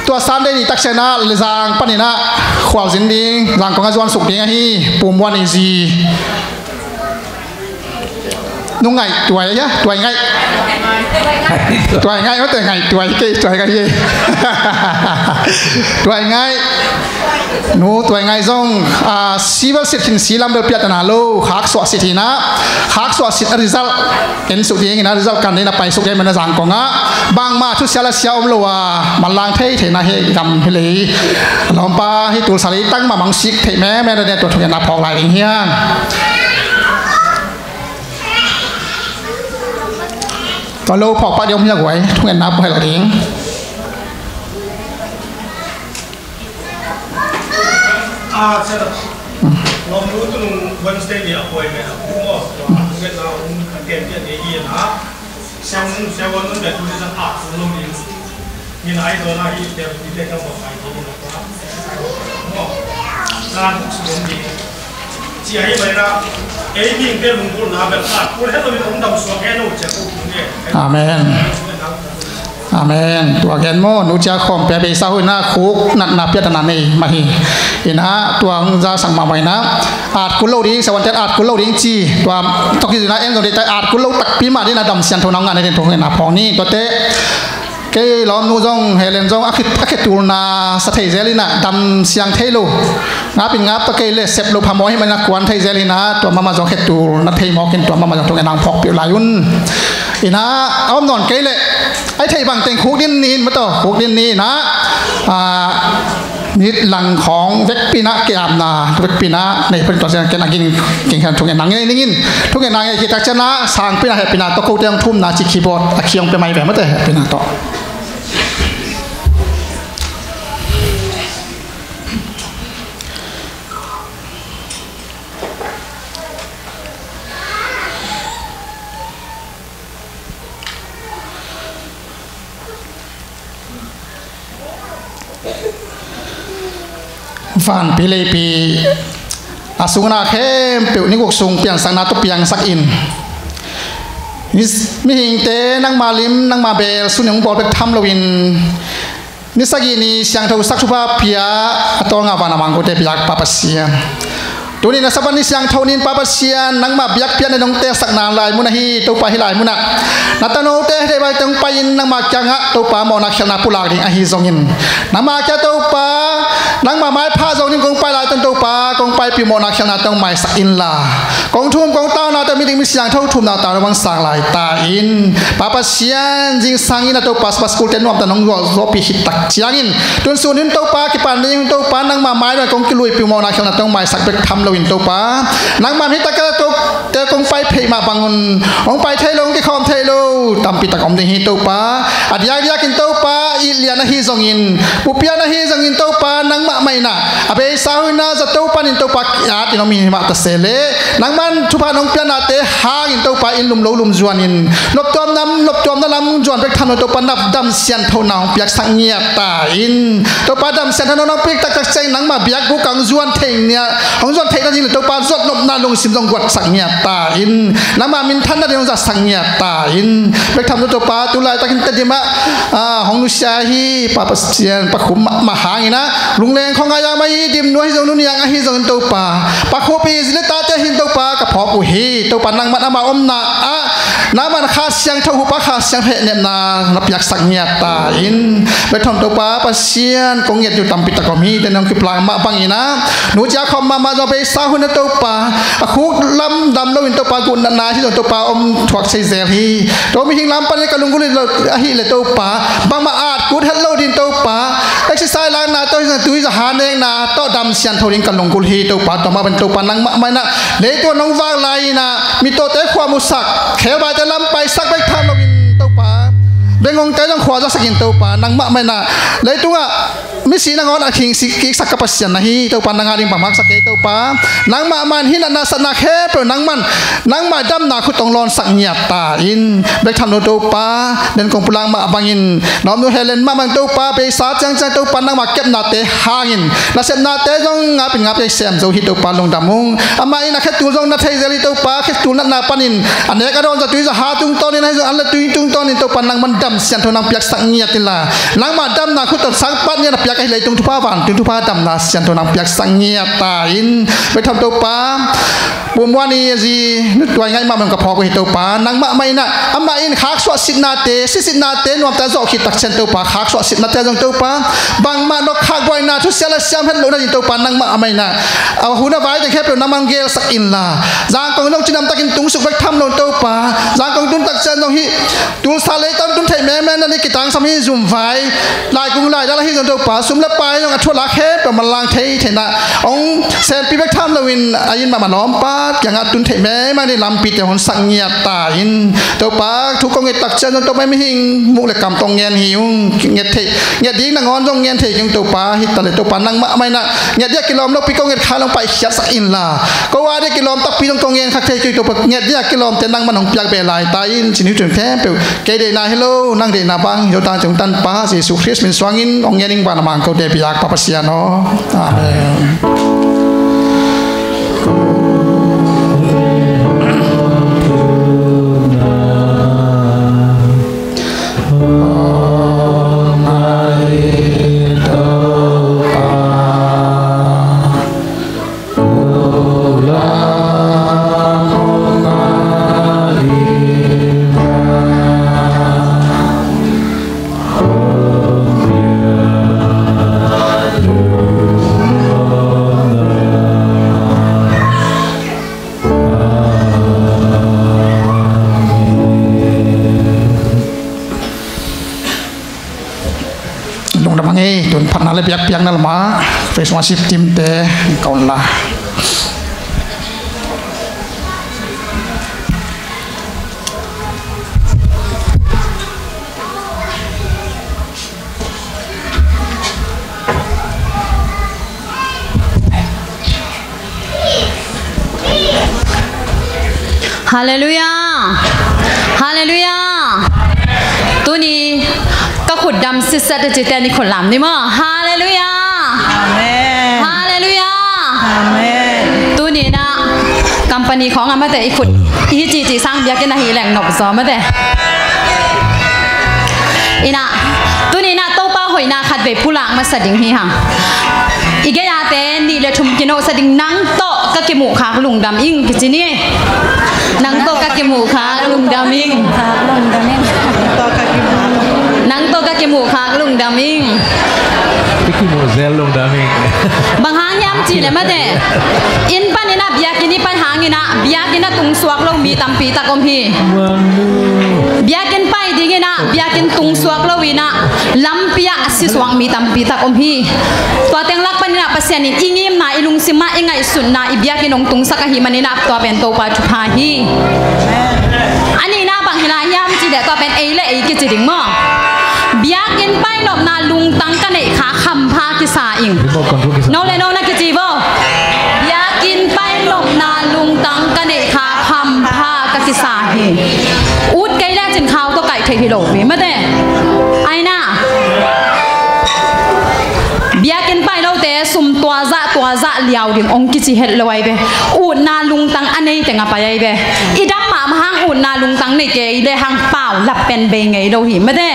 tua Sunday ni taksiana le zang panina khualzin ding zangkonga zuan suk ding ahi pum wan i zi. Nungai tuai ya tuai ngai. Tuai ngai mate ngai tuai ke tuai ngai ye. Tuai ngai. Nu tuai ngai zong, ah, si bel sit khin si lam bel piat na lo khak suah sit hina khak suah sit a result en suk ding ina result kan ding na pai suk ding mana zang konga bangma thu sia la sia om lo a malang thei thei na he gam he lei lawmpa hi tul sali tang ma mang sik thei me me na den tua thungetna phawk lai ding hiang. Tua lo phawk pak ding om hiang guai thungetna phawk lai ding. Ah, sana. Lawmnu tu nung Wednesday ni appointment a pu mo. Tua nung na un ken ken ni hi na. Siang nung siang wan nung ken tu ni sa a pu nung ni. Ni na ai do na hi te ni te ka mo ai ni na ko. Mo. Na su ni. Ci ai mai na. Ei ni te nung ko na be ka. Ko he lo ni ong dam so ke no che ko ni. Amen. Amen. Tua gen maw nu cia khawm pia beisa hu ina khuk natna piatana nei mah hi. Ina tua hong za sang mahmah ina at kul lo ding sawanten at kul lo ding ci tua toki ina en zong dei tai at kul lo takpi mah ding na dam sian tho na hong ngah nei ding tho hong ina phawng ni tuate. Kei lawm nu zong helen zong a khit a khitulna sa thei zel ina dam siang thei lo. Ngap in ngap ta kei le sep lo phamaw hi mana kuan thei zel ina tua mama zong khetul na thei mawk in tua mama zong tung enang phawk piu lai un. Ina a om nawn kei le ai thei bang teng khuk din ni in mataw khuk din ni ina, a, nit lang khawng vekpina kiamna vekpina nei pun tua siang ken a ging ging khan tung enang ngei ning in tung enang ngei kitak chana sangpina hepina to ko teng thumna ci keyboard a khiong pe mai ve mate hepina to. Vanpi leipi a sungah na khempeuh ni guk sung piansakna tawh piangsak in. Ni, mihingte nangma lim, nangma bel sung in hong bawl bek tham loin, ni sagih ni siangtho sak thupha pia a tawlnga van a mangkote biak Pa Pasian. Tuni na Sabbath ni siangtho ni-in Pa Pasian, nangma biakpiakna nong teelsak na lai mun ahi Topa, hih lai munah na tanote hih lai teng pai-in nangma kiangah Topa mawhna khialhna pulak ding ahi zongin, nangma kiang Topa, nangma maipha zong ding kong pai lai teng Topa, kong paipih mawhna khialhna teng maisak inla, kong thum kong tauna teng mi ding mi siangtho thumna tau na bang sang lai ta in. Pa Pasian, zingsang in a Topa Sabbath school te nuamta nong zualzawhpih khit tak ciangin, tun sun in Topa kipan ding Topa nangma mai dong kong kiluipih mawhna khialhna teng maisak bek tham loin Topa, nangma hih tak a Topa te kong pai phei mah bangun, hong pai thei lo, hong kikhawm thei lo tampi tak om ding hi Topa. A diakdiak in Topa, it lian ahi zongin, bupian ahi zongin Topa, nangmah mah in a beisa hun a zato panin Topa ki-at in om hi mah ta se leh, nangman thupha nong piaknate hangin Topa in lum lo lum zuanin, noptuamna, noptuamna lam zuan bek tham lo Topa, na dam sianthona hong piaksak ngiat ta in. Topa dam sianthona nong piak taktak ciangin nangma biakbuk ah hong zuan thei ngiat, hong zuan theihna ding le Topa zuat nopna lungsim zong guatsak ngiat ta in. Nangma minthanna ding hong zatsak ngiat ta in. Bek tham lo Topa, tu laitakin Tedim ah, ah, hong nusia hi Pa Pasian, Pa Khum mah, mah hangin a lungleng khong a yam ahi Dimnu ahi zong, Nu Niang ahi zongin Topa, Pa Khup i zi le tate hin Topa ka phawk uh hi. Topa nangman ama omna ah nangman Kha Siangtho, hupa Kha Siangtho hehnemna na piaksak ngiat ta in. Bek tham Topa Pasian, kong nget uh tampi tak om hi, te nong kiplang mah bangin a, nu cia khawm mahmah zong beisa hun a Topa, a khuk lam dam loin Topa, gutna na hi zong Topa om thuak sei zel hi. Topa mihing lam panin ka lunggulh hi lo ahih leh Topa, bangmah at kut het lo ding Topa, exercise lakna tawh hi zong tui zaha nekna tawh dam siangtho ding ka lunggulh hi Topa. Tua mah bangin Topa nangmah mah in a leitung ah nong vak lai in a, mittawte khuamusak, khelbaite lam paisak bek tham loin Topa, bengngongte zong khuazaksak in Topa, nangmah mah in a leitung ah misi nangawn a khing sik kiksak ka Pasian na hi Topa, nang a ding bang haksak kei Topa. Nangmah mah in hih natna satna khempeuh nangman, nangmah damna khut tawh hong lawnsak ngiat ta in. Bek tham lo Topa, den kong pulak mah bangin na omnu Helen mah bang Topa, beisa ciangciang Topa nangmah kepnate hangin nasepnate zong ngapin ngap ei sem zo hi Topa, lungdam ung. Amah in a khetul zong na thei zel hi Topa, khetul natna panin a nek a dawn zatui zaha tungtawnin ahi zong an le tui tungtawnin Topa nangman dam siangtho nang piaksak ngiat inla, nangmah damna khut tawh sangpat ngiat a piak ahi leitung thupha, vantung thupha, damna siangtho nang piaksak ngiat ta in. Bek tham Topa, Pu Muan i zi Nu Tuai Ngaih mah bang ka phawk uh hi Topa, nangmah mah in a, amah in khaksuah sitnate, sisitnate nuamte a zawh khit tak ciang Topa, khaksuah sitnate zong Topa, bangmah nokkhak buaina thusia la siam het lohna ding Topa, nangmah mah in a, a hun a vai teng khempeuh nangman gelsak inla, Zangkong zong cidamtakin tungsuk bek tham lo Topa, Zangkong tun tak ciang zong hih Tulsa leitung tun theih mengmeng na ni kitangsam hi, zum vai, laikung laidal ahi zong Topa, sum le pai zong a thu a la khempeuh manlang thei theihna hong sempih bek tham loin a inn mahmah lawmpat kiangah tun theih mengmeng ni lampite hong sak ngiat ta in. Topa thu kong nget tak ciang zong Topa mihing muk le kam tawh ngen hi ung, nget theih, nget ding nangawn zong ngen thei keng Topa, hi ta le Topa nangmah mah in a nget ding a kilawm lopi kong nget kha long paihkhiatsak inla, ko a ding a kilawm takpi zong kong ngen khak thei keng Topa, nget ding a kilawmte nangman hong piak beh lai ta in, cin hi tun khempeuh kei deihna hi lo, nang deihna bang hi lo ta, Tangtun Tanpa Jesu Khrist min suangin hong ngen ing, van a mangkote biak Pa Pasian aw. Amen. Lungdam hang ei, tun phatna le biakpiakna lamah praise worship team te ka un la. Halleluiah. Halleluiah. Tuni ka khut dam sitset a cite ni khut lam ni maw. Halleluiah. Amen. Halleluiah. Amen. Tuni inah company khawng a mate i khut i hi cici sang biakinn ahi leng nop zaw mate. Inah tuni inah Topa hoihna khat vei pulak masa ding hi hang. I gei-ate nih le thum kinohsa ding. Nang tawh ka kimuhkhak lungdam ing kici ni. Nang tawh ka kimuhkhak lungdam ing. Nang tawh ka kimuhkhak lungdam ing. Ka kimuh zel lungdam ing. Bang hang hiam cih leh mate, inn panin ah biakinn i pai hangin ah biakinn a tungsuak lo mi tampi tak om hi. Biakinn pai dingin ah biakinn tungsuak lo in ah lampi ah a sisuak mi tampi tak om hi. Tua teng lak panin ah Pasian in i ngimna, i lungsim ah i ngaihsutna, i biakinn hong tungsak ahih manin ah tua pen Topa thupha hi. A nihna bang hi lai hiam cih leh tua pen ei le ei kici ding maw. Biakinn pai nopna lungtang ka neih kha hampha kisa ing. No le no na kici vo. Biakinn pai nopna lungtang ka neih kha hampha ka kisa hi. Ut kei lecin khau tawh kaih theih hi lo pi mate. Aina. Biakinn pai lote sum tua zah tua zah liau ding hong kici het lo ai ve. Utna lungtang a nei teng a pai ai ve. I dam mahmah hang utna lungtang nei kei le hang paulap pen bei ngei lo hi mate.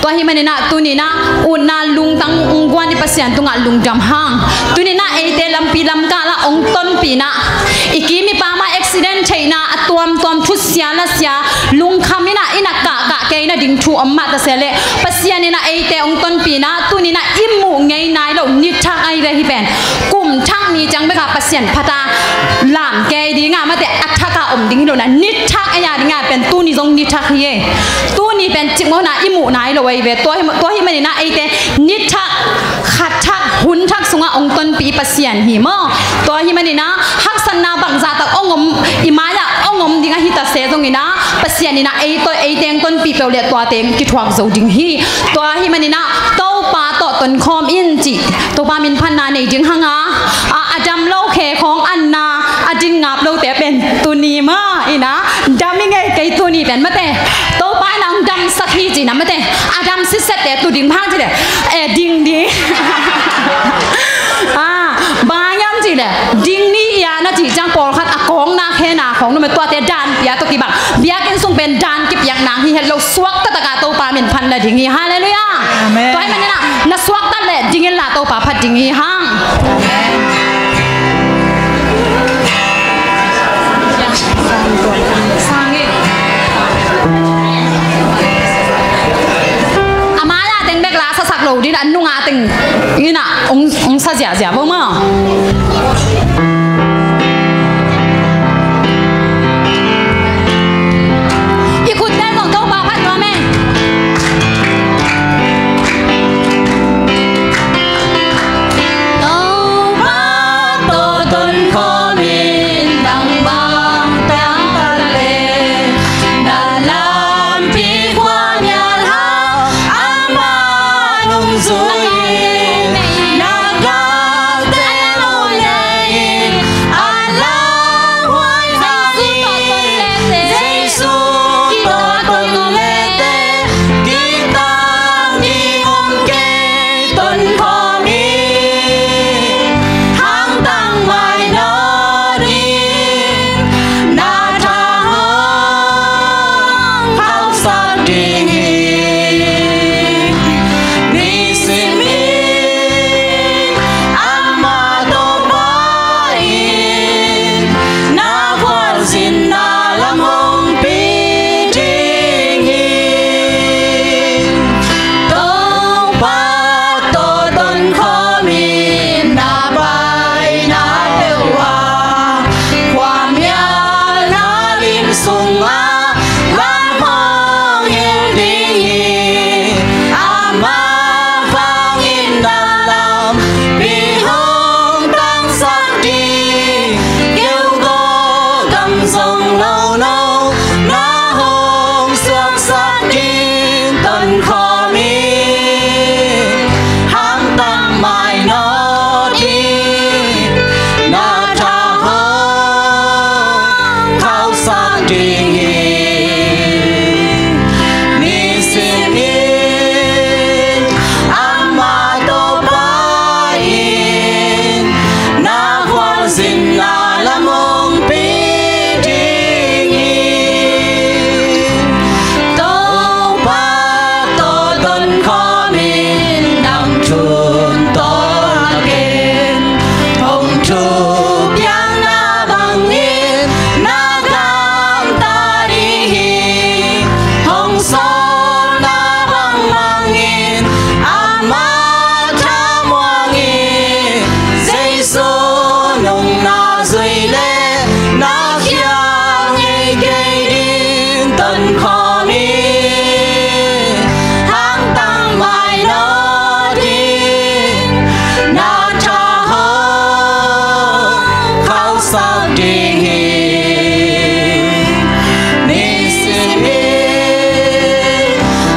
Tua hih manin ah tuni inah utna lungtang hong guan i Pasian tungah lungdam hang. Tuni inah eite lampi lamkal ah hong tonpih inah i kim i pam ah accident theihna, a tuamtuam thusia lasia lungkham inah i na kahkah kei na ding thu om mah ta se leh Pasian inah eite hong tonpih inah tuni inah i muh ngei nai lo nithak ai ve. Hih pen kum thak ni ciang bek ah Pasian phat a lam kei ding ah mate, a thak a om ding hi lo na, nithak ei a ding ah pen tuni zong nithak hi e. Tuni pen cimawhna i muh nai lo ei ve. Tua hi, tua hih manin ah eite nithak khat thak hun thak sungah hong tonpih i Pasian hi maw. Tua hih manin ah haksatna bangzah tak hong om, i mai-ah hong om ding ahi ta se zongin ah Pasian inah ei tawh ei teng tonpih peuh leh tua teng kithuak zo ding hi. Tua hih manin ah Topa tawh tonkhawm in cih Topa min phatna nei ding hang a, a, a dam lo khe khawng anna a din ngap lote pen tuni mah inah dam i ngei kei tuni pen mate. Topa inah hong damsak hi cih na mate. A dam sitsette tu ding bang cih leh, eh, ding ding. Ah, bang hiam cih leh ding ni ia na cih ciang pawlkhat a kawng na khe na khawng nuam e, tuate dan pia tawh kibang. Biakinn sung pen dan kipiak nang hi het lo, suakta tak a Topa min phat na ding hi. Halleluiah. Amen. Tua hih manin ah na suakta leh ding in la Topa phat ding hi hang. A mai-ah teng bek la sasak lo ding, a nung-ah teng inah hong, hong sa ziahziah vo maw. I khut tel zong Topa phat nuam e. Topa tawh tonkhawm in nang bang tang ta leh, na lampi khuamial hang amah nungzui in, na galte nong leh Amah thamuangin Jesu nungna zui le na khial ngei kei ding tonkhawm in, hangtang mai nawt in na tha hong khauhsak ding hi. Nisim hi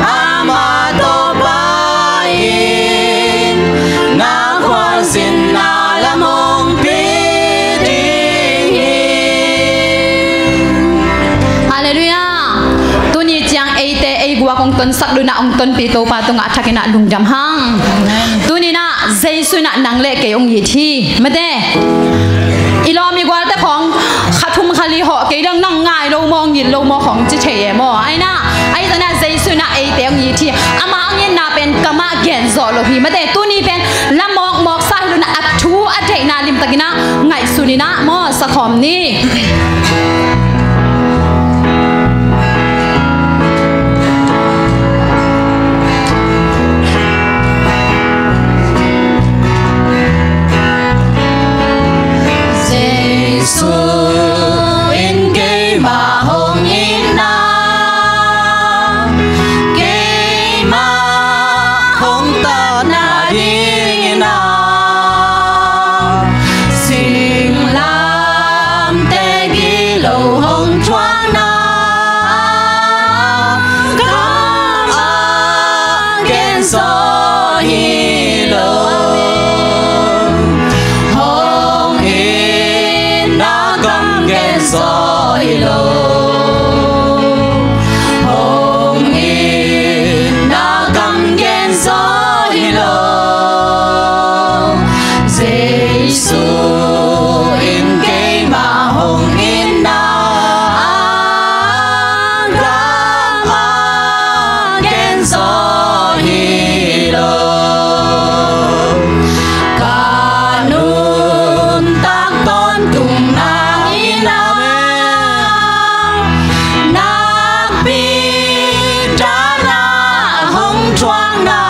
amah tawh pai in, na khualzinna lam hong pi ding hi. Halleluiah. Tuni ciang eite ei guak hong tonsak, lunah hong tonpih Topa tungah a thakin ah lungdam hang. Tuni-in ah Jesu in ah nang le kei hong it hi. Mate, i lawm i gualte khawng kha thum kha li hawh kei leng nang ngai lo maw, ngit lo maw khawng ci thei e maw. Ahi-in ah, ahi zongin ah Jesu in ah eite hong it hi. Amah hong itna pen kamah gen zawh lo hi. Mate, tuni pen la mawkmawk sa hi lo-in ah, a thu a deihna limtakin ah ngaihsun in ah maw, sakhawm ni. Jesu in keimah hong itna, keimah hong tatna dingin ah, singlamteh gilo hong thuakna, kamah gen zaw hi lo. Hong itna kam gen zaw hi lo. Hong itna kam gen zaw hi lo. Jesu in keimah hong itna, kamah gen zaw hi lo. Ka nuntak tawntung nangin ah, nakpi dan a hong thuakna,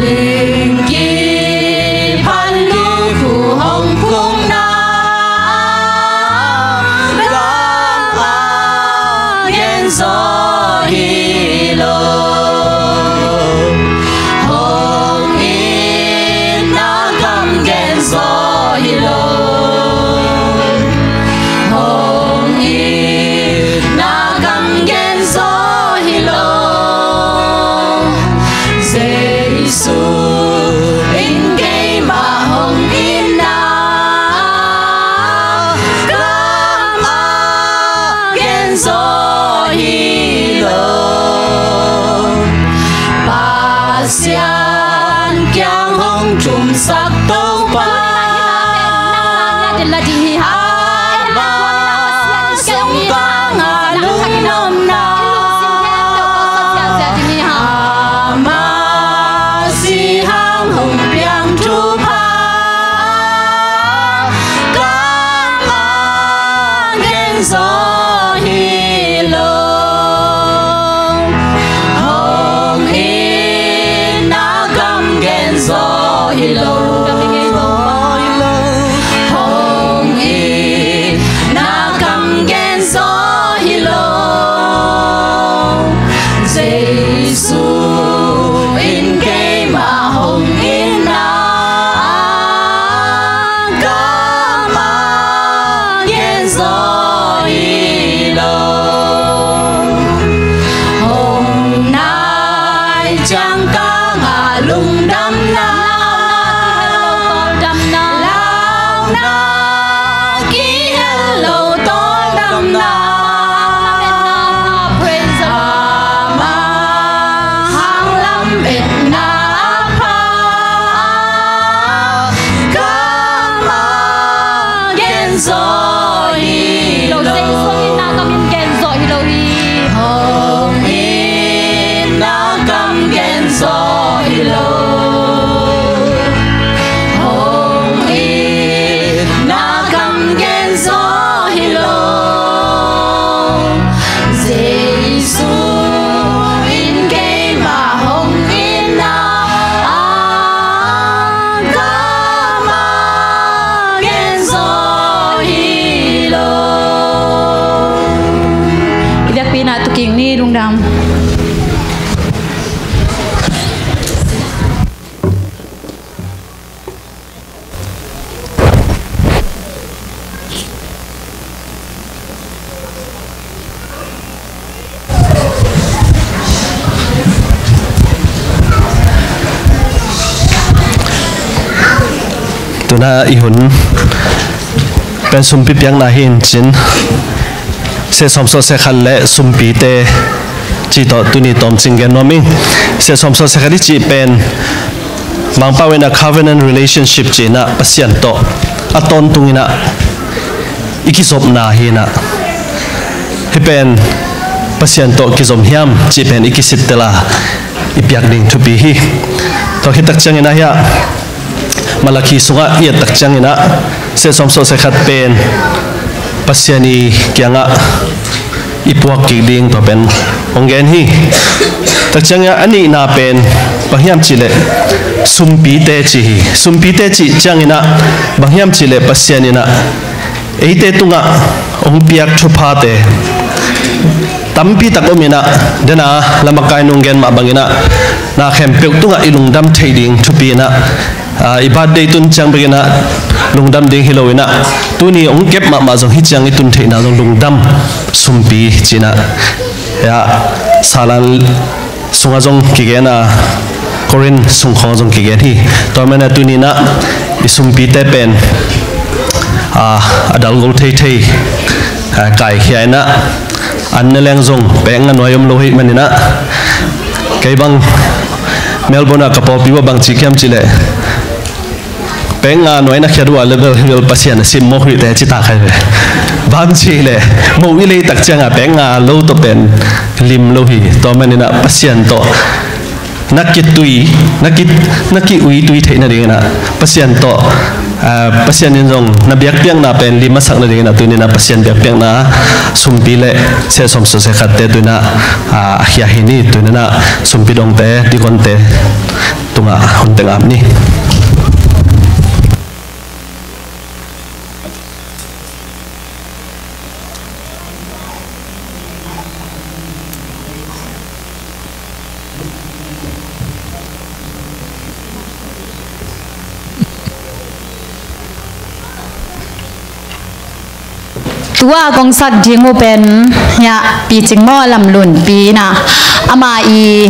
lingki phan lukhu hong khukna, kamah gen zaw hi lo. Hong itna kam gen zaw hi lo. Hong itna kam gen zaw hi lo. Jesu in keimah hong itna, kamah gen zaw hi lo. Pasian kiang hong thumsak Topa, amah sungkang a lungnuamna, amah sih hang hong piang thupha, kamah gen zaw hi lo. Hong itna kam gen zaw hi lo. Hong itna kam gen zaw hi lo. Jesu in keimah hong itna, kamah gen zaw hi lo. Hong nai ciang ka ngah lungdamna, Tuna i hun pen sumpi piakna hi in cin, seh sawm sawh seh khat le sumpite cih tawh tuni tawmcing gen nuam ing. Seh sawm sawh seh khat i cih pen Mangpau in ah covenant relationship ci-in ah Pasian tawh a tawntung in ah i kizopna hi in ah, hih pen Pasian tawh kizom hiam cih pen i kisittel a i piak ding thupi hi. Tua khit tak ciangin ah hiah Malakhi sungah i et tak ciangin ah seh sawm sawh seh khat pen Pasian i kiangah i puak kik ding tua pen hong gen hi. Tak ciangin ah a nihna pen bang hiam cih leh sumpite ci hi. Sumpite cih ciangin ah bang hiam cih leh Pasian in ah eite tungah hong piak thuphate tampi tak om in ah, den a lamakai nung gen mah bangin ah na khempeuh tungah i lungdam thei ding thupi in ah, ah, i birthday tun ciang bek in ah lungdam ding hi lo in ah, tuni hong kep mahmah zong hih ciang i tun theihna zong lungdam sumpi ci-in ah, ya, salan sungah zong kigen a, Korin sung khawng zong kigen hi. Tua manin ah tuni in ah i sumpite pen, ah, a dalgol theithei, ah, kaikhia in ah, an ne leng zong pek nga nuai om lo hi manin ah, kei bang Melbourne ah ka pawlpi bang ci hiam cih leh pek nga nuai na khiat uh a level hi bel Pasian a sim mawk hi teh ci ta khai ve. Bang ci leh mo i lei tak ciangah pek nga lo tawh pen lim lo hi. Tua manin ah Pasian tawh na kitui, na ki, na ki-uitui theih nadingin ah Pasian tawh, ah, Pasian in zong na biakpiakna pen lim a sak nadingin ah tuni in ah Pasian biakpiakna sumpi le seh sawm sawh seh khatte tuni in ah, ah, a khia hi ni. Tuni in ah sumpi dongte, dikonte tungah hun teng ap ni. Tua kong sak ding uh pen hiah Pi Cing maw, Lamlun pi in ah, ama i,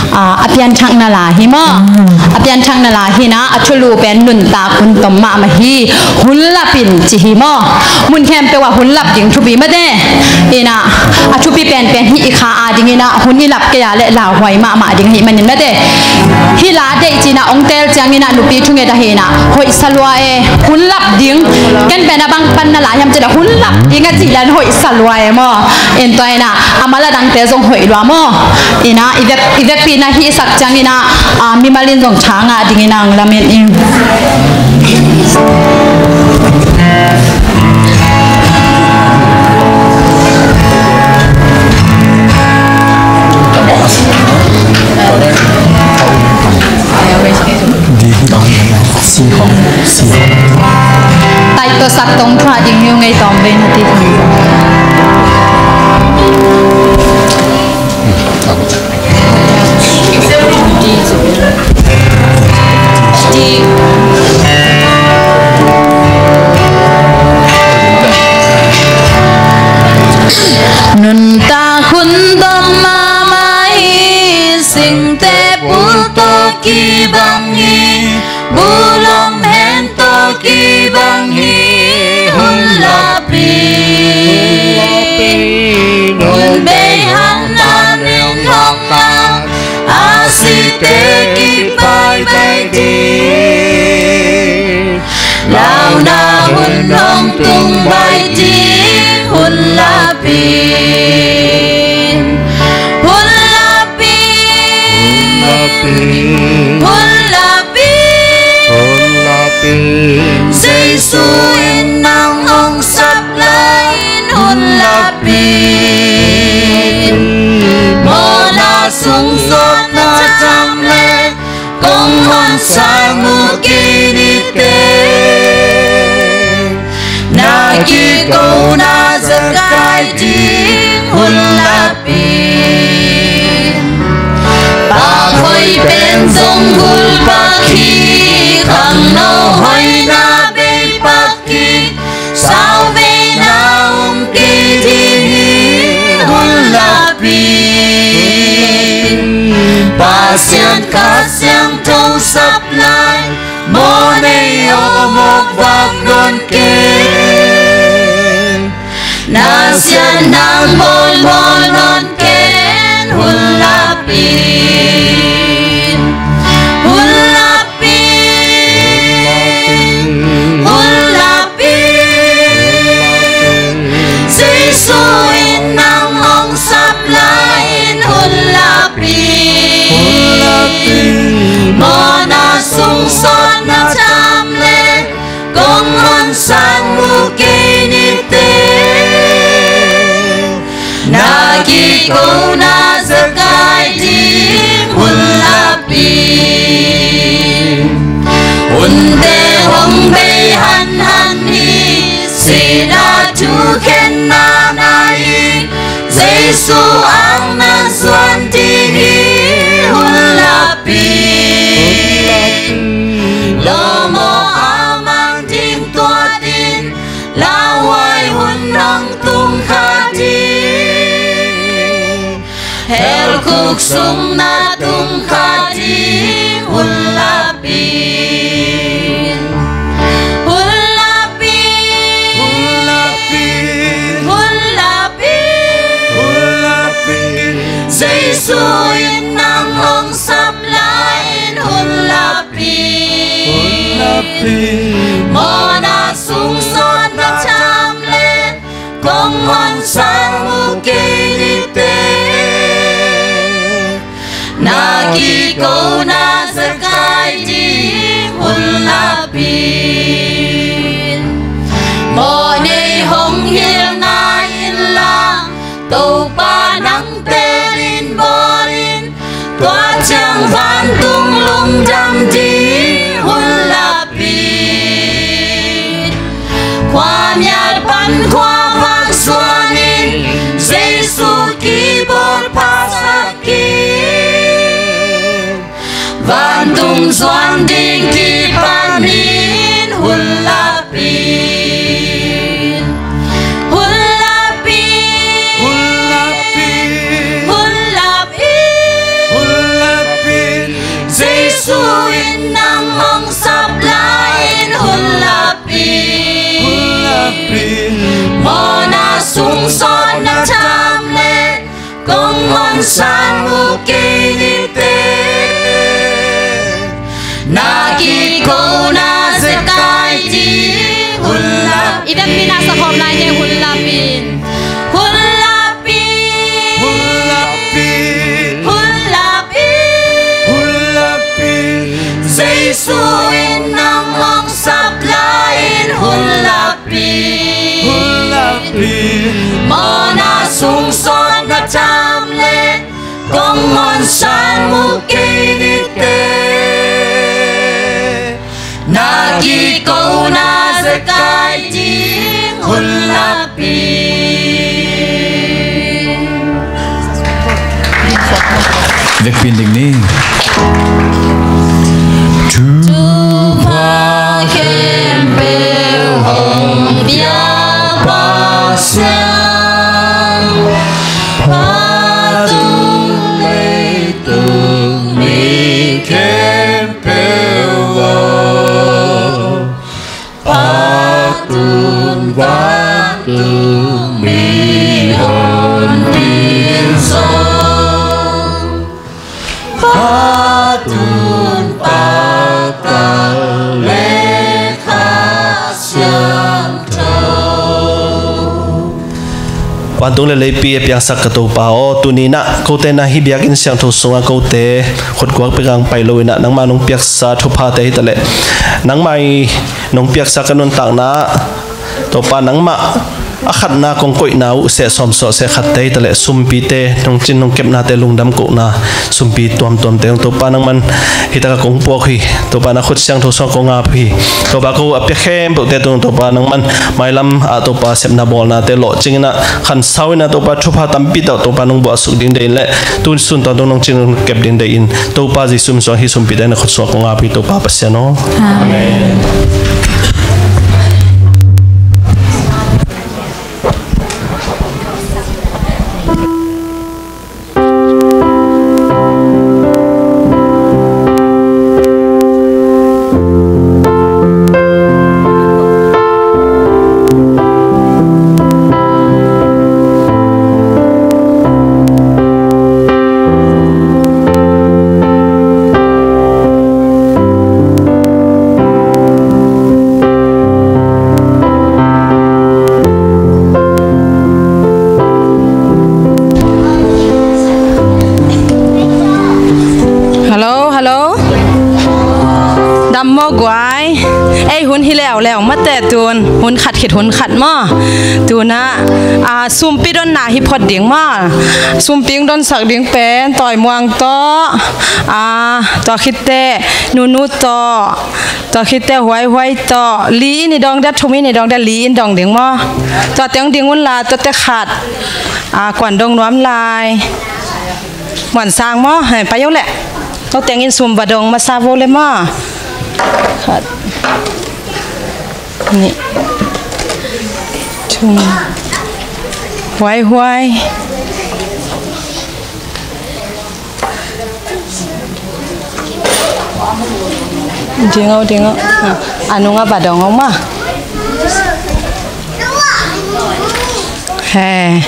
ah, a pianthakna la hi maw. A pianthakna la hi in ah, a thulu pen nuntak hun tom mahmah hi. Hun lap in ci hi maw. Mun khempeuh ah hun lap ding thupi mate. In ah, a thupi penpen hi i kha a dingin ah, hun i lap kei a leh lauhuai mahmah ding hi manin mate. Hih la deih ci-in ah hong teel ciangin ah nupi thunget ahi in ah hoih sa lua e, hun lap ding. Ken pen a bang pan na la hiam cih leh hun lap ding a cih leh hoih sa lua e maw. In tua in ah a mal a dangte zong hoih lua maw. In ah i vek, i vekpi in ah hih sak ciangin ah, ah, mimal in zong tha ngah dingin ah hong lamen ing. Taito sak tong thua ding hiu ngei tawm ve na ti thang. Nuntak hun dong mahmah hi, singte pul tawh kibang hi, bulom hen tawh kibang hi, hun lap hi. Hun bei hang na ning hong a site kipaipai ding, launa hun hong tung bai ding, hun lap in, hun lap in, hun lap in, hun lap in. Jesu in nang hong sap lai-in hun lap in. Mawhna sung zawhna tam le kong hong sang uh kei ni teh, na kikona za kai ding hun lap in. Pak hoih pen zong gul pak hi, khangno hoihna bei pak hi, sauvei na om kei ding hi, hun lap in. Pasian Kha Siangtho sap lai, mawhnei awmawk vak nawn ken. Na siatna mawlmawl nawn ken, hun lap in. Hun lap in. Hun lap in. Jesu in nang hong sap lai-in, hun lap in. Hun lap in. Mawhna sung sawt na tham leh, kong hon sang mu kei ni teh. Na kikona za kai ding, hun lap in. Hunte hong bei hanhan hi, sihna thukhenna nai hi. Jesu ang na zuan ding hi, hun lap in. Lawm aw, a mang ding tuat in, lauhuai hun hong tung kha ding. Hell khuk sung na tung kha ding, hun lap in. Hun lap in. Hun lap in. Hun lap in. Hun lap in. Jesu in nang hong sap lai-in, hun lap in. Hun lap in. Mawhna sung sawt na tham leh, kong hon sang mu kei ni teh. Na kikona za kai ding, hun lap in. Mawhnei hong hilh na in la, Topa nang teelin bawl in. Tua ciang vantung lungdam ding, hun lap in. Khuamial pan khuavak zuan in, Jesu kibawl pha sak in. Vantung zuan ding kipan in, hun lap in. Hun lap in. Hun lap in. Hun lap in. Hun lap in. Jesu in nang hong sap lai-in, hun lap in. Hun lap in. Mawhna sung sawt na tham leh, kong hon sang mu kei ni teh. Na kikona za kai ding, hun lap in. I vekpi-in a sa khawm lai ni, hun lap in. Hun lap in. Hun lap in. Hun lap in. Hun lap in. Jesu in nang hong sap lai-in, hun lap in. Hun lap in. Mawhna sung sawt na tham leh, kong hon sang mu kei ni teh. Na kikona za kai ding, hun lap in. Vekpi-in ding ni. Thupha khempeuh hong pia Pasian, phatun leitung mi khempeuh aw. Phatun vantung mihonpi zong, phatun pakal le Kha Siangtho. Vantung le leipi a piangsak ka Topa aw, tuni-in ah kote na hih biakinn siangtho sungah kote khutguak bek hong pai lo-in ah, nangmah nong piaksa thuphate hi taleh, nangmah i nong piaksa ka nuntakna ah, Topa, nangmah a khatna kong koihna uh seh sawm sawh seh khatte hi taleh, sumpite, nong cin nong kepnate, lungdam kohna sumpi tuamtuamte hong, Topa, nangman hi takah kong puak uh hi. Topa, na khut siangtho sungah kong ap uh hi. Topa, ko a pia khempeuhte tung, Topa, nangman mailam ah, Topa, sepna bawlnate lawhcing in ah, khansau in ah, Topa, thupha tampi tawh, Topa, nong buahsuk ding deih in leh, tu sun tawntung nong cin nong kep ding deih in, Topa Jesu min suang hih sumpite na khut sungah kong ap uh hi, Topa Pasian aw. Amen. Maw guai, ei hun hi leuleu mate tun, hun khat khit hun khat maw. Tuna, a, sumpi donna hi phot ding maw. Sumpi donsak ding pen, Tawi Muang tawh, a, tua khitte, Nunu tawh, tua khitte, Huai Huai tawh, li in i dong dia, thum in i dong dia, li in dong ding maw. Tua teng ding un la, tua te khat, a, kuan dong nuam lai. Muan sang maw, he, pai yo le. Tua teng in sum va dong masa vo le maw. Khat. Nih. Thum. Huai Huai. Ding o, ding o. A, a nung a va dong o maw. He.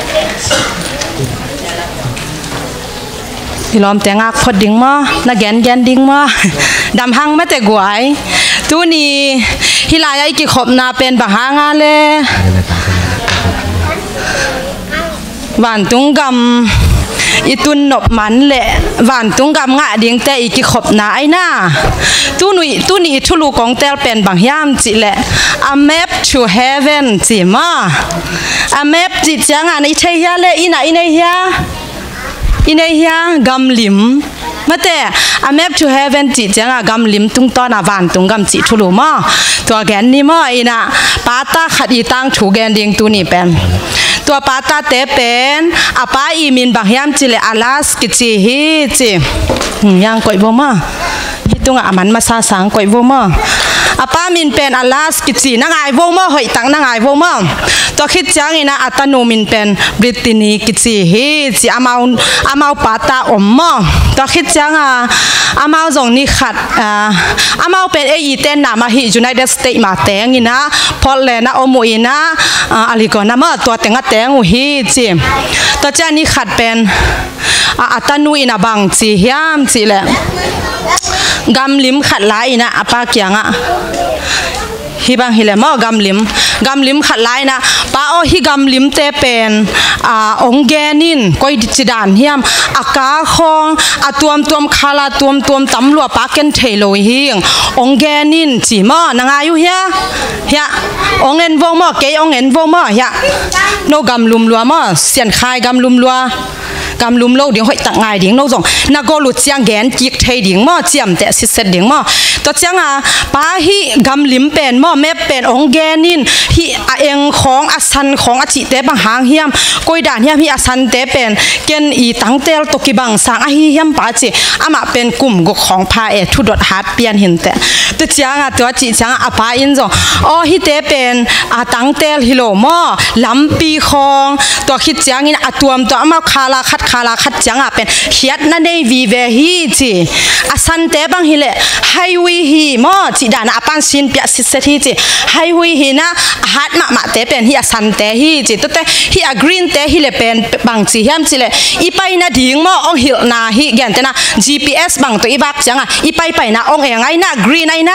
I lawmte ngak phot ding maw, na gengen ding maw. Dam hang mate guai. Tuni hi lai-a i kikhopna pen bang hanga le. Vantung gam i tun nop man le vantung gam ngah dingte i kikhopna aina. Tuni, tuni i thulu kong tel pen bang hiam cih le, a map to heaven ci maw. A map cih cianga na i thei hia le, ina i nei hia? I nei hia? Gamlim. Mate, a map to heaven cih cianga gamlim tungtawna vantung gam cih thulu maw. Tua gen ni maw, ina pata khat i tangthu gen ding tuni pen. Tua patate pen, a pa i min bang hiam cih le Alas kici hi ci. Hmm, yang koih vo maw. Hih tungah a man masa sang koih vo maw. A pa min pen Alas kici, na ngai vo maw, hoihtak na ngai vo maw. Tua khit ciangina a tanu min pen Brittany kici hi ci, amau, amau pata om maw. Tua khit cianga amau zong ni khat, a, amau pen ei i tenna mah hi, United States mah tengina, Portland a om uh ina, a, Oregon a maw, tua teng a teng uh hi ci. Tua ciang ni khat pen a, a tanu in a bang ci hiam cih le, gamlim khat la ina a pa kiangah, hih bang hi le maw, gamlim, gamlim khat la ina, pa aw, hih gamlimte pen, a, ong gen in, koi ci dan hiam, a ka khawng a tuamtuam, khala tuamtuam tam lua, pa ken thei lo hi, ong gen in ci maw, na ngai uh hia? Hia, ong en vo maw, kei ong en vo maw, hia. No gamlum lua maw, Siankhai gamlum lua. Gamlum lo ding, hoihtak ngai ding, no zong na gol uh ciang gen kik thei ding maw, ciamteh sitset ding maw. Tua cianga pa hih gamlim pen maw, map pen ong gen in, hih a eng khawng, a san khawng a cihte bang hang hiam, koi dan hiam, hih a sante pen ken i tangtel tawh kibang sang ahi hiam pa ci. Amah pen kum guk khawng pha e, thudot hat pian hinteh. Tua cianga, tua cih cianga a pa in zong, aw, hihte pen a tangtel hi lo maw, lampi khawng, tua khit ciangin a tuamtuam, amau khala khat, khala khat cianga pen khiatna nei vive hi ci. A sante bang hi le, highway hi maw, cih dana a pan sin piah sitset hi ci. Highway hi na, a hat mahmahte pen hih a sante hi ci. Tuate hih a green te hi le pen bang ci hiam cih le, i paina ding maw, ong hilhna hi, gentehna G P S bang tawh i vak cianga i paipaina ong eng aina, green aina.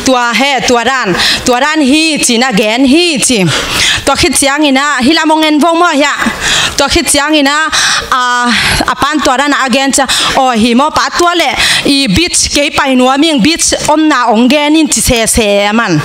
Tua he, tua dan, tua dan hi ci na gen hi ci. Tua khit ciangina, hih lam ong en vo maw hia. Tua khit ciangina, a, a pan tua dana a gen cia, aw, hi maw pa, tua le i beach kei pai nuam ing, beach omna ong gen in ci sese a man.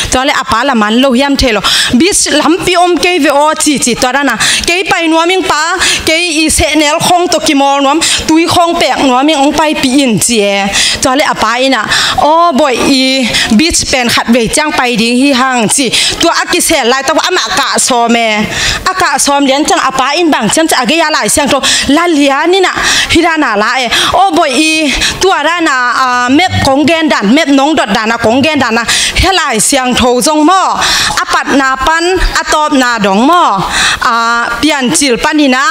Tua le a pa la man lo hiam thei lo. Beach lampi om kei ve aw ci ci, tua dana kei pai nuam ing pa, kei i sehnel khawng tawh kimawl nuam, tui khawng pek nuam ing, ong paipih in ci e. Tua le a pa ina, aw boih, i beach pen khat vei ciang pai ding hi hang ci. Tua a kisel laitak amah kah sawm e. A kah sawm lian ciang a pa in bang ciam ci a gei a Lai Siangtho la lian ina hih dana la e. Aw boih, i tua dana, a, map kong gen dan, map nong dot dana kong gen dana, hih Lai Siangtho zong maw, a patna pan a tawpna dong maw, a, Piancil panina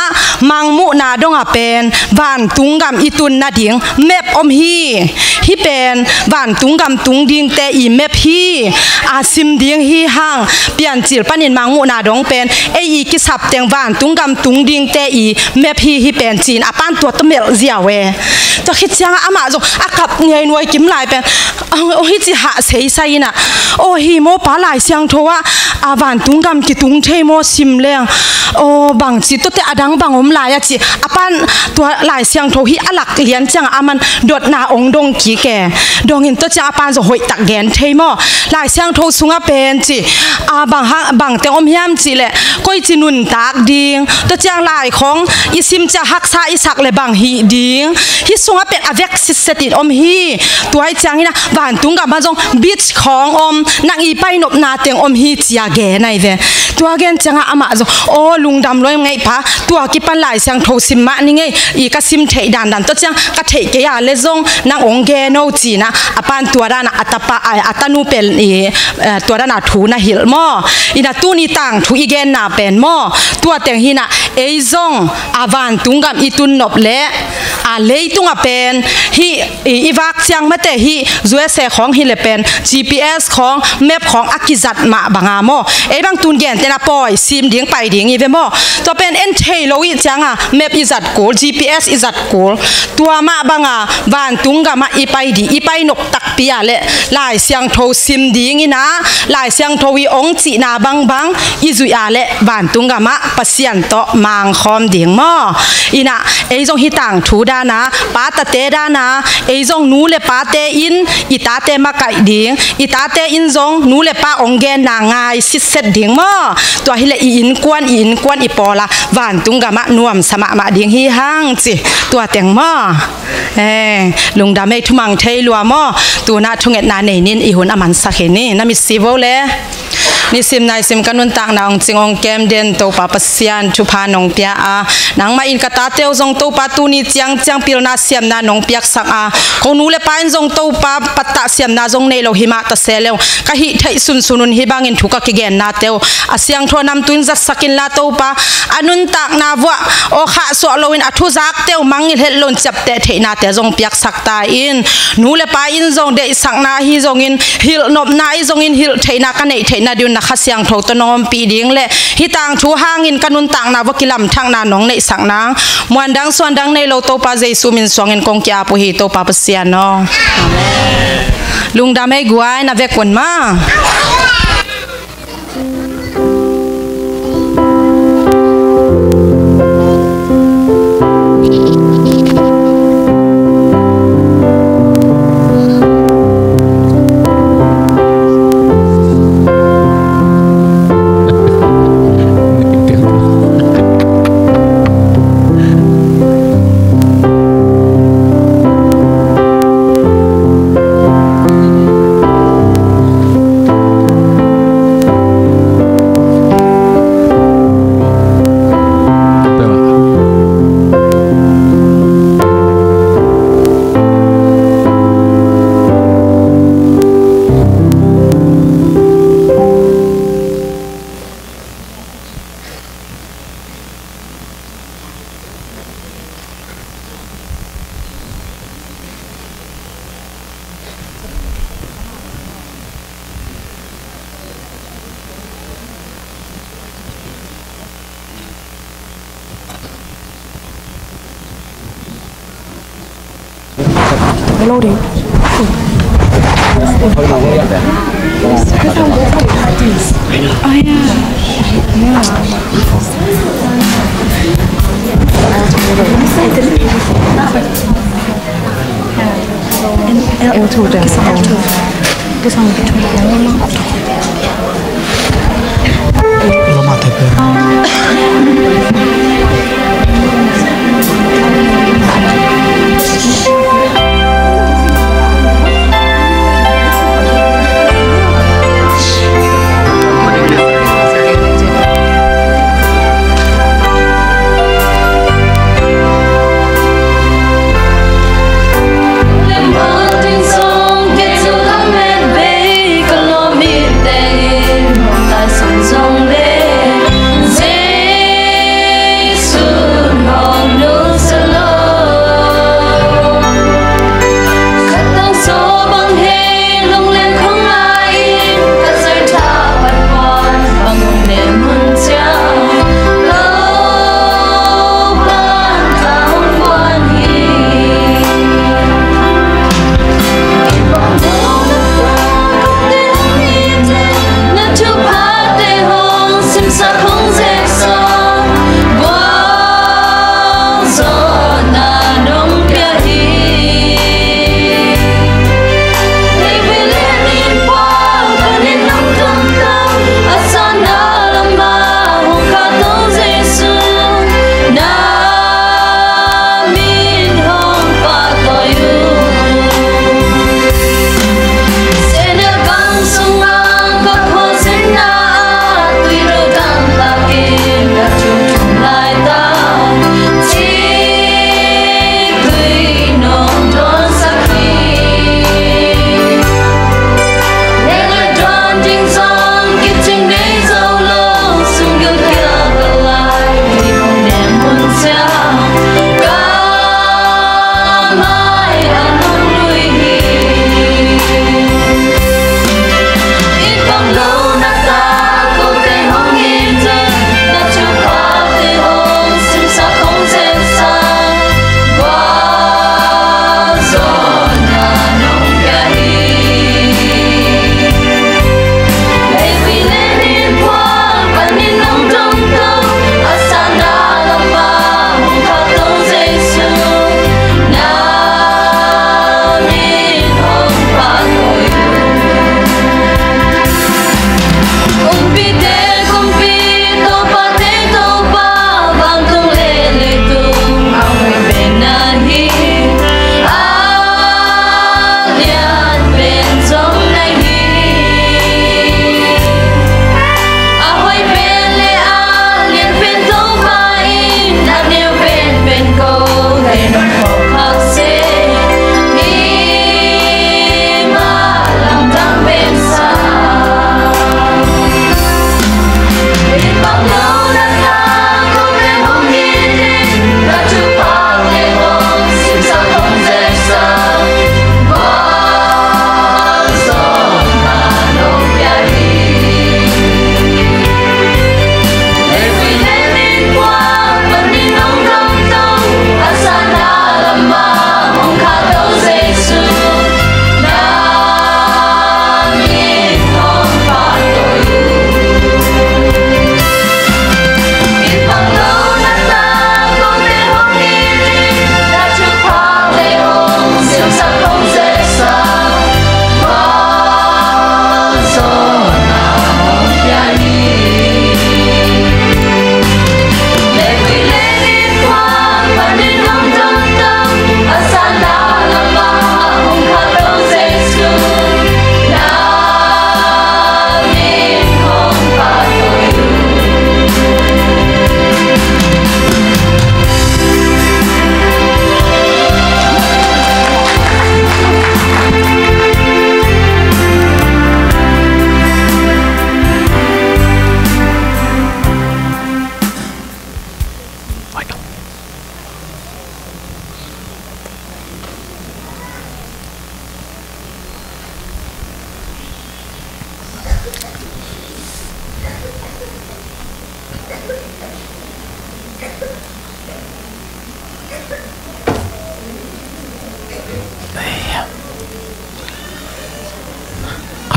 Mangmuhna donga pen vantung gam i tun nading map om hi. Hih pen vantung gam tung dingte i map hi. A, sim ding hi hang, Piancil panin Mangmuhna dong pen ei i kisap teng vantung gam tung dingte i map hi, hih pen ci-in a pan tua tawh melh ziau e. Tua khit cianga amah zong a kap niainuai kim lai pen, a, aw, hih ci hah seisai ina, aw, hi maw pa, Lai Siangtho ah, A vantung gam kitung thei maw sim leng. Aw, bangci tuate a dang bang om lai a ci. A pan tua Lai Siangtho hi a lak lian ciangah a man dotna ong dong kik e. Dongin tua ciang a pan zong hoihtak gen thei maw. Lai Siangtho sungah pen ci. A bang hang, bang teng om hiam cih leh. Koici nuntak ding. Tua ciang lai khong i sim ciang haksa i sak le bang hih ding. Hih sungah pen a vek sitset in om hi. Tua hi ciangin a vantung gam pan zong beach khong om, nang i pai nopna teng om hi ci a gen ahi ve. Tua gen ciangah amah zong, aw, lungdam lua ing ei pa, tua kipan Lai Siangtho sim mah ning ei, i ka sim theih dandan tua ciang ka theih kei a le zong nang ong gen o ci-in a, a pan tua danah a tapa, a, a tanu pen i, eh, tua danah thu na hilh maw. Ina tuni tangthu i genna pen maw. Tua teng hi-in a, ei zong a vantung gam i tun nop leh a leitung a pen hih i, i vak ciang mate hih U S A khawng hi le pen G P S khawng, map khawng a kizat mah banga maw. Ei bang tun gentehna pawi sim ding pai ding i ve maw. Tua pen en thei lo i cianga map i zat kul, G P S i zat kul. Tua mah banga vantung gamah i pai ding, i pai nop takpi a le Lai Siangtho sim ding ina, Lai Siangtho i ong cihna bangbang i zuih a le vantung gamah Pasian tawh mangkhawm ding maw. Ina, ei zong hih tangthu dana, pa tate dana, ei zong nu le pate in i tate makaih ding, i tate in zong nu le pa ong genna ngai sitset ding maw. Tua hi le i innkuan, i innkuan i pawla vantung gamah nuamsa mahmah ding hi hang ci. Tua teng maw. Eh, lungdam ei, thumang thei lua maw. Tuna thungetna nei nin i hun a mansak hi ni, na mitsi vo le. Nisim naisim ka nuntakna ong cing ong kem den Topa Pasian thupha nong pia a, nangmah in ka tate uh zong Topa tuni ciang ciang pilna siamna nong piaksak a, ko nu le pa in zong Topa pattah siamna zong nei lo hi mah ta se leu, ka hih theih sunsun un hih bangin thu ka kigennate uh a siangtho namtui in zatsak inla Topa, a nuntakna vuah aw khahsuah loin a thuzakte uh mangngilh het loin ciapteh theihnate zong piaksak ta in. Nu le pa in zong deihsakna ahi zongin, hilh nopna ahi zongin, hilh theihna ka neih theihna ding un na Kha Siangtho tawh nong ompih ding le hih tangthu hangin ka nuntakna vuah kilamthakna nong neihsak nang, muandang suandang nei lo Topa Jesu min suangin kong ki-ap uh hi Topa Pasian aw. Amen. Lungdam ei guai, na vek un maw.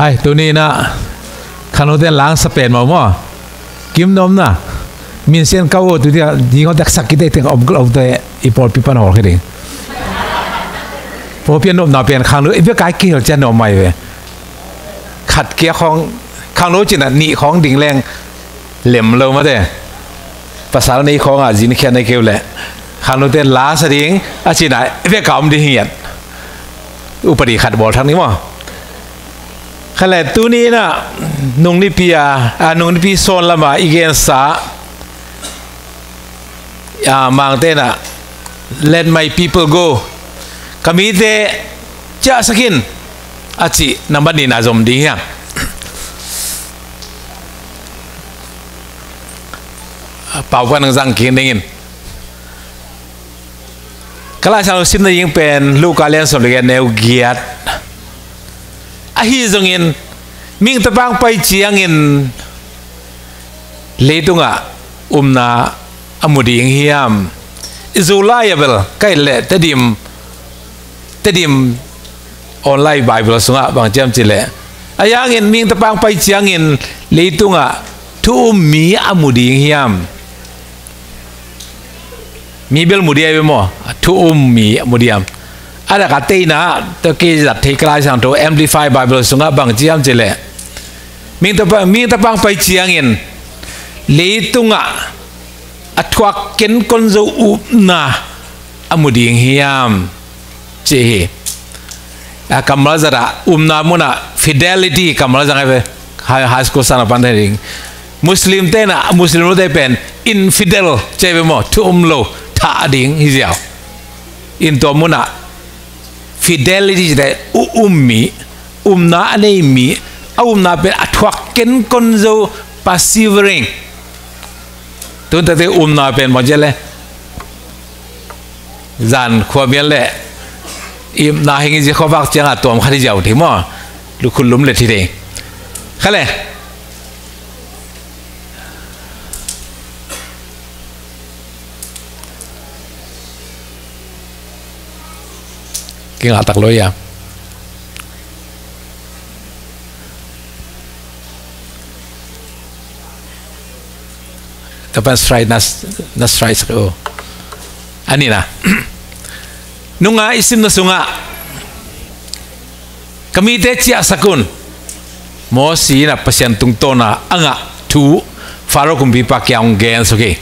Ai, tuni inah khangnote langsa pen maw maw. Kim nomna. Minsian kau uh tu dia, ding hong taksak kite teng om om te i pawlpi pan hawl khe ding. Pawlpi a nopna pen khangno, i bia kai kihel cian nom mai ve. Khat kia khong, khangno cina nih khong ding leng lem lo mate. Pasal nei khong a zin khian nei keu le. Khangnote langsa ding, a cina, i bia ka om ding hiat. Upadi khat bawl thang ni maw. Khale tuni inah nungnipi a, a nungnipi sawn lama i gensa a, Mangte inah, "Let my people go." Ka mite ciahsak in a cih nambat nihna zom ding hiam? Pau pan nang zang kik dingin. Ka Lai Siangtho simna ding pen Luka lian sawm le giat neu giat. Ahi zongin mihing Tapa hong pai ciangin leitungah upna a mu ding hiam? I July a bel ka it leh Tedim, Tedim online Bible sungah bang ci hiam cih leh, a yangin mihing Tapa hong pai ciangin leitungah thu um mi a mu ding hiam? Mi bel mu diam ve maw, thu um mi mu diam? A dak a teina, tua kei zat thei Ka Lai Siangtho Amplified Bible sungah bang ci hiam cih leh, mihing Tapa, mihing Tapa hong pai ciangin leitungah a thuak kenkon zo upna a mu ding hiam, ci hi. A kammal zat ah, upna munah fidelity kammal zang hi ve. High, high school sang a pan thei ding. Muslim te inah, Muslim lo te pen infidel ci hi ve maw, thu um lo, thah ding hi ziau. In tua munah fidelity ci te, u-, um mi, upna a nei mi, a upna pen a thuak kenkon zo, persevering. Tun tate upna pen maw ci le, zan khua mial le, ipna hing i zi khuavak ciangah tuam khat i ziau thei maw? Lukhul lum le thi thei. Khale. Kingah tak lo ia. Ka pan strike na, na strike sak o. Ani na. Nunga i simna sungah ka mite ciahsak un. Mosi in a Pasian tungtawna a ngah thu Faro kumpipa kiang hong gen suk hi.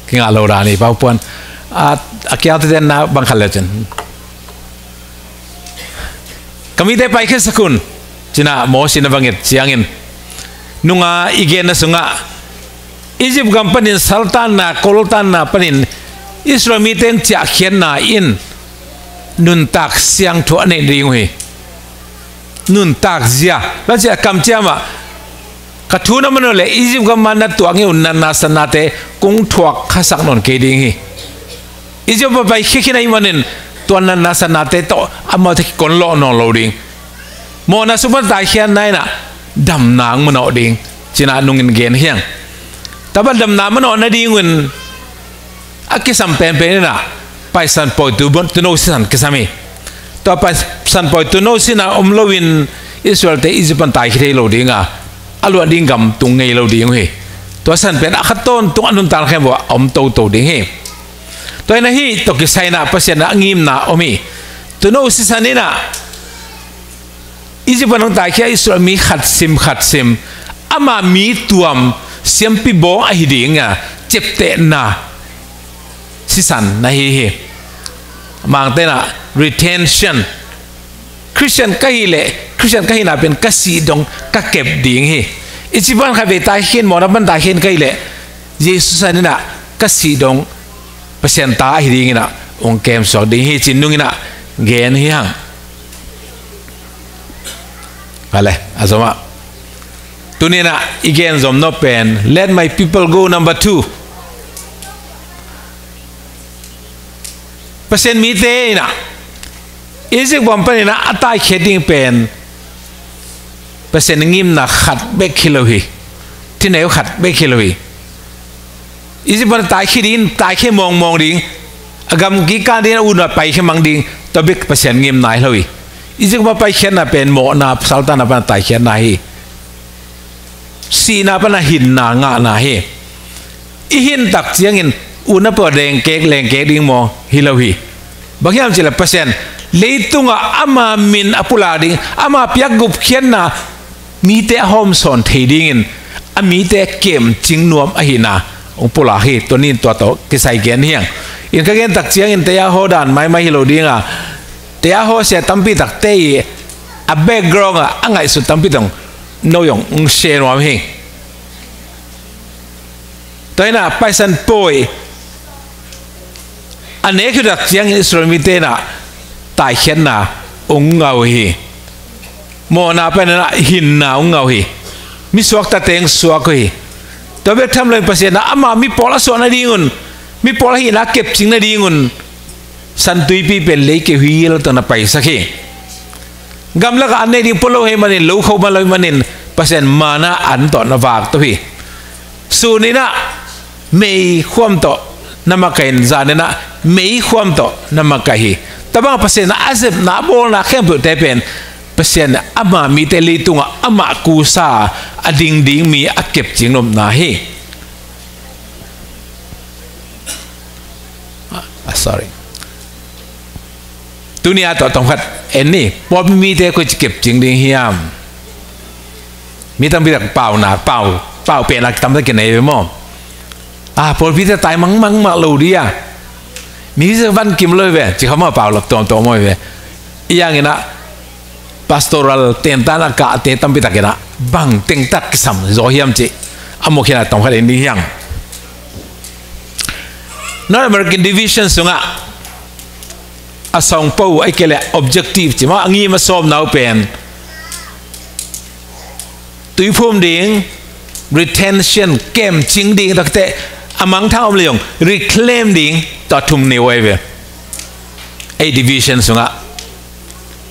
Kingah lo dan hi, pau puan. A, a kiau te den na bang khat le cin. Ka mite paikhiat sak un, ci-in a Mosi in a va nget ciangin, nunga i genna sungah Egypt gam panin saltanna, koltanna panin Israel mite in ciahkhiatna in nuntak siangtho a neih ding uh hi. Nuntak zia, la ciah kamciam ah, ka thu na man uh leh Egypt gam ah na tuak ngei uh natna satnate kong thuak khasak nawn kei ding hi. Egypt ah pai khiakhia ahih manin tua natna satnate tawh amaute kikon lawh nawn lo ding. Mawhna sung pan taikhiatna in a damna hong manawh ding, ci-in a nungin gen hi hang. Tua bang damna manawh nadingun a kisam penpen in a Paisan Pawi tu, tuuno sisan kisam hi. Tua Paisan Pawi tuuno sisan a om loin Israel-te Egypt pan taikhia thei lo ding a, a luah ding gam tung ngei lo ding uh hi. Tua sisan pen a kha tawntung a nuntak khempeuh ah a om toto ding hi. Tua hi-in a hih tawh kisai in a Pasian in a ngimna om hi. Tuuno sisan in a Egypt pan hong taikhia Israel mi khat sim khat sim, ama mi tuam siampi bawng ahi ding a ciaptehna sisan na hi hi. Mangte in a retention. Christian ka hih leh, Christian ka hihna pen ka sih dong ka kep ding hi. Egypt pan khatvei taikhiat, mawhna pan taikhiat ka hih leh, Jesu sisan in a ka sih dong Pasian ta ahi dingin a hong kemsuak ding hi, ci-in nungin a gen hi hang. Vale, a zom ah. Tuni in a i gen zom nop pen, "Let my people go," number two. Pasian mite in a Egypt gam panin a a taikhia ding pen Pasian ngimna khat bek hi lo hi. Sineu khat bek hi lo hi. Egypt pan taikhia ding, taikhia mawngmawng ding, a gam kikal ding, a unau paikhia mang ding, tua bek Pasian ngimna hi lo hi. Egypt pan paikhiatna pen mawhna, saltanna pan taikhiatna hi. Sihna pan a hinna ngahna hi. I hin tak ciangin unau peuh dengkek lengkek ding maw? Hi lo hi. Bang hiam cih leh Pasian leitungah ama min a pulak ding, ama piak gupkhiatna mite a hawmsawn thei dingin, a mite kemcing nuam ahihna hong pulak hi. Tuni in tua tawh kisai gen hi hang. In ka gen tak ciangin taya haw dan maimai hi lo ding a, taya haw sia tampi takte i a background ah a ngaihsut tampi tawh no zong hong share nuam hi. Tua hi a, Paisan Pawi a nek hi tak ciangin Israel mite in a taikhiatna hong ngah uh hi. Mawhna pan in a hinna hong ngah uh hi. Mi suakta teng suak uh hi. Tua bek tham loin Pasian in a ama mi pawl a suah nadingun, mi pawl a hihna kepcing nadingun San Tuipi pen leikeu hi lo tawh na paisak hi. Gamlak ah an nei ding pua lo ahih manin, lo kho man lo ahih manin, Pasian manna an tawh na vak to hi. Sun in a meikhuam tawh na makaih in, zan in a meikhuam tawh na makaih hi. Tua bang Pasian a zepna, a bawlna khempeuhte pen Pasian ama mite leitungah amah kusa a ding ding mi a kepcing nopna hi. Ah, sorry. Tuni a tawh tawm khat en ni, pawlpi mite koi ci kepcing ding hiam? Mi tampi tak pau na, pau, pau pehna tampi tak kinei ve maw? Ah, pawlpi te tai mangmang mah lo ding a, mi van kim lo ve, ci kha mah pau lap tuamtuam maw ve. Hi hangin a pastoral tentan a kahte tampi tak in a bang teng tak kisam zaw hiam cih a mukhiatna tawm khat en ding hi hang. North American Division sungah a sawngpo, ahih kei leh objective ci maw, a ngim a sawmna uh pen tuiphum ding, retention, kemcing ding, tua khit teh a mangthang om leh zong reclaim ding, tua thum nei uh ahi ve. Ei division sungah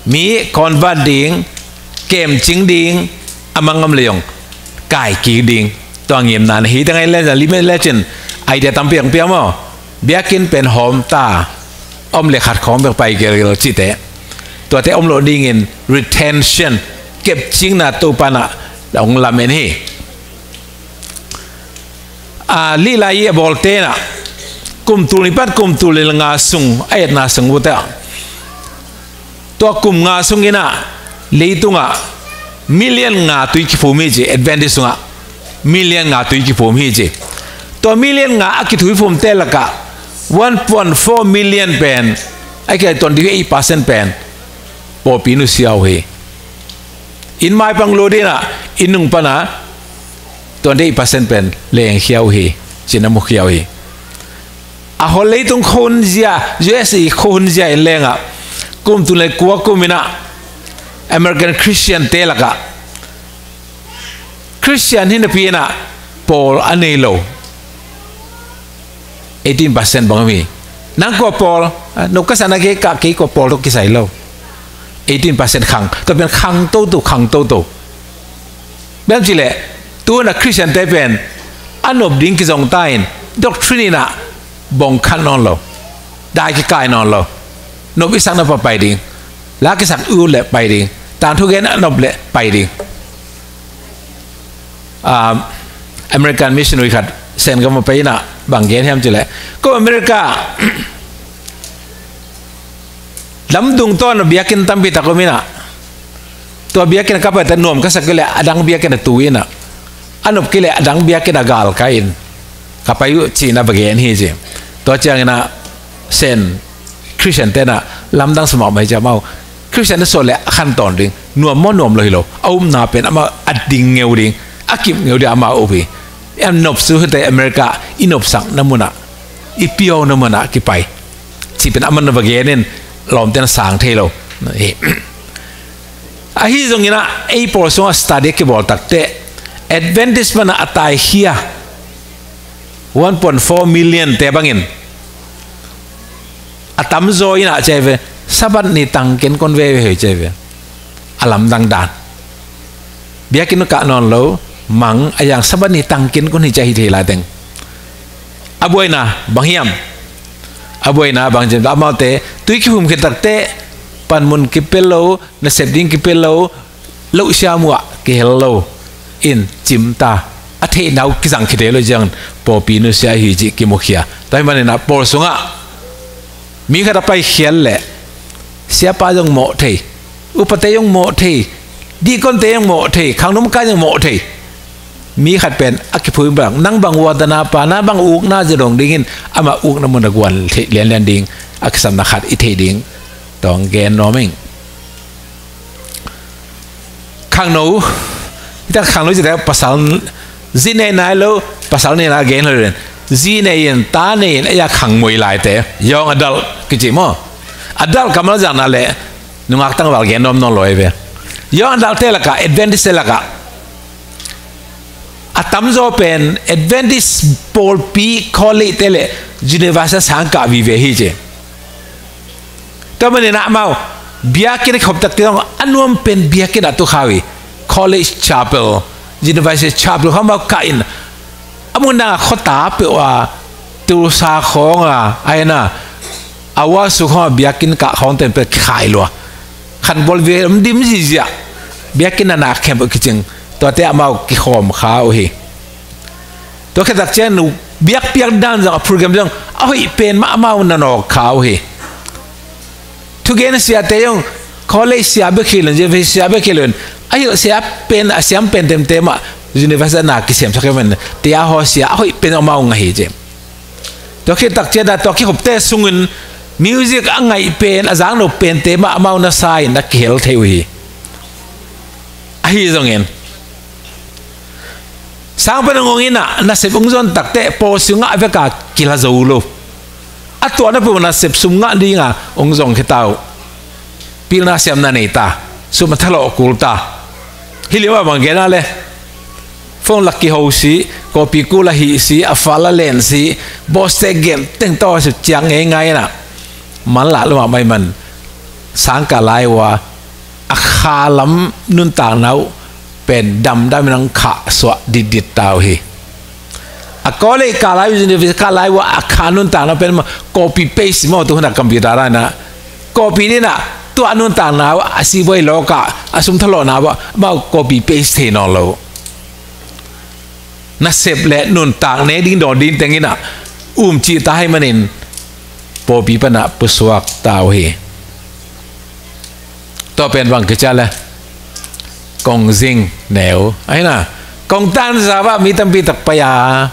mi convert ding, kemcing ding, a mang om leh zong kaikik ding, tua ngimna na hi. Teng ai le, limit le cin idea tampi ang pia maw? Biakinn pen hawm ta, om leh khat khawng bek pai gelgel cihte, tuate om loh dingin retention, kepcingna Topa in a hong lamen hi. A, Lih Lai i a bawlte in a kum tul nih pat kum tul nih le nga sung a etna sung uh teh, tua kum nga sung in a leitungah million nga tui kiphum hi ci, Adventist sungah million nga tui kiphum hi ci. Tua million nga a kithuiphumte lakah one point four million pen, ahih kei leh twenty eight percent pen pawlpi nusia uh hi. Inn maipang lo ding in a, inn nung pan a twenty eight percent pen lengkhia uh hi, ci-in a mukhia uh hi. A hol leitung khuahun zia, U S A khuahun zia in leng a, kum tul nih le kua kum in a American Christian te lakah Christian hi napi in a pawl a nei lo eighteen percent bang om hi. Nang kua pawl? Ah, no ka sa na, kei ka, kei kua pawl tawh kisai lo. Eighteen percent khang, tua pen khang toto, khang toto. Bang hiam cih leh tu hun a Christian te pen a nop ding kizong ta in, doctrine in a bawng khat nawn lo, dai kikai nawn lo. Nop i sak na pa pai ding, la kisak ut leh pai ding, tangthu gen a nop leh pai ding. Ah, American missionary khat Sen gam ah pai in a bang gen hiam cih leh, ko America lamdung tawn a biakinn tampi tak om in a, tua biakinn ka pai ta, nuam ka sa kei leh a dang biakinn ah tu in a, a nop kei leh a dang biakinn ah galkai in ka pai uh, ci-in a va gen hi ci. Tua ciangin a Sen Christian te in a lamdang sa mahmah hi ci a, amau Christian te sawt leh a khan tawn ding, nuam maw nuam lo hi lo, a upna pen amah a ding ngeu ding, a kip ngeu ding amah a up hi. A nop suh hi teh America i nopsakna mun ah, i piauna mun ah kipai, ci pen amah na va gen in, lawmte in a sang thei lo. Ahi zongin a, ei pawl sungah study a kibawl tak teh Adventist pan a taikhia one point four million te bangin a tamzaw in a, ci hi ve, Sabbath ni tang ken kon ve ve hi, ci hi ve. A lamdang dan. Biakinn kah nawn lo, mang a, yang Sabbath ni tangkin kun hi ci a hi thei lai teng. A buaina bang hiam? A buaina bang hiam? Amaute tui kihum khit takteh panmun kipia lo, nasep ding kipia lo, loh siam uh ah kihel lo in cimta, a theihna uh kizang khit thei lo ciangin pawlpi nusia hi cih kimukhia. Tua ahih manin ah pawl sungah mi khat a paikhiat leh siapa zong mawh thei, upate zong mawh thei, dihkonte zong mawh thei, khangno makai zong mawh thei. Mi khat pen a kiphuh bang, nang bang watana pa, nang bang ukna zia dong dingin amah ukna mun a guan theih lianlian ding a kisapna khat i theih ding tawh gen nuam ing. Khangno, ita khangno cih leh pasal, zi nei nai lo, pasal nei na gen lo den. Zi nei in, ta nei in, a ya khangmui laite, young adult kici maw. Adult kammal zangna leh nungak tangval gen nuam nawn lo ei ve. Young adult te lakah, Adventist te lakah a tamzaw pen Adventist pawlpi college te le university sangkah vive hi ci. Tua manin ah amau biakinn a kikhop takteh zong a nuam pen biakinn ah tu kha uh hi. College chapel, university chapel kha amau kah in, a mun dang a khuata peuh a, Tulsa khawng a, a hi na, a wasu khawng a biakinn kah khawng ten peuh kikhai lua. Khanbawl ve om dim zihziah. Biakinn a nak khempeuh kicing. Tuate amau kikhawm kha uh hi. Tua khit tak ciang biakpiak dan zong, a program zong a hoih pen mah amau na nawk kha uh hi. Thugen siate zong college sia bek hi lo in, university sia bek hi lo in, a hilh sia pen, a siam pen temte mah university na kisiamsak hi man, tia haw sia a hoih pen amau ngah hi ci. Tua khit tak ciang tua kikhopte sungin music a ngaih pen, a zaknop pente mah amau na sa in a kihel thei uh hi. Ahi zongin sang pan hong ong in ah nasep hong zon takteh pawl sungah a veka kila zo lo. A tuahna peuh nasep sum ngah dinga hong zong khita uh. Pilna siamna nei ta, sum a thalawh kul ta. Hi liau a bang gen a le, phone la kiho si, kopi kul a hih si, a fal a len si, boss te gen teng tawh a si ciang ngeingai in ah, man lah lo mahmah hi man. Sangkah lai uh a a kha lam nuntakna uh pen damdam in hong khahsuah ditdit ta uh hi. A college kah lai, university kah lai uh a kha nuntakna uh pen mah copy paste maw, tu hun a computer ah na copy ding ah, tua nuntakna uh a sibuai lawkah a sum thalawhna uh mah copy paste thei nawn lo. Nasep le nuntak nek ding dawn ding teng in ah um cih ta ahih manin pawlpi pan ah pusuak ta uh hi. Tua pen bang kici a le, kongzing neu ahi na. Kongtan zau ah mi tampi tak pai a,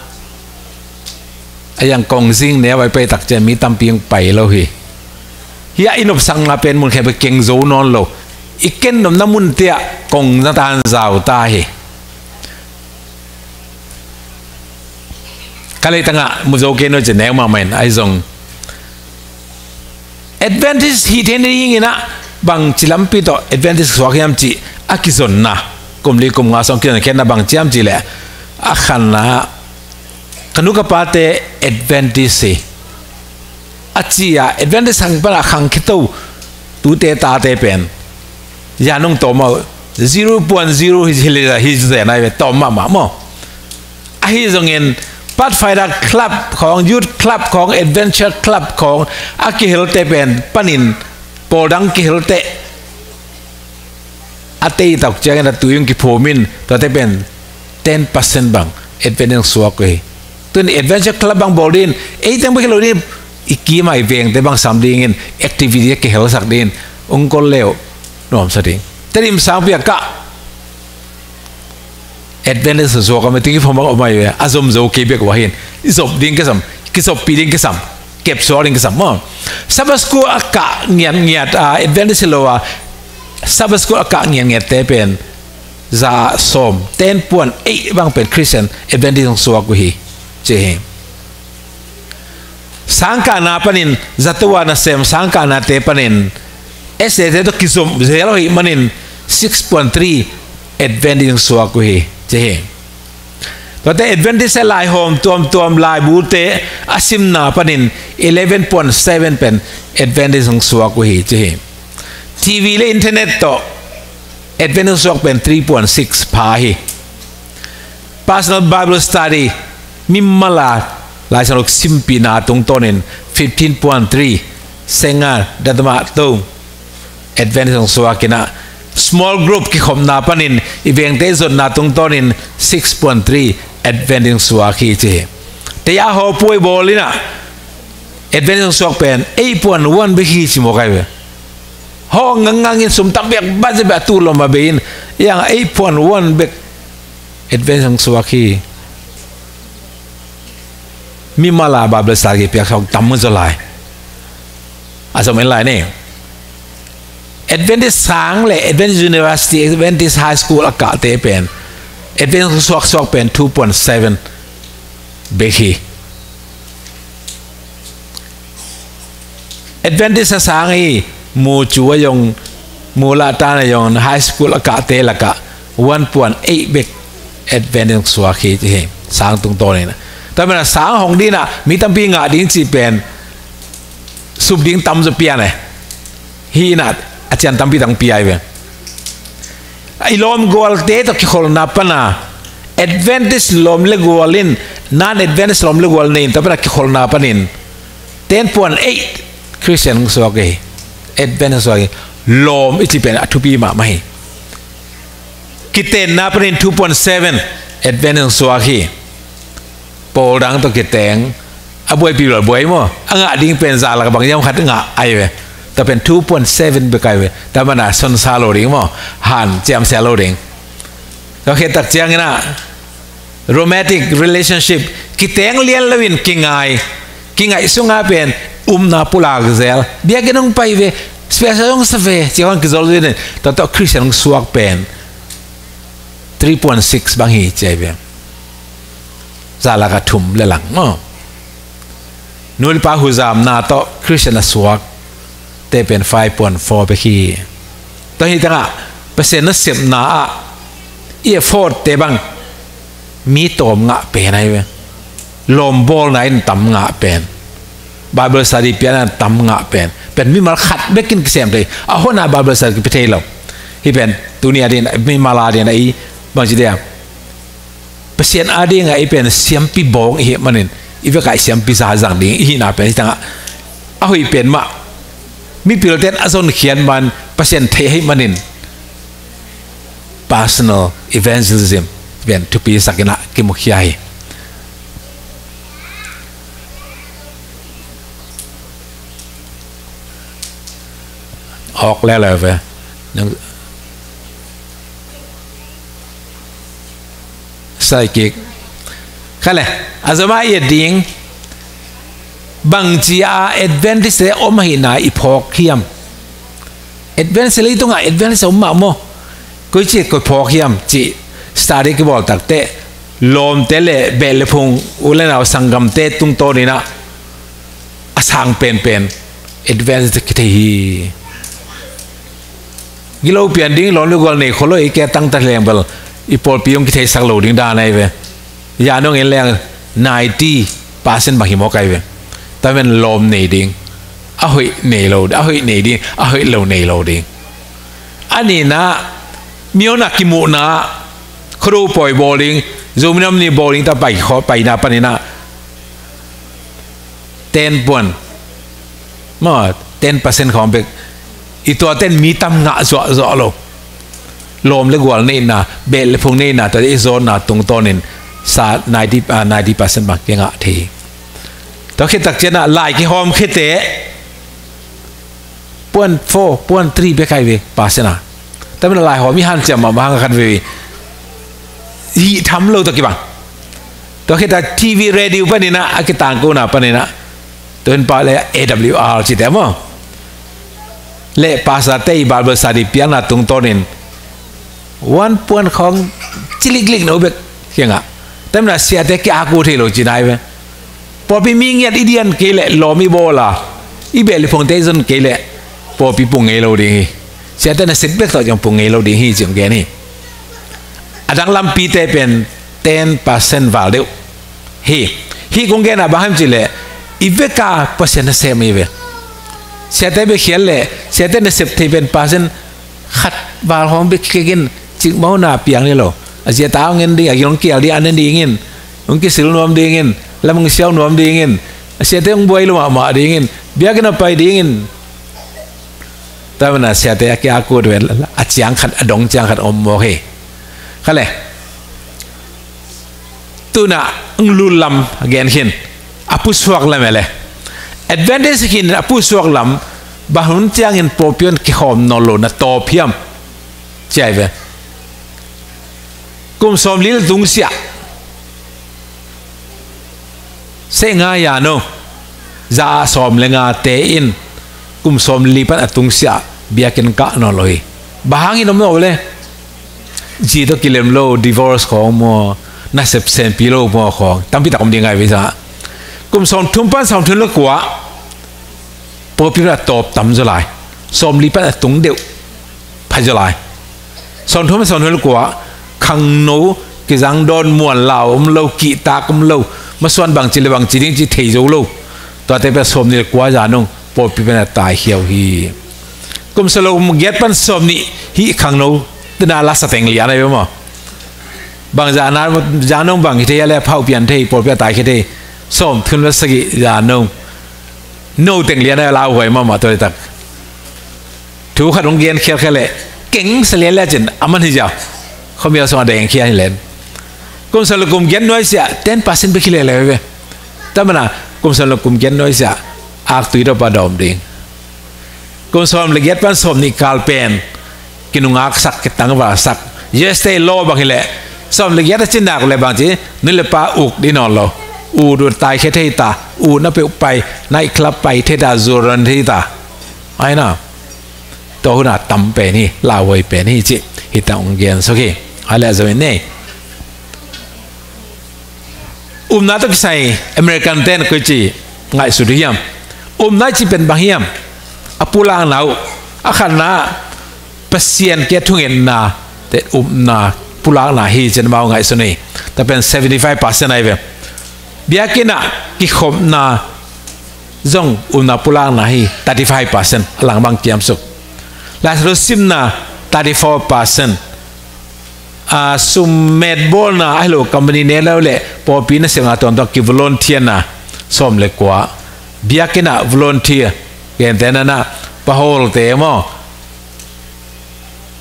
a yang kongzing neu a i pai tak ciang mi tampi hong pai lo hi. Hi a i nopsakna pen mun khempeuh keng zo nawn lo. I ken nopna munte ah kongtan zau ta hi. Ka leitang ah mu zo kei no ci neu mahmah in, ahi zong Adventist hih theih nading in ah bangci lampi tawh Adventist suak hiam cih a kizonna, kum li kum nga sung kizon khiatna bangci hiam cih leh, a khatna ah ka nu ka pate Adventist hi. A ci a, Adventist khang pan a khang khito tute tate pen ya nung tawm a, zero point zero hi, hi, hi, hi, hi, hi, tawm mahmah maw. Ahi zongin Pathfinder Club khawng, Youth Club khawng, Adventure Club khawng a kihelte pen panin pawl dang kihelte a tei tak ciangin a tui hong kiphum in, tuate pen ten percent bang Adventist hong suak uh hi. Tun Adventure Club bang bawl ding, ei teng bek hi lo ding, i kim a i vengte bang sam dingin activity a kihelsak dingin hong kol le uh nuamsa ding. Tedim sangpi a kah Adventist hong suak a mah, tui kiphum a om a hi ve, a zom zo kei bek uh ahi in, i zop ding kisam, kizoppi ding kisam, kepsuak ding kisam maw. Sabbath school a kah ngiatngiat a, Adventist hi lo a Sabbath school a kah ngiatngiatte pen za sawm, ten point eight bang pen Christian Adventist hong suak uh hi, ci hi. Sangkahna panin, zato a nasem sangkahnate panin S A te tawh kizom zel uh ahih manin six point three Adventist hong suak uh hi, ci hi. Tuate Adventist a laihawm tuamtuam laibute a simna panin eleven point seven pen Adventist hong suak uh hi, ci hi. T V le internet tawh Adventist hong suak pen three point six pha hi. Personal Bible study, mimal a Laisiangtho simpihna tungtawnin fifteen point three, senga datama to Adventist hong suak in ah, small group kikhopna panin i vengte zotna tungtawnin six point three Adventist hong suak hi ci hi. Tei a hawpuai bawl in ah Adventist hong suak pen eight point one bek hi ci mawk ai ve. Hawng ngangngang in sum tam bek, budget bek a tu lom a bei in, yang eight point one bek Adventist hong suak hi. Mimal a Bible study piak hong tam zaw lai. A zom en lai ni. Adventist sang le Adventist University, Adventist High School a kahte pen Adventist hong suaksuak pen two point seven bek hi. Adventist a sang i mu cu a yong, mu lah tan a yong, high school a kahte lakah one point eight bek Adventist suak hi ci hi. Sang tungtawn in ah, tua manin ah sang hong ding in ah mi tampi ngah ding cih pen sup ding tam zaw pian e. Hi in ah a cian tampi tang pia hi ve. I lawmgualte tawh kikholhna pana Adventist lawm le gual in, non-Adventist lawm le gual nei in, tua pana kikholhna panin ten point eight Christian hong suak hi. Adventist hong suak hi. Lawm i cih pen a thupi mahmah hi. Kitenna panin two point seven Adventist hong suak hi. Pawl dang tawh kiteng a buaipi lua buai maw, a ngah ding pen za lak bang hiam khat ngah ai ve. Tua pen two point seven bek ai ve. Tua mana sonsa lo ding maw, han ciamsia lo ding. Tua khit tak ciangin ah romantic relationship, kiteng lian loin kingai, kingaih sunga pen upna pulak zel, biakinn hong pai ve, special hong sa ve, ci hong kizol zel in, tua tawh Christian hong suak pen three point six bang hi ci ai ve. Za lak a thum le lang maw. Nu le pa huzamna tawh Christian a suak te pen five point four bek hi. Tua hi tangah Pasian nasepna ah i effort te bang mi tawm ngah pen ai ve. Lawm bawlna in tam ngah pen, Bible study piakna tam ngah pen, pen mimal khat bekin kisem thei. A hona Bible study kipia thei lo. Hi pen tuni a ding, mimal a ding a i bangci dia, Pasian a ding a i pen siampi bawng i hih manin, i vek a i siampi za zang ding i hihna pen hi tangah a hoih pen mah, mipilten a zonkhiat man Pasian theih ahih manin personal evangelism pen thupi sak in ah kimukhia hi. Awk leuleu ve. Nang sai kik. Kha le, a zom a i et ding, bangci a Adventist te om ahihna i phawk hiam? Adventist leitungah Adventist a om mah maw? Koici koi phawk hiam cih study kibawl takteh, lawmte le beh le phung, u le nau sanggamte tungtawn in ah a sang penpen Adventist kithei hi. Gilo pian ding, lawm le gual nei kholo i ke tangta leng bel i pawlpi hong kitheisak lo ding dan ai ve. Yan hong en leng ninety percent bang hi mawk ai ve. Tua pen lawm nei ding, a hoih nei lo, a hoih nei ding, a hoih lo nei lo ding. A nihna, mi hona kimuhna, khuado pawi bawl ding, Zomi nam ni bawl ding ta pai khaw, paina panin ah ten puan maw, ten percent khawng bek. I tuaten mi tam ngah zuahzuah lo. Lawm le gual neihna, beh le phung neihna, tua i zawtna tungtawnin sa ninety, ah, ninety percent bang kingah thei hi. Tua khit tak ciangin ah lai kihawm khit teh puan four, puan three bek ai ve percent a. Tua manin ah lai hawm i hanciam mahmah hang khat veve. Hih tham lo tawh kibang. Tua khit tak T V radio panin ah, a kitangkona panin ah, tua in pa le A W R cite maw, le pastor te i Bible study piakna tungtawnin one puan khawng ciliklik no bek kingah. Tua manin ah siate ki-aku thei lo ci nai ve. Pawlpi mi ngiat i dian kei leh lawm i bawl a, i beh le phungte i zon kei leh pawlpi pung ngei lo ding hi. Siate nasep bek tawh ciang pung ngei lo ding hi ci hong gen hi. A dang lampite pen ten percent val deuh hi. Hih kong gen a bang hiam cih leh i vek a Pasian nasem hi ve. Siate bek khial leh siate nasep thei pen percent khat val hong bek kik in, cikmahna piang ni lo. A ziate hong en ding, a gil hong kial ding, a ne dingin, hong kisil nuam dingin, lam hong siau nuam dingin, a siate hong buai lua mahmah dingin, biakinn ah pai dingin. Tua manin a siate a kia kut ve, a ciang khat, a dong ciang khat om mawk hi. Kha le. Tuna hong lut lam a gen khin. A pusuak lam e le. Advantage khin a pusuak lam, bang hun ciangin pawlpi in kikhawm nawn lo na tawp hiam? Ci ai ve. Kum sawmli le tungsiah. Seh nga ya no. Za ah sawm le nga te in kum sawmli pan a tungsiah biakinn kah nawn lo hi. Bang hangin om nawn lo le? Zi tawh kilem lo, divorce khawng maw, nasep senpi lo maw khawng tampi tak om ding ngai ve sa. Kum sawmthum pan sawmthum le kua pawlpi pan a tawp tam zaw lai. Sawmli pan a tung deuh phai zaw lai. Sawmthum, sawmthum le kua khangno kizang dawn, muan lau om lo, kihtak om lo, masuan bangci le bangci ding ci thei zo lo. Tuate pen sawmnih le kua za nung pawlpi pen a taikhia uh hi. Kum sawm le kum giat pan sawmnih hih khangno tena la sa teng lian ai ve maw. Bang za na, za nung bang hi thei a le phau pian thei, pawlpi a taikhia thei. Sawmthum le sagih za nung no teng lian ai, lauhuai mahmah tua le tak. Thu khat hong gen khial khial le keng sa lian le cin a man hi ziau. Khuamial sung a deng khia hi len. Kum sawm le kum giat nuai siah ten percent bek hi lele ve. Tua manin a kum sawm le kum giat nuai siah aktui dawpa dawm ding. Kum sawm le giat pan sawmnih kal pen kinungaksak, kitangvalsak. U S te law bang hi le sawm le giat a cin nak le bang ci, nu le pa uk ding nawn lo. Ut ut taikhia thei ta, ut na peuh pai, night club pai thei ta, zuran thei ta. Ai na. Tua hun a tam pen hi, lauhuai pen hi ci. Hih tang hong gen suk hi. A le zo in nei. Upna tawh kisai American ten koici ngaihsut uh hiam? Upna i cih pen bang hiam? A pulakna uh, a khatna Pasian kia thungetna te upna pulakna hi ci-in amau ngaihsun hi. Tua pen seventy five percent ahi ve. Biakinn ah kikhopna zong upna pulakna hi, thirty five percent a lang bang kiamsuk. Laisiangtho simna thirty four percent. A, sum met bawlna ahi lo company ne lo le pawlpi nasepna tuamtuam kivolunteerna sawm le kua. Biakinn ah volunteer, gentehna na pahawlte maw,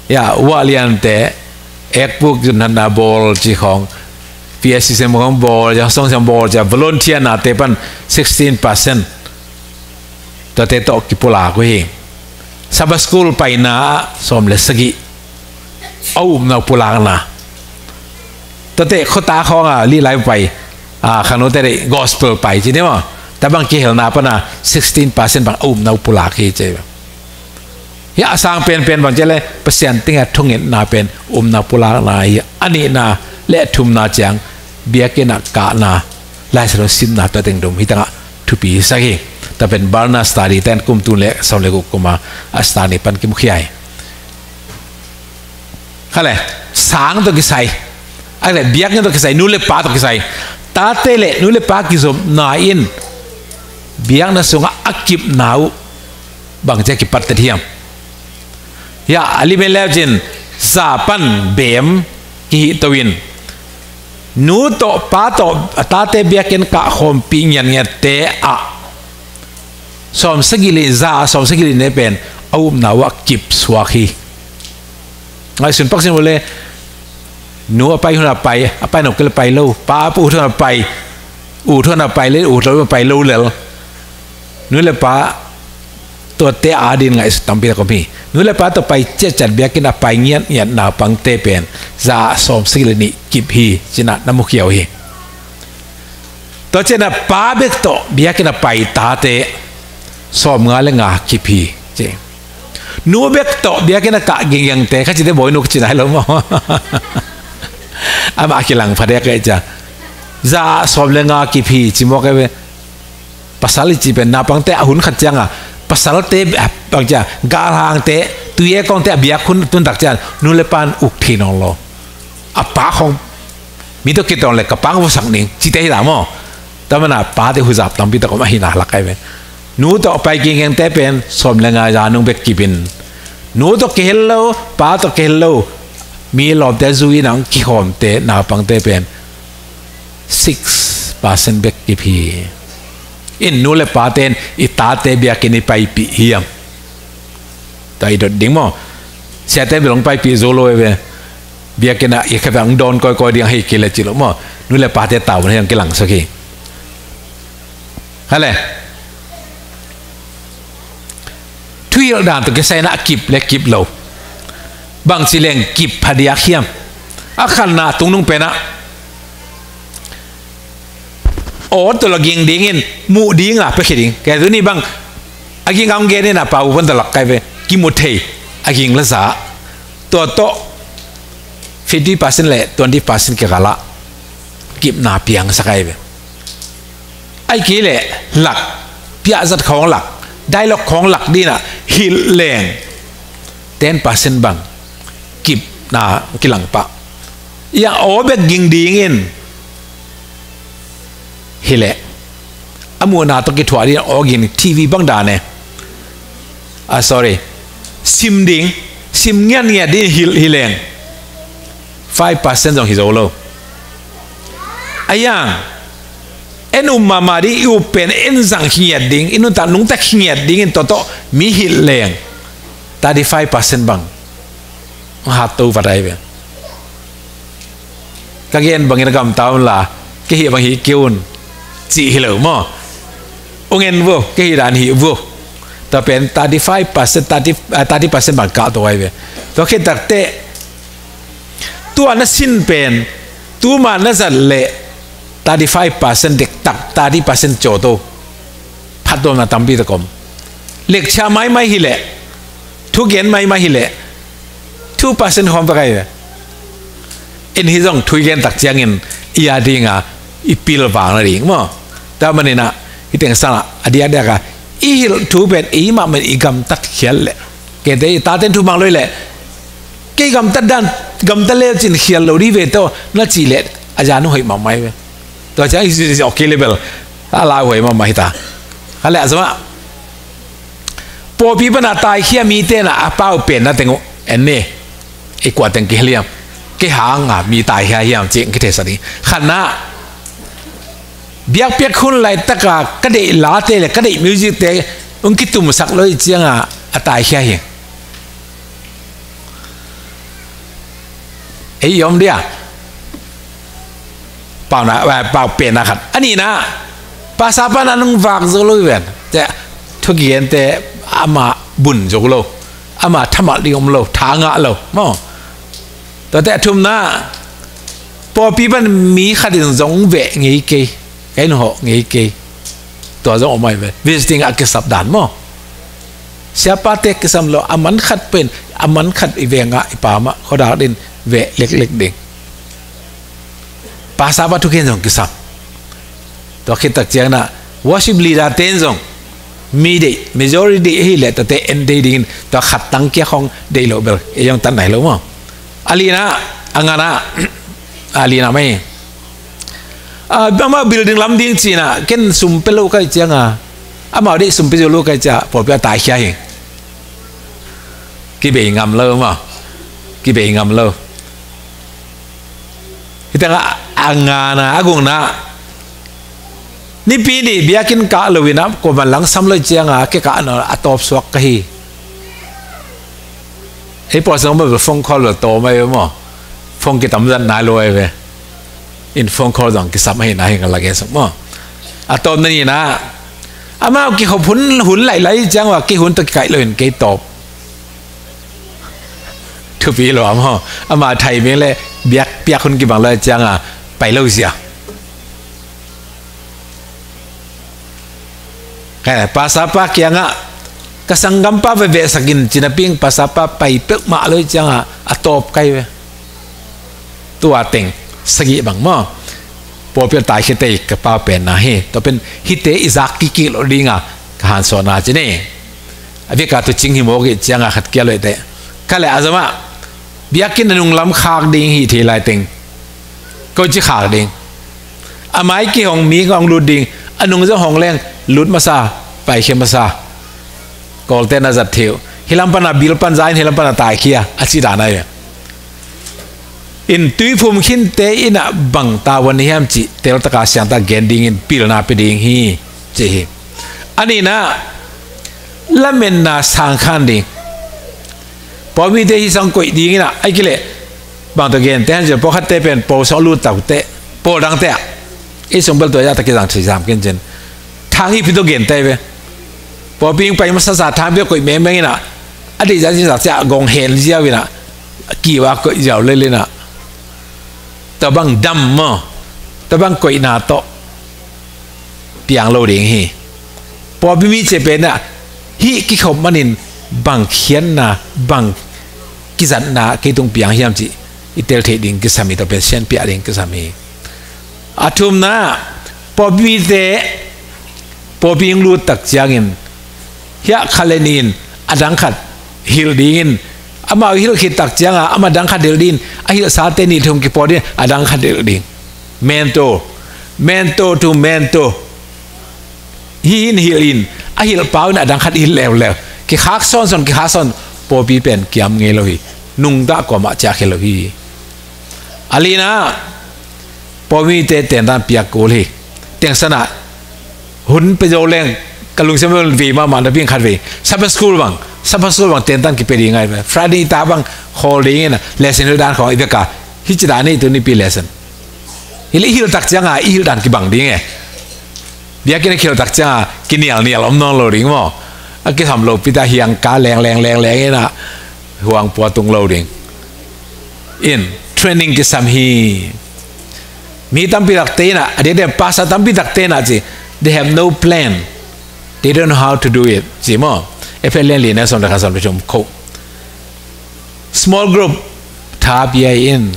ya, uah liante ekpuk zunhatna bawl ci khawng, P S C sem khawng bawl, ya, song sem bawl ci a volunteerna te pan sixteen percent. Tuate tawh kipulak uh hi. Sabbath school paina ah sawm le sagih a upna uh pulakna. Tuate khuata khawng a lihlai pai, a, khangnote deih gospel pai ci ni maw. Tabang kihelna pana sixteen percent bang a upna uh pulak hi ci. Hih a sang penpen bang ci le Pasian tungah thungetna pen upna pulakna hi. A nihna le a thumna ciang biakinn ah kahna, Laisiangtho simna tua teng dum hih tangah thupi sak hi. Tua pen Barna study ten kum tul le sawm le guk kuma a study pan kimukhia hi. Kha le, sang tawh kisai, a le biakna tawh kisai, nu le pa tawh kisai, tate le nu le pa kizopna in biakna sungah a kipna uh bangci a kipattet hiam? Ya, a limen leucin za pan bem kihihto in nu tawh pa tawh a tate biakinn kah khawmpi ngiatngiatte ah sawm sagih le za, sawm sagih le ne pen a upna uh a kipsuak hi. Ngaihsun paksin uh le, nu a pai hun a pai, a pai nop kei le pai lo, pa a ut hun a pai, ut hun a pai le, ut lo a pai lo lel. Nu le pa tuate ading ngaihsut tampi tak om hi. Nu le pa tawh pai ciatciat biakinn a pai ngiatngiat naupangte pen za ah sawm sagih le nih kip hi, ci-in na mukhia uh hi. Tua ciangin pa bek tawh biakinn a pai tate sawmnga le nga kip hi, ci. Nu bek tawh biakinn a kah ginggingte, kha cite bawi nu ka cih nai lo maw? Amah a kilang pha dek kei cia. Za ah sawm le nga kip hi, ci mawk e ve. Pasal i cih pen naupangte a hun khat cianga pasalte, ah, bang cia, galhangte, tuiekawngte a biak hun tuntak cian nu le pan uk thei nawn lo. A pa khawng mi tawh kitawn le ka pang vuasak ning cite hi ta maw? Tua mana pate huzap tampi tak om ahina lak ai ve. Nu tawh pai kingkengte pen sawm le nga za nung bek kipin, nu tawh kihel lo, pa tawh kihel lo, Mi lawmte zui in a hong kikhawmte naupangte pen six percent bek kip hi. In nu le pate in i tate biakinn i paipih hiam? Tua i dot ding maw? Siate bel hong paipih zo lo e ve. Biakinn ah i kha ve hong dawn kawikawi ding ahi kei le ci lo maw? Nu le pate tau man hei hong kilangsak hi. Hale. Thuhilh dan tawh kisai in a kip le kip lo, bangci leng kip phadiak hiam? A khatna, tungnung pen ah aw tawh la ging dingin muh ding a piakhia ding. Kei tuni bang a ging a hong gen in a pau pan tawh lak kai ve, kimu thei a ging la za. Tua tawh fifty percent le twenty percent kikal ah kipna piangsak ai ve. Ai kei leh lak, piahzat khawng lak, dialogue khawng lak ding in a hilh leng ten percent bang kipna kilang pah. Ia aw bek ging dingin hileh a muhna tawh kithuah ding aw ging, TV bang dan e. Ah, sorry. Sim ding, sim ngiatngiat ding hilh hileng five percent zong hi zo lo. A iang en um mahmah ding, i up pen en zang khingiat ding, i nuntak nungtak khingiat dingin tawtawh mi hilh leng thirty five percent bang hong hatto vat ai ve. Ka gen bangin a gamta un la, kei hih bang hih kei un cih hi lo maw? Ung en vo, kei hih dan hih vo. Tua pen thirty five percent, thirty, ah, thirty percent bang kah to ai ve. Tua khit takteh tua na sin pen tuma na zat leh thirty five percent dektak, thirty percent cawto. Phattuamna tampi tak om. Lecture maimai hileh, thugen maimai hileh two percent khawng pek ai ve. In hih zong thu i gen tak ciangin i a dinga i pilvang nading maw? Tua manin ah hih teng sangah a diakdiak a i hilh thu pen i mahmah i gamtat khial leh, kei te i taten thu mang lo i leh kei gamtat dan, gamtat le cin khial lo dih ve tawh na cih leh a zan uh hoih mahmah ai ve. Tua ciang i si ok kei le bel a lai hoih mahmah hi ta. Kha leh a zomah pawlpi pana taikhia mite na a pau pen na teng uh en ni. I kua teng kihel hiam? Kei hanga mi taikhia hiam cih kitheisak ding. Khatna, biakpiak hun laitaka ka deih late le ka deih music te hong kitumsak lo i cianga a taikhia hi. Ei i om dia. Pau na, eh, pau pen na khat. A nihna, pastor pa na nung vak zo lo i ven. Te, thu kigente ama bun zo lo. Ama thamalh ding om lo, tha ngah lo. Maw. Tuate a thumna, pawlpi pan mi khat in zong veh ngei kei. Ka inn hawh ngei kei. Tua zong om ai ve. Visiting a kisap dan maw? Siapate kisam lo, a man khat pen, a man khat i vengah i pamah khuadak din veh leklek ding. Pastor pa thugen zong kisam. Tua khit tak ciangin ah worship leader ten zong mi deih, majority deih ahih leh tuate en thei dingin tua khat tang kia khawng deih loh bel ei zong tat nai lo maw? A lina, a ngana, a lina mai. Ah, amah building lam ding cihna, ken sum pia lo ka hih cianga, amau deih sum pia zo lo ka hih cianga, pawlpi a taikhia hi. Kibei ngam lo maw? Kibei ngam lo. Hih tengah a ngana, a gukna. Nipi ni biakinn kah lo in ah, kuaman langsam lo cianga, kei kah na a tawp suak ka hi. Ei pawlsang bel phone call bel tawm ai ve maw? Phone kitam zat nai lo ai ve. In phone call zong kisam ahi na hi nga la gen suk maw? A tawpna nihna, amau kikhop hun, hun lailai ciang ua kei hun tawh kikaih lo in kei tawp. Thupi lo a maw? Ama thai meng le biakpiak hun kibang lo cianga pai lo zia. Kei pastor pa kiangah ka sanggampa veveh sakin cina ping pastor pa pai peuhmah lo cianga a tawp kai ve. Tua teng sagih bang maw? Pawlpi a taikhia tei ka pau pen na hi. Tua pen hihte i zak kikik lo dinga ka hansawhna ci ni. A veka tu cing hi mawk i cianga khat kia lo i te. Ka le a zomah biakinn a nunglam khak ding hi thei lai teng. Ko ci khak ding. A mai kihong mi hong lut ding. A nung zong hong leng lut masa, paikhia masa. Kawlte na zat theu. Hilam pana bil pan zain, hilam pana taikhia. A ci dan ai ve. In tuiphum khinte in ah bang tavuan na hiam cih teltaka siangtaka gen dingin pilna pia ding hi, ci hi. A nihna, lametna sangkhan ding. Pawlmite hih sung koih dingin ah, ahih kei leh bang tawh gente han cin, pawlkhatte pen pawl sung a lut tak teh, pawl dangte ah, ei sung bel tua zah tak kizang thei sam ken cin. Thang hih pi tawh gente ve. Pawlpi ing pai masasa thang pi a koih mengmeng in ah, a deih zah zingzak ciah gong hen ziau in ah, a kiu a koih ziau lel in ah, tua bang dam maw, tua bang koihna tawh piang lo ding hi. Pawlpi mi ci pen ah hih kikhop manin bang khiatna, bang kizatna kei tung piang hiam cih i tel theih ding kisam hi, tua pen sianpiah ding kisam hi. A thumna, pawlpi mite, pawlpi ing lut tak ciangin, hiah khat le nih in a dang khat hilh dingin, amau hilh khit tak cianga amah dang khat hilh dingin, a hilhsate nih thum kipawl dingin a dang khat hilh ding. Mentor, mentor to mentor. Hih in hilh in, a hilh pau in a dang khat hilh leuleu. Kikhak sawnsawn, kikhak sawn, pawlpi pen kiam ngei lo hi. Nungta kuamah ciah khia lo hi. A lina, pawlmite tentan piak kul hi. Tengsan ah hun pia zo leng ka lungsim bel vei mahmah, napi in khat vei Sabbath school bang, Sabbath school bang tentan kipia ding ngai ve. Friday night bang khawl dingin ah lesson hilh dan khawng i veka, hih ci dan hi tuni pi lesson. Hilh, i hilh tak cianga i hilh dan kibang ding e. Biakinn a kihilh tak cianga kinialnial om nawn lo ding maw. A kisam lopi ta hiang ka leng leng leng leng in ah huang pua tung lo ding. In training kisam hi. Mi tampi takte in ah, a diakdiak pastor tampi takte in ah ci, they have no plan. They don't know how to do it, ci maw. Efesa lian li na sawm le khat, sawm le thum khawng. Small group tha pia in,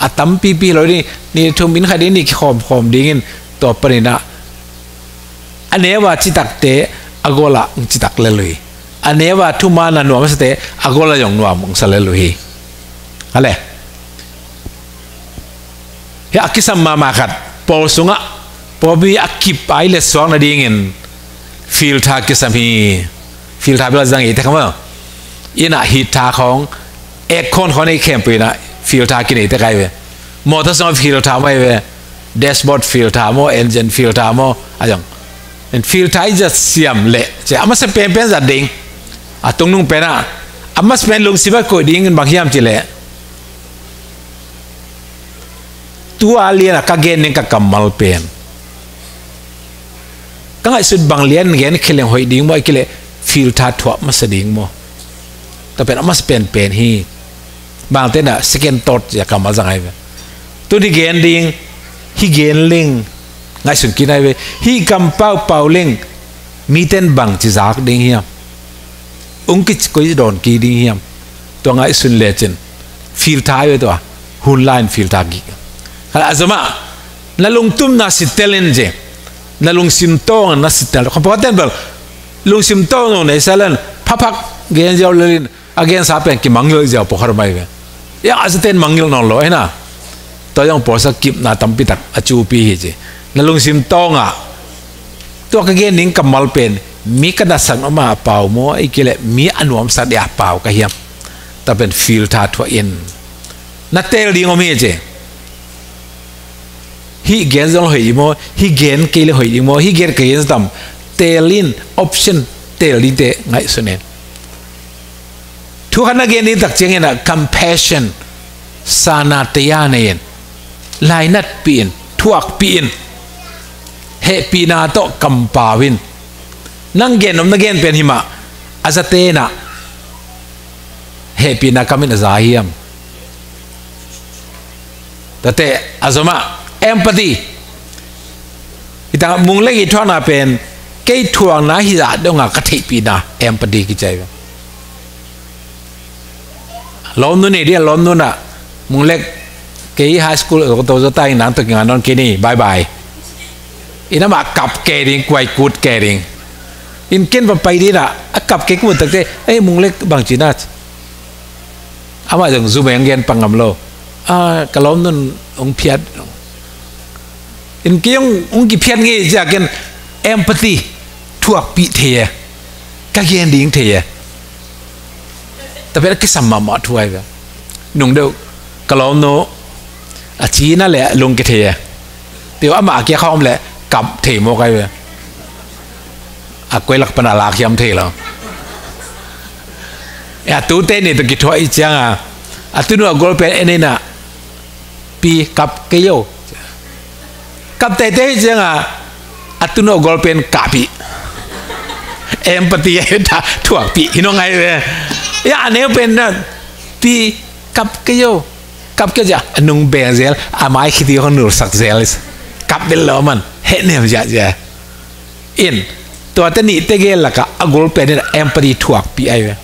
a tampipi lo ding, nih thum inn khat inn nih kikhawmkhawm dingin, tua panin ah a neu a citakte a gol ah hong citak lel uh hi. A neu a thuman a nuam a sate a gol ah zong nuam hong sa lel uh hi. A le, hiah a kisam mahmah khat, pawl sungah pawlpi a kip a i letsuak nadingin field tha kisam hi. Field tha bel a zang i tek maw. Inn ah heat tha khawng, aircon khawng nei khempeuh in ah field tha kinei tek ai ve. Motor sungah field tha mai ve. Dashboard field tha maw, engine field tha maw, a zong. In field tha i zat siam leh, ci a masa penpen zat ding. A tungnung pen ah a masa pen lungsim a koih dingin bang hiam ci leh, tua lian a ka gen ding ka kammal pen, ka ngaihsut bang lian gen kheleng hoih ding maw, ahih kei leh field tha thuah masa ding maw. Tua pen a masa penpen hi. Bangte in ah second thought ci a kammal zang ai ve. Tuni gen ding, hih gen leng, ngaihsun kik ai ve. Hih kampau pau leng, mite in bang ci zak ding hiam? Ung kici koi dawn kik ding hiam? Tua ngaihsun lecin field tha ai ve tua. Hun lai in field tha kik. Khat a zomah, na lungtumna sitel in ci. Na lungsim tawng na sitel. Kha pawlkhat ten bel lungsim tawng nong nei sa len, phaphat gen ziau lel in, a gensa pen kimangngilh ziau pawlkhat om ai ve. Ia a zaten mangngilh nawn lo ahi na. Tua zong pawlsa kipna tampi tak a cupi hi ci. Na lungsim tawngah tua ka gen ding kammal pen mi ka nasan om a pau maw, ahih kei leh mi a nuamsa dia pau ka hiam? Tua pen field tha thuah in. Na teel ding om hi ci. Hih gen zong hoih ding maw, hih gen kei le hoih ding maw, hih gen ka gen tam. Teel in, option teel dingte ngaihsun in. Thu khat na gen ding tak ciangin ah compassion, sana teya nei in, lainatpih in, thuakpih in, hehpihna tawh kampau in. Nang gen nop na gen pen himah a zate in ah hehpihna kam in a za hiam? Tate a zomah empathy. Hi tangah Mung Lek i thuakna pen kei thuakna hi zah dongah ka theihpihna empathy kici ai ve. Lawmnu nei dia, lawmnu in ah Mung Lek kei high school to zo ta in nang tawh kinga nawn kei ni, bye bye. In amah kap kei ding, kuai kut kei ding. In ken va pai ding in ah a kap kei ka muh takte, ei Mung Lek bang ci na. Amah zong zumeng gen pang ngam lo. A, ka lawmnu in hong phiat. In kei hong, hong kiphiat ngei ci a ken empathy, thuakpih thei e. Ka gen ding thei e. Tua pen a kisam mahmah thu ai ve. Nung deuh Ka lawmnu a cina le lungke thei e. Teu amah a kia khawm le kap thei mawk ai ve. A koi lak pan a lak hiam thei lo. E, a tute ni tawh kithuah i cianga a tunu a gol pen en ina, pi kap kei o. Kap teitei hi cianga a tunu a gol pen kahpih. Empathy a hita thuakpih hi nong ai ve. Ya a neu pen na pi kap kei o. Kap kei o cia a nung beng zel a mai khiti hong nulsak zel. Kap bel lo man hehnem ziahziah. In tuate nihte gel laka a gol pen in empathy thuakpih ai ve.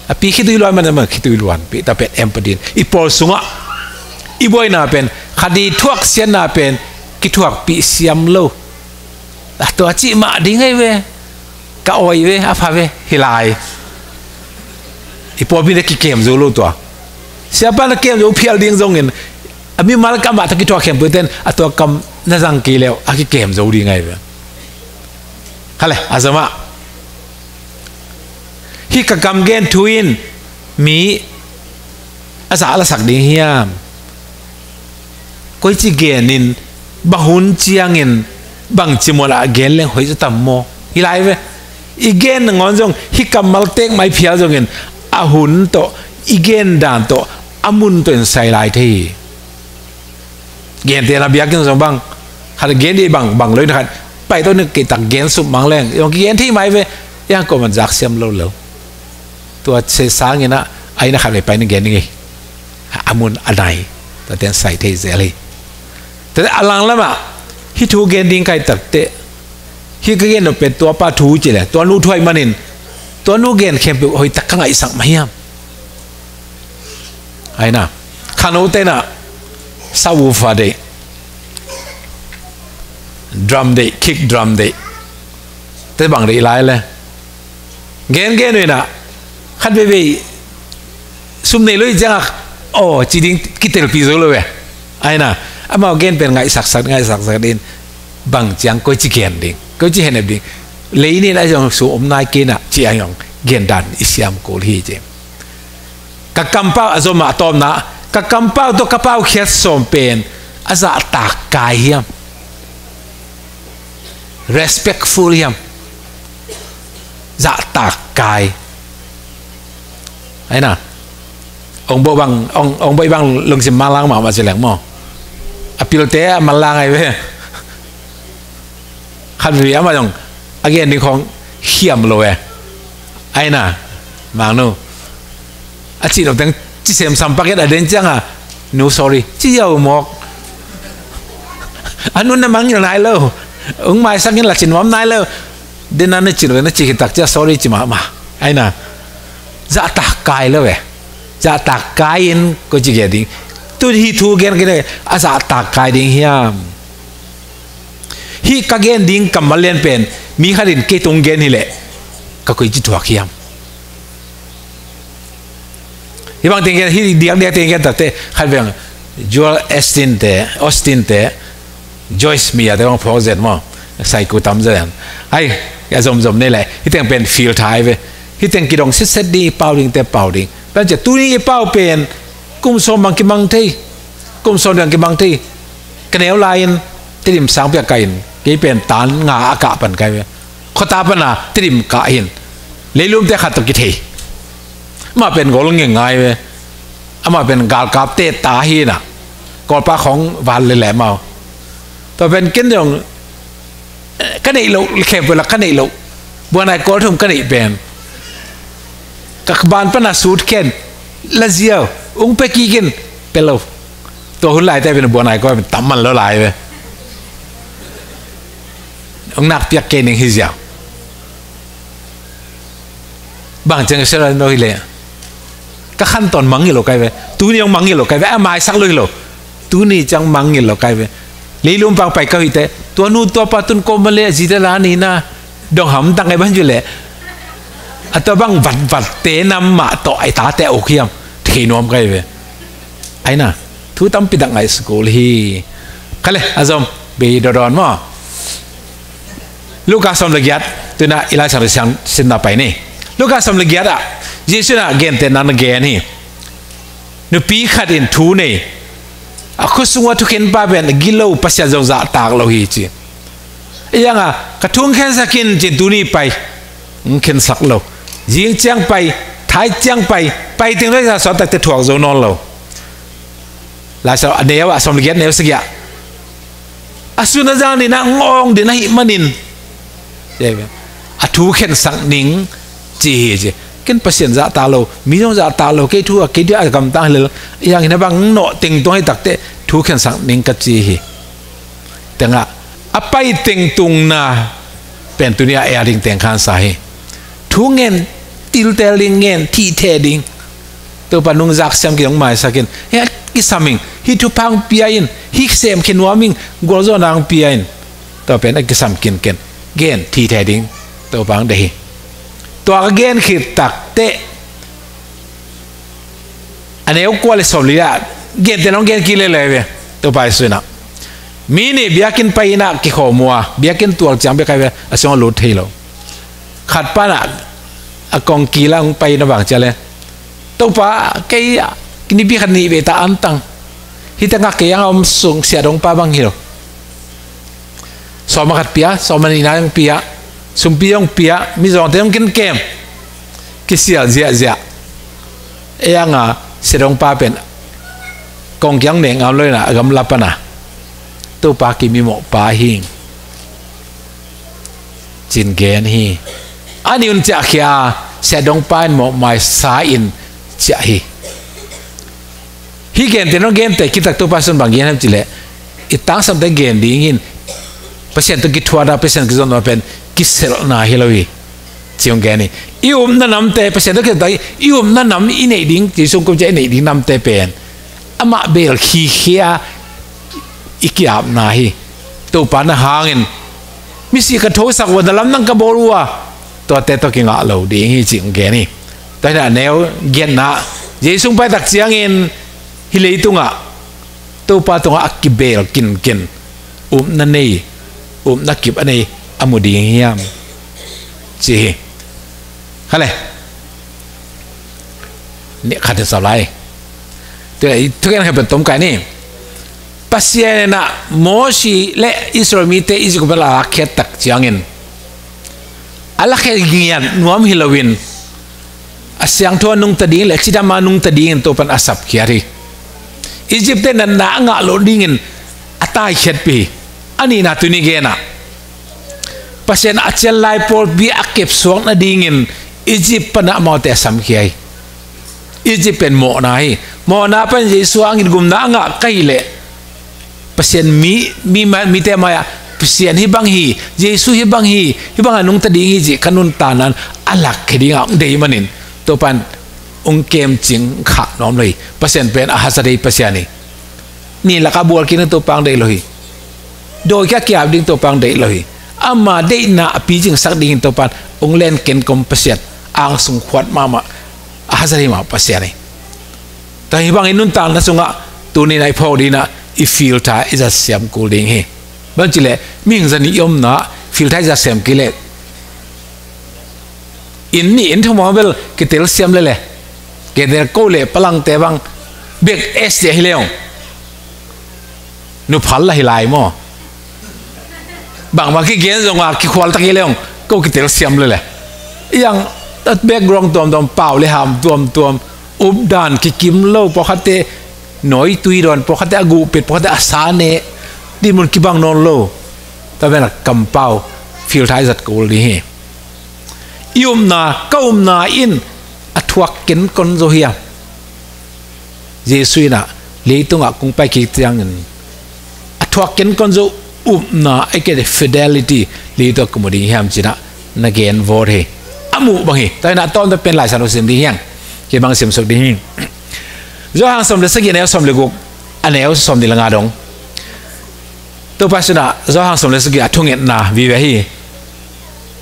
A pi khitui luan man a man khitui luanpih ta pen empathy in i pawl sungah i buaina pen khati thuak siatna pen kithuakpih siam lo. A tua cih mah ding ai ve. Ka awi ve, a pha ve, hi lai. I pawlpi na kikem zo lo tua. Siapa na kem zo phial ding zongin a mimal kam ah tawh kithuah khempeuh ten a tua kam na zang kei leh a kikem zo ding ai ve. Hale a zomah hi ka kam gen thu in mi a zah lasak ding hiam? Koici genin bang hun ciangin bangci mun ah gen leng hoih zaw tam maw? Hi lai ve. I gen nangawn zong hi kammal tek mai phial zongin a hun tawh i gen dan tawh a mun tawh in sai lai thei hi. Gente na biakinn zong bang khat gen dih bang bang lo in khat pai tawh ni kei tak gen sum mang leng zong kigen thei mai ve. Yang ko man zak siam lo lo. Tua se sangin ah a ina khat vei pai ni gen ding hi. A mun a nai tua ten sai thei zel hi. Tua a langlamah hi thu gen ding kai takteh hi ka gen nop pen tua pa thu ci le tua nu thuai manin tua nu gen khempeuh hoih tak ka ngaihsak mah hiam? Aina khano tena subwoofer deih, drum deih, kick drum deih te bang deih lai le gen gen uh inah khat veivei sum nei lo i ciangah aw ci ding kitelpi zo lo ve. Aina amau gen pen ngaihsaksak ngaihsaksak din bang ciang koici gen ding koici henep ding lei nin a zong sum om nai kei inah ci a zong gen dan i siam kul hi ci. Ka kampau a zom ah a tawpna ka kampau tawh ka paukhiat sawm pen a zahtak kai hiam? Respectful hiam? Zahtak kai. Aina ong boh bang ong, ong boh bang lungsim manlang mahmah ci leng maw? A pilte a manlang ai ve. Khat vei amah zong a gen ding khawng hiam lo e. Aina mangnu a cih lo teng ci semsam paket a den cianga nu sorry ci yau mawk. A nun na mangngilh nai lo. Ung maisak in la cin nuam nai lo. Den na na cin lo na cih hitak cia sorry ci mahmah. Aina zahtak kai lo e. Zahtak kai in ko ci gen ding tu hi thu gen kine a zahtak kai ding hiam? Hih ka gen ding kammal lian pen mi khat in kei tung gen hileh ka koici thuak hiam? Hih bang teng gen hih diakdiak teng gen takte khat veng Joel Austin te Austin te Joyce mi a te bang phawk zet maw? Saiku tam zet an ai a zomzom nei leh hih teng pen fil thai ve. Hih teng kidong sitset ding i pau ding te pau ding. Bang cia tuni i pau pen kum sawm bang kimang thei. Kum sawm bang kimang thei. Ka neu lai-in Tedim sang piak ka in kei pen tan nga a kah pan kai ve. Khuata pana Tedim kah hin leilumte khat tawh kithei. Amah pen gol nge ngai ve. Amah pen galkapte ta hinah kawlpa khawng val leleh mau. Tua pen ken dong ka neih loh khempeuh lak ka neih loh. Buanai kawlthum ka neih pen ka ban pana sut khen la ziau ung pe kikin pe lo. Tua hun laite pen buanai kawl pen tam man lo lai ve. Ung nak piak kei ning hi ziau. Bang ciang sel no hi le ka khan ton mangngilh lo kai ve. Tuni ong mangngilh lo kai ve a maisak lo hi lo. Tuni ciang mangngilh lo kai ve. Leilum pang pai ka hite tua nu tua pa tun kawm le a zite la ni na dong ham tang ai ban ju le. A tua bang vat vat te nam mah tawh ai ta te ok hiam? Thei nuam kai ve. Aina thu tampi dak ngai school hi. Khale a zom bei dodon maw? Luka sawm le giat tuna i Lai Siangtho siamna pai ni. Luka sawm le giat ah Jesu na gente nan gen hi. Nupi khat in thu nei, a khua sungah thukhenpa pen a gilo, Pasian zong zahtak lo hi ci. Ei ang a, ka thu hong khensak in ci-in tuni pai, hong khensak lo. Zing ciang pai, thai ciang pai, pai teng lo, sawt takte thuak zo nawn lo. Lai Siangtho a neu ah, sawm le giat, neu sagih ah, a sun a zang ding a, ngawng ding ahih manin a thu khensak ning ci hi ci. Ken Pasian zahtak lo, mi zong zahtak lo, kei thu a, kei dia a gamtang hi lel, ei ang in a bang nawh teng tung hi takteh thu khensak ning ka ci hi. Tengah a pai teng tungna pen tuni a ei a ding teng khansa hi. Thu ngen tiltel ding, ngen thithe ding. Topa nungzak siam kei hong maisak in, hih a kisam ing, hih thupha hong pia in, hih semkhia nuam ing, gualzawhna hong pia in. Tua pen a kisam kinken, gen thithe ding Topa hong deih hi. Tua ka gen khit takteh a neu kua le sawm li ah, gentehna hong gen kik lel ve. Topa Jesu in ah, mi nih biakinn pai in ah kikhawm uh a, biakinn tual ciang bek a hi ve, a sungah lut thei lo. Khat pan ah a kongkil ah hong pai in a bang ci a leh, Topa, kei nipi khat nih vei ta antang, hih tengah kei ang a om sung siahdongpa bang hi lo. Sawm a khat pia, sawm a nihna hong pia, sumpi hong pia, mizawngte hong kenkem, kisial ziahziah. Ei ang a, siahdongpa pen kongkil ah nek ngam lo in ah, a gamla pan ah, Topa, kei mimawhpa hi ing, ci-in gen hi. A nih un ciahkhia a, siahdongpa in mawhmaisa in ciah hi. Hih gentehna hong gente khit tak Topa Jesu in bang gen hiam cih leh, i tangsamte gen ding in, Pasian tawh kithuahna, Pasian kizopna pen kiselhna hi lo hi, ci hong gen hi. I upna namte, Pasian tawh kithuahna, i upna nam i neih ding, Jesu hong kum ciang i neih ding namte pen amah bel khikhia i ki-apna hi. Topa na hangin misi ka thosak uh a, na lamdang ka bawl uh a, tuate tawh kingah lo ding hi, ci hong gen hi. Tua hi in ah a neu giatna, Jesu hong pai tak ciangin hih leitungah Topa tungah a kibel kinkin, upna nei, upna kip a nei a mu ding hiam, ci hi. Kha le, nih khat in sawm lai. Tua, thugen khat pen tom kai ni. Pasian in ah Mosi le Israel mite Egypt gam pan a lakkhiat tak ciangin, a lakkhiat ngiat nuam hi loin, a siangtho a nungta ding le cidam a nungta dingin Topa in a sapkhiat hi. Egypt te natna a ngah loh dingin a taikhiatpih hi. A nihna tuni gen ah, Pasian a cial lai pawlpi a kepsuak nadingin Egypt pan ah amaute a samkhia hi. Egypt pen mawhna hi. Mawhna pan Jesu hangin gumna a ngah ka hih leh, Pasian mi, mi, mite mai-ah, Pasian hih bang hi, Jesu hih bang hi, hih bangah nungta ding hi cih ka nuntakna in a lakkhia dingah hong deih manin, Topa in hong kemcing khah nuam lo hi. Pasian pen a hazat dei Pasian hi. Nih lakah bual kik na Topa hong deih lo hi. Dawi kiang a ki-ap ding Topa hong deih lo hi. Ama deihna a picingsak dingin Topa in hong len kenkom Pasian, angsung khuat mahmah, a hazat dei mah Pasian hi. Tua hi bangin nuntakna sungah tuni in ah i phawk ding in ah i filter i zat siam kul ding hi. Bang ci leh, mihing zanih i omna filter i zat siam kei leh, inn nih inn thum bel kitel siam lele. Kitel ko le palangte bang bek S D hi leong. Nuphal la hi lai maw? Bangmah kigen zong a kikhual tak hi leong, ko kitel siam lele. Iang background tuamtuam, pau le ham tuamtuam, updan kikim lo, pawlkhatte nawitui dawn, pawlkhatte a guhpet, pawlkhatte a sa ne, dinmun kibang nawn lo. Tua pen a kampau filter i zat kul ding hi. I upna, ka upna in a thuak kenkon zo hiam? Jesu in ah leitungah kong pai kik ciangin a thuak kenkon zo upna, a kei fidelity, leitungah ka mu ding hiam ci-in ah na gen vawt hi. A muh bang hi. Tua hi in ah tawmta pen Lai Siangtho sim ding hi hang. Kei bang simsuk ding hi. Johan sawm le sagih, a neu sawm le guk, a neu sawmnih le nga dong. Topa Jesu in ah Johan sawm le sagih a thungetna vive hi.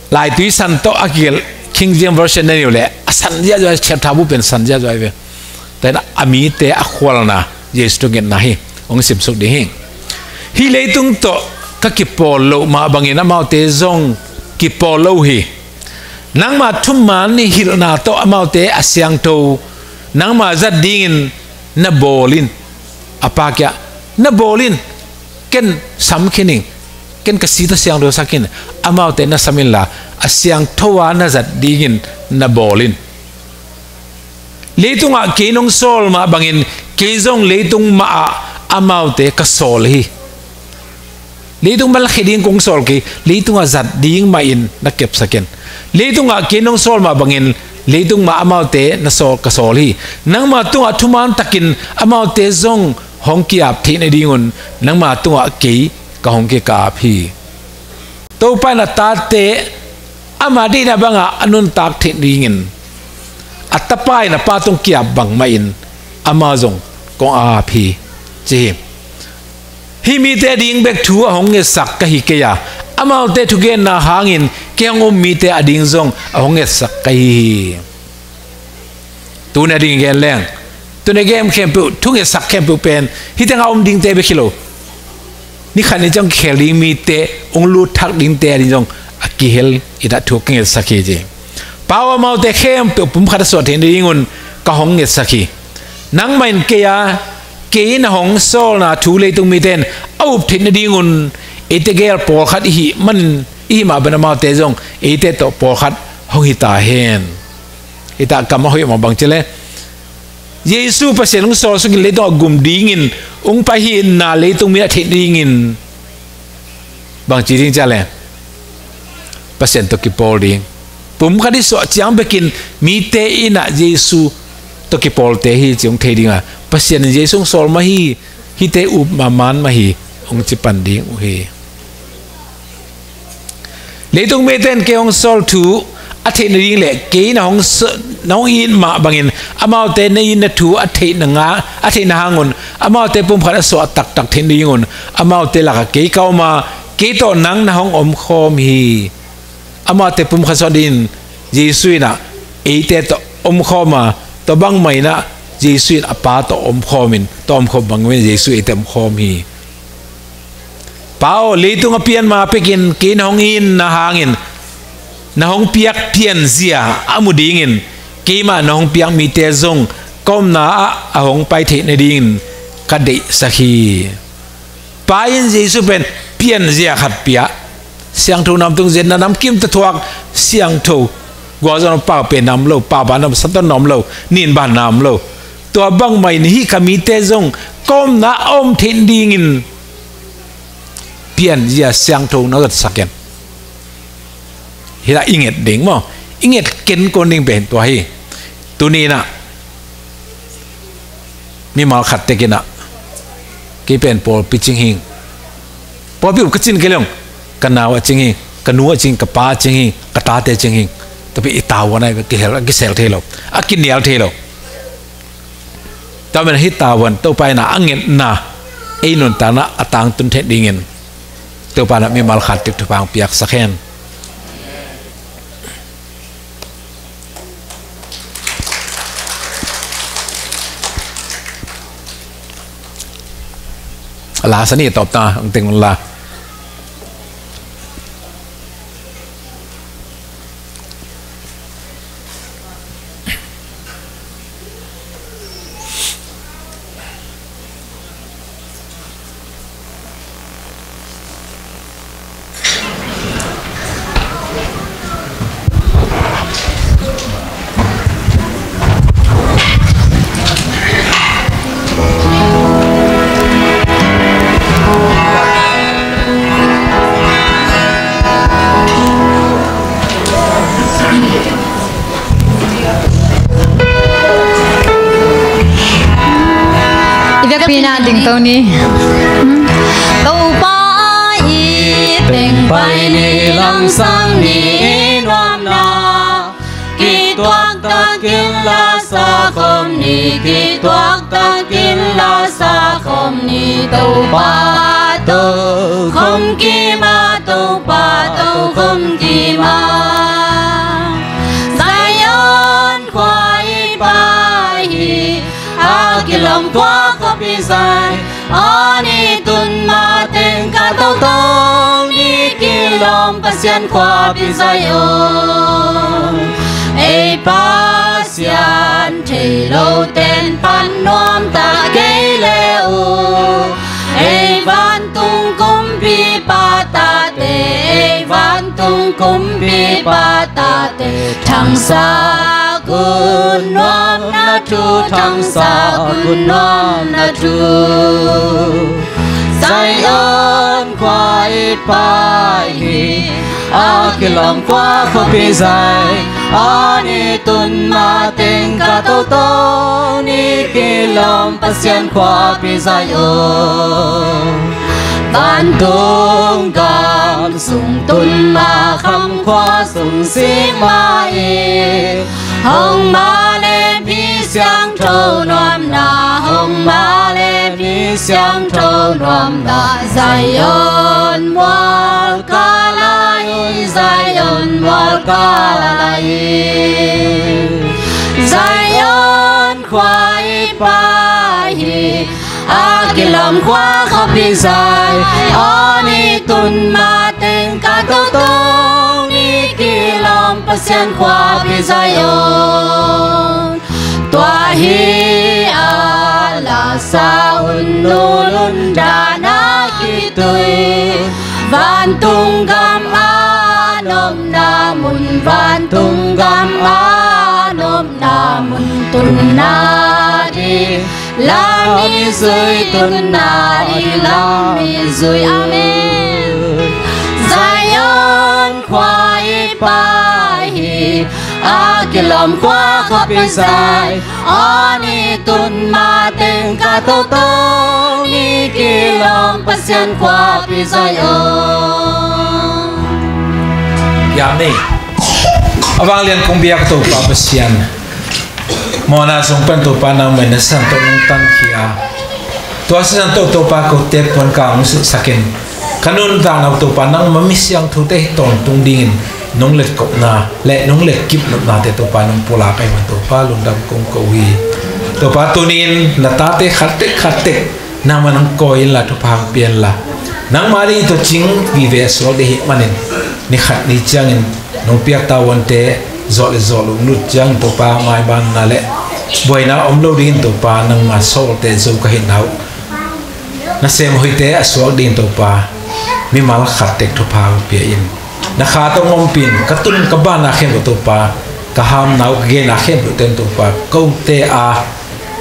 Laitui san tawh a kigelh King James Version na nei uh leh a san ziahziah, chapter bu pen san ziahziah ve. Tua hi in ah a mite a khualna Jesu thungetna hi. Hong simsuk ding hi. Hih leitung tawh ka kipawl loh mah bangin amaute zong kipawl lo uh hi. Nangma thuman hilhna tawh amaute a siangtho, nangma zat dingin Na bawl in. A pa kiangah, na bawl in. Ken sam khin ing. Ken ka sita siangtho sak in. Amaute na sam inla, a siangtho a na zat dingin na bawl in. Leitungah kei nong sawl mah bangin kei zong leitung mahah amaute ka sawl hi. Leitung mah lakhia ding kong sawl kei, leitungah zat ding mahin na kepsak in. Leitungah kei nong sawl mah bangin leitung mah amaute na sawl, ka sawl hi. Nangma tungah thuman takin amaute zong hong ki-ap theih nadingun nangma tungah kei ka hong kikap hi. Topa in a tate ama deihna bangah a nuntak theih dingin a tapa in a pa tung ki-ap bang mahin amau zong kong ap hi, ci hi. Hih mite ading bek thu a hong ngetsak ka hi kei a, amaute thugenna hangin kei hong um mite ading zong a hong ngetsak ka hi hi. Tuni a ding gen leng, tuni a gen khempeuh, thu ngetsak khempeuh pen hih tengah om dingte bek hi lo, ni khat ni ciang kikhel ding mite, hong lut thak dingte ading zong a kihel in a thu ka ngetsak hi, ci. Pa aw, amaute khempeuh pumkhat a suah theih nadingun ka hong ngetsak hi. Nangmah in kei a, kei na hong sawlna thu leitung mite in a up theih nadingun eite gel pawlkhat i hih man, i hih mah bangin amaute zong eite tawh pawlkhat hong hi ta hen. Hih tah kam a hoih mah bang ci le, Jesu Pasian hong sawl sungin leitungah gum dingin hong pai hi, na leitung mi a theih dingin bang ci ding ci le, Pasian tawh kipawl ding. Pumkhat i suah ciang bekin mite in a Jesu tawh kipawlte hi ci hong thei ding a, Pasian in Jesu hong sawl mah hi, hihte up mahmah mah hi, hong ci pan ding uh hi. Leitung mite in kei hong sawl thu a theih nading le kei na hong sa-, na hong it mah bangin amaute na itna thu a theih na ngah, a theihna hangun amaute pumkhat a suah taktak theih nadingun amaute lakah kei ka om a, kei tawh nang na hong omkhawm hi. Amaute pumkhat suah dingin Jesu in a eite tawh omkhawm a, tua bangmah in a Jesu in a Pa tawh omkhawm in, tawh omkhawm bangmah in Jesu eite omkhawm hi. Pa aw, leitung a pian ma pekin kei na hong itna hangin na hong piak pianzia a mu dingin keimah na hong piak mite zong ka omna ah a hong pai theih nadingin ka deihsak hi. Pa in Jesu pen pianzia khat pia, siangtho nam tung zetna namkim tawh thuak, siangtho, gualzawhna pau pen nam lo, pau ban nam, santawn nam lo, nin ban nam lo. Tua bangmah in hih ka mite zong ka omna a om theih dingin pianzia siangtho na zatsak in. Hih lah i nget ding maw? I nget kenkawn ding pen tua hi. Tuni in ah mimal khat tek in ah kei pen pawlpi cing hing. Pawlpi up ka cin kei leng ka nau a cing hing, ka nu a cing, ka pa a cing hing, ka tate a cing hing. Tapi i tavuan ah a kisel, a kisel thei lo, a kinial thei lo. Tua manin hih tavuan Topa in ah a ngetna ei nuntakna a tangtun theih dingin Topa in ah mimal khat tek thupha hong piaksak hen. A la sani tawp ta ang teng la. I vekpi-in ah dingto ni. Topa i teng pai ni, lamsang ni, i nuamna kituak takin la sa khawm ni, kituak takin la sa khawm ni. Topa tokhom kima, Topa tokhom kima. Zion khua i pai hi, a kilawm khua khuapi zai. A ni tun mateng ka totong ni, kilawm Pasian khuapi Zion. Ei Pa Sian thei lo ten pan nuam ta kei le uh. Ei vantung kumpipa tate, ei vantung kumpipa tate, thangsak un nuamna thu, thangsak un nuamna thu. Zion khua i pai hi, a kilawm khua khuapi zai, a ni tun mateng ka toto ni kilawm Pasian khuapi Zion. Vantung gam sung tun ma, kham khua sung si ma i, hong ma le mi siangtho nuamna, hong ma le mi siangtho nuamna, Zion mual ka lai, Zion mual ka lai. Zion khua i pai hi, a kilawm khua khuapi zai, a ni tun mateng ka toto ni kilawm Pasian khuapi Zion. Tua hi a lasa un nulun dana khitui, vantung gam a nopna mun, vantung gam a nopna mun, tunna di lam i zui, tunna di lam i zui. Amen. Zion khua i pai hi, a kilawm khua khuapi zai, a ni tun mateng ka toto ni kilawm Pasian khuapi Zion. Yam ni. A vanglian kong biak Topa Pasian, mawhna sung pan Topa nangmah in na sisan tawh nong tankhia a, tua sisan tawh Topa kote puan ka hong silhsak in, ka nuntakna uh Topa nangmah mi siangthote hi tawntung dingin nong letkopna le nong letkip nopnate Topa nong pulak ahih man Topa lungdam kong ko hi. Topa tuni-in na tate khattek khattek nangmah nong kawi inla thupha hong pia inla, nangmah ding i tawh cing vive a suak ding ahih manin ni khat ni ciangin nong piak tavuante zawh le zawh loh lut ciangin Topa maibanna le buaina om lo dingin Topa nangmah sawlte zo ka hihna uh nasem hoihte a suak dingin Topa mimal khattek thupha hong pia in. Na kha tawh hong ompih in, ka tun ka banna khempeuh Topa, ka hamna uh ka genna khempeuhte in Topa kote a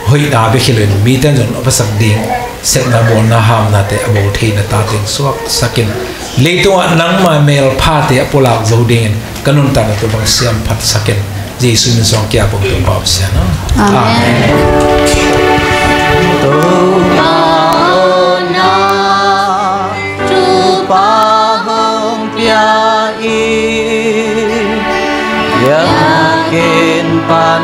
hoihna bek hi loin mite in zong a phasak ding sepna bawlna hamnate a bawl thei na tate hong suaksak in. Leitungah nangmah melphate a pulak zo dingin ka nuntakna Topa hong siamphatsak in. Jesu min suang kia bawm Topa Pasian. Amen. Amen. Topa aw na, Topa hong pia in, biakinn pan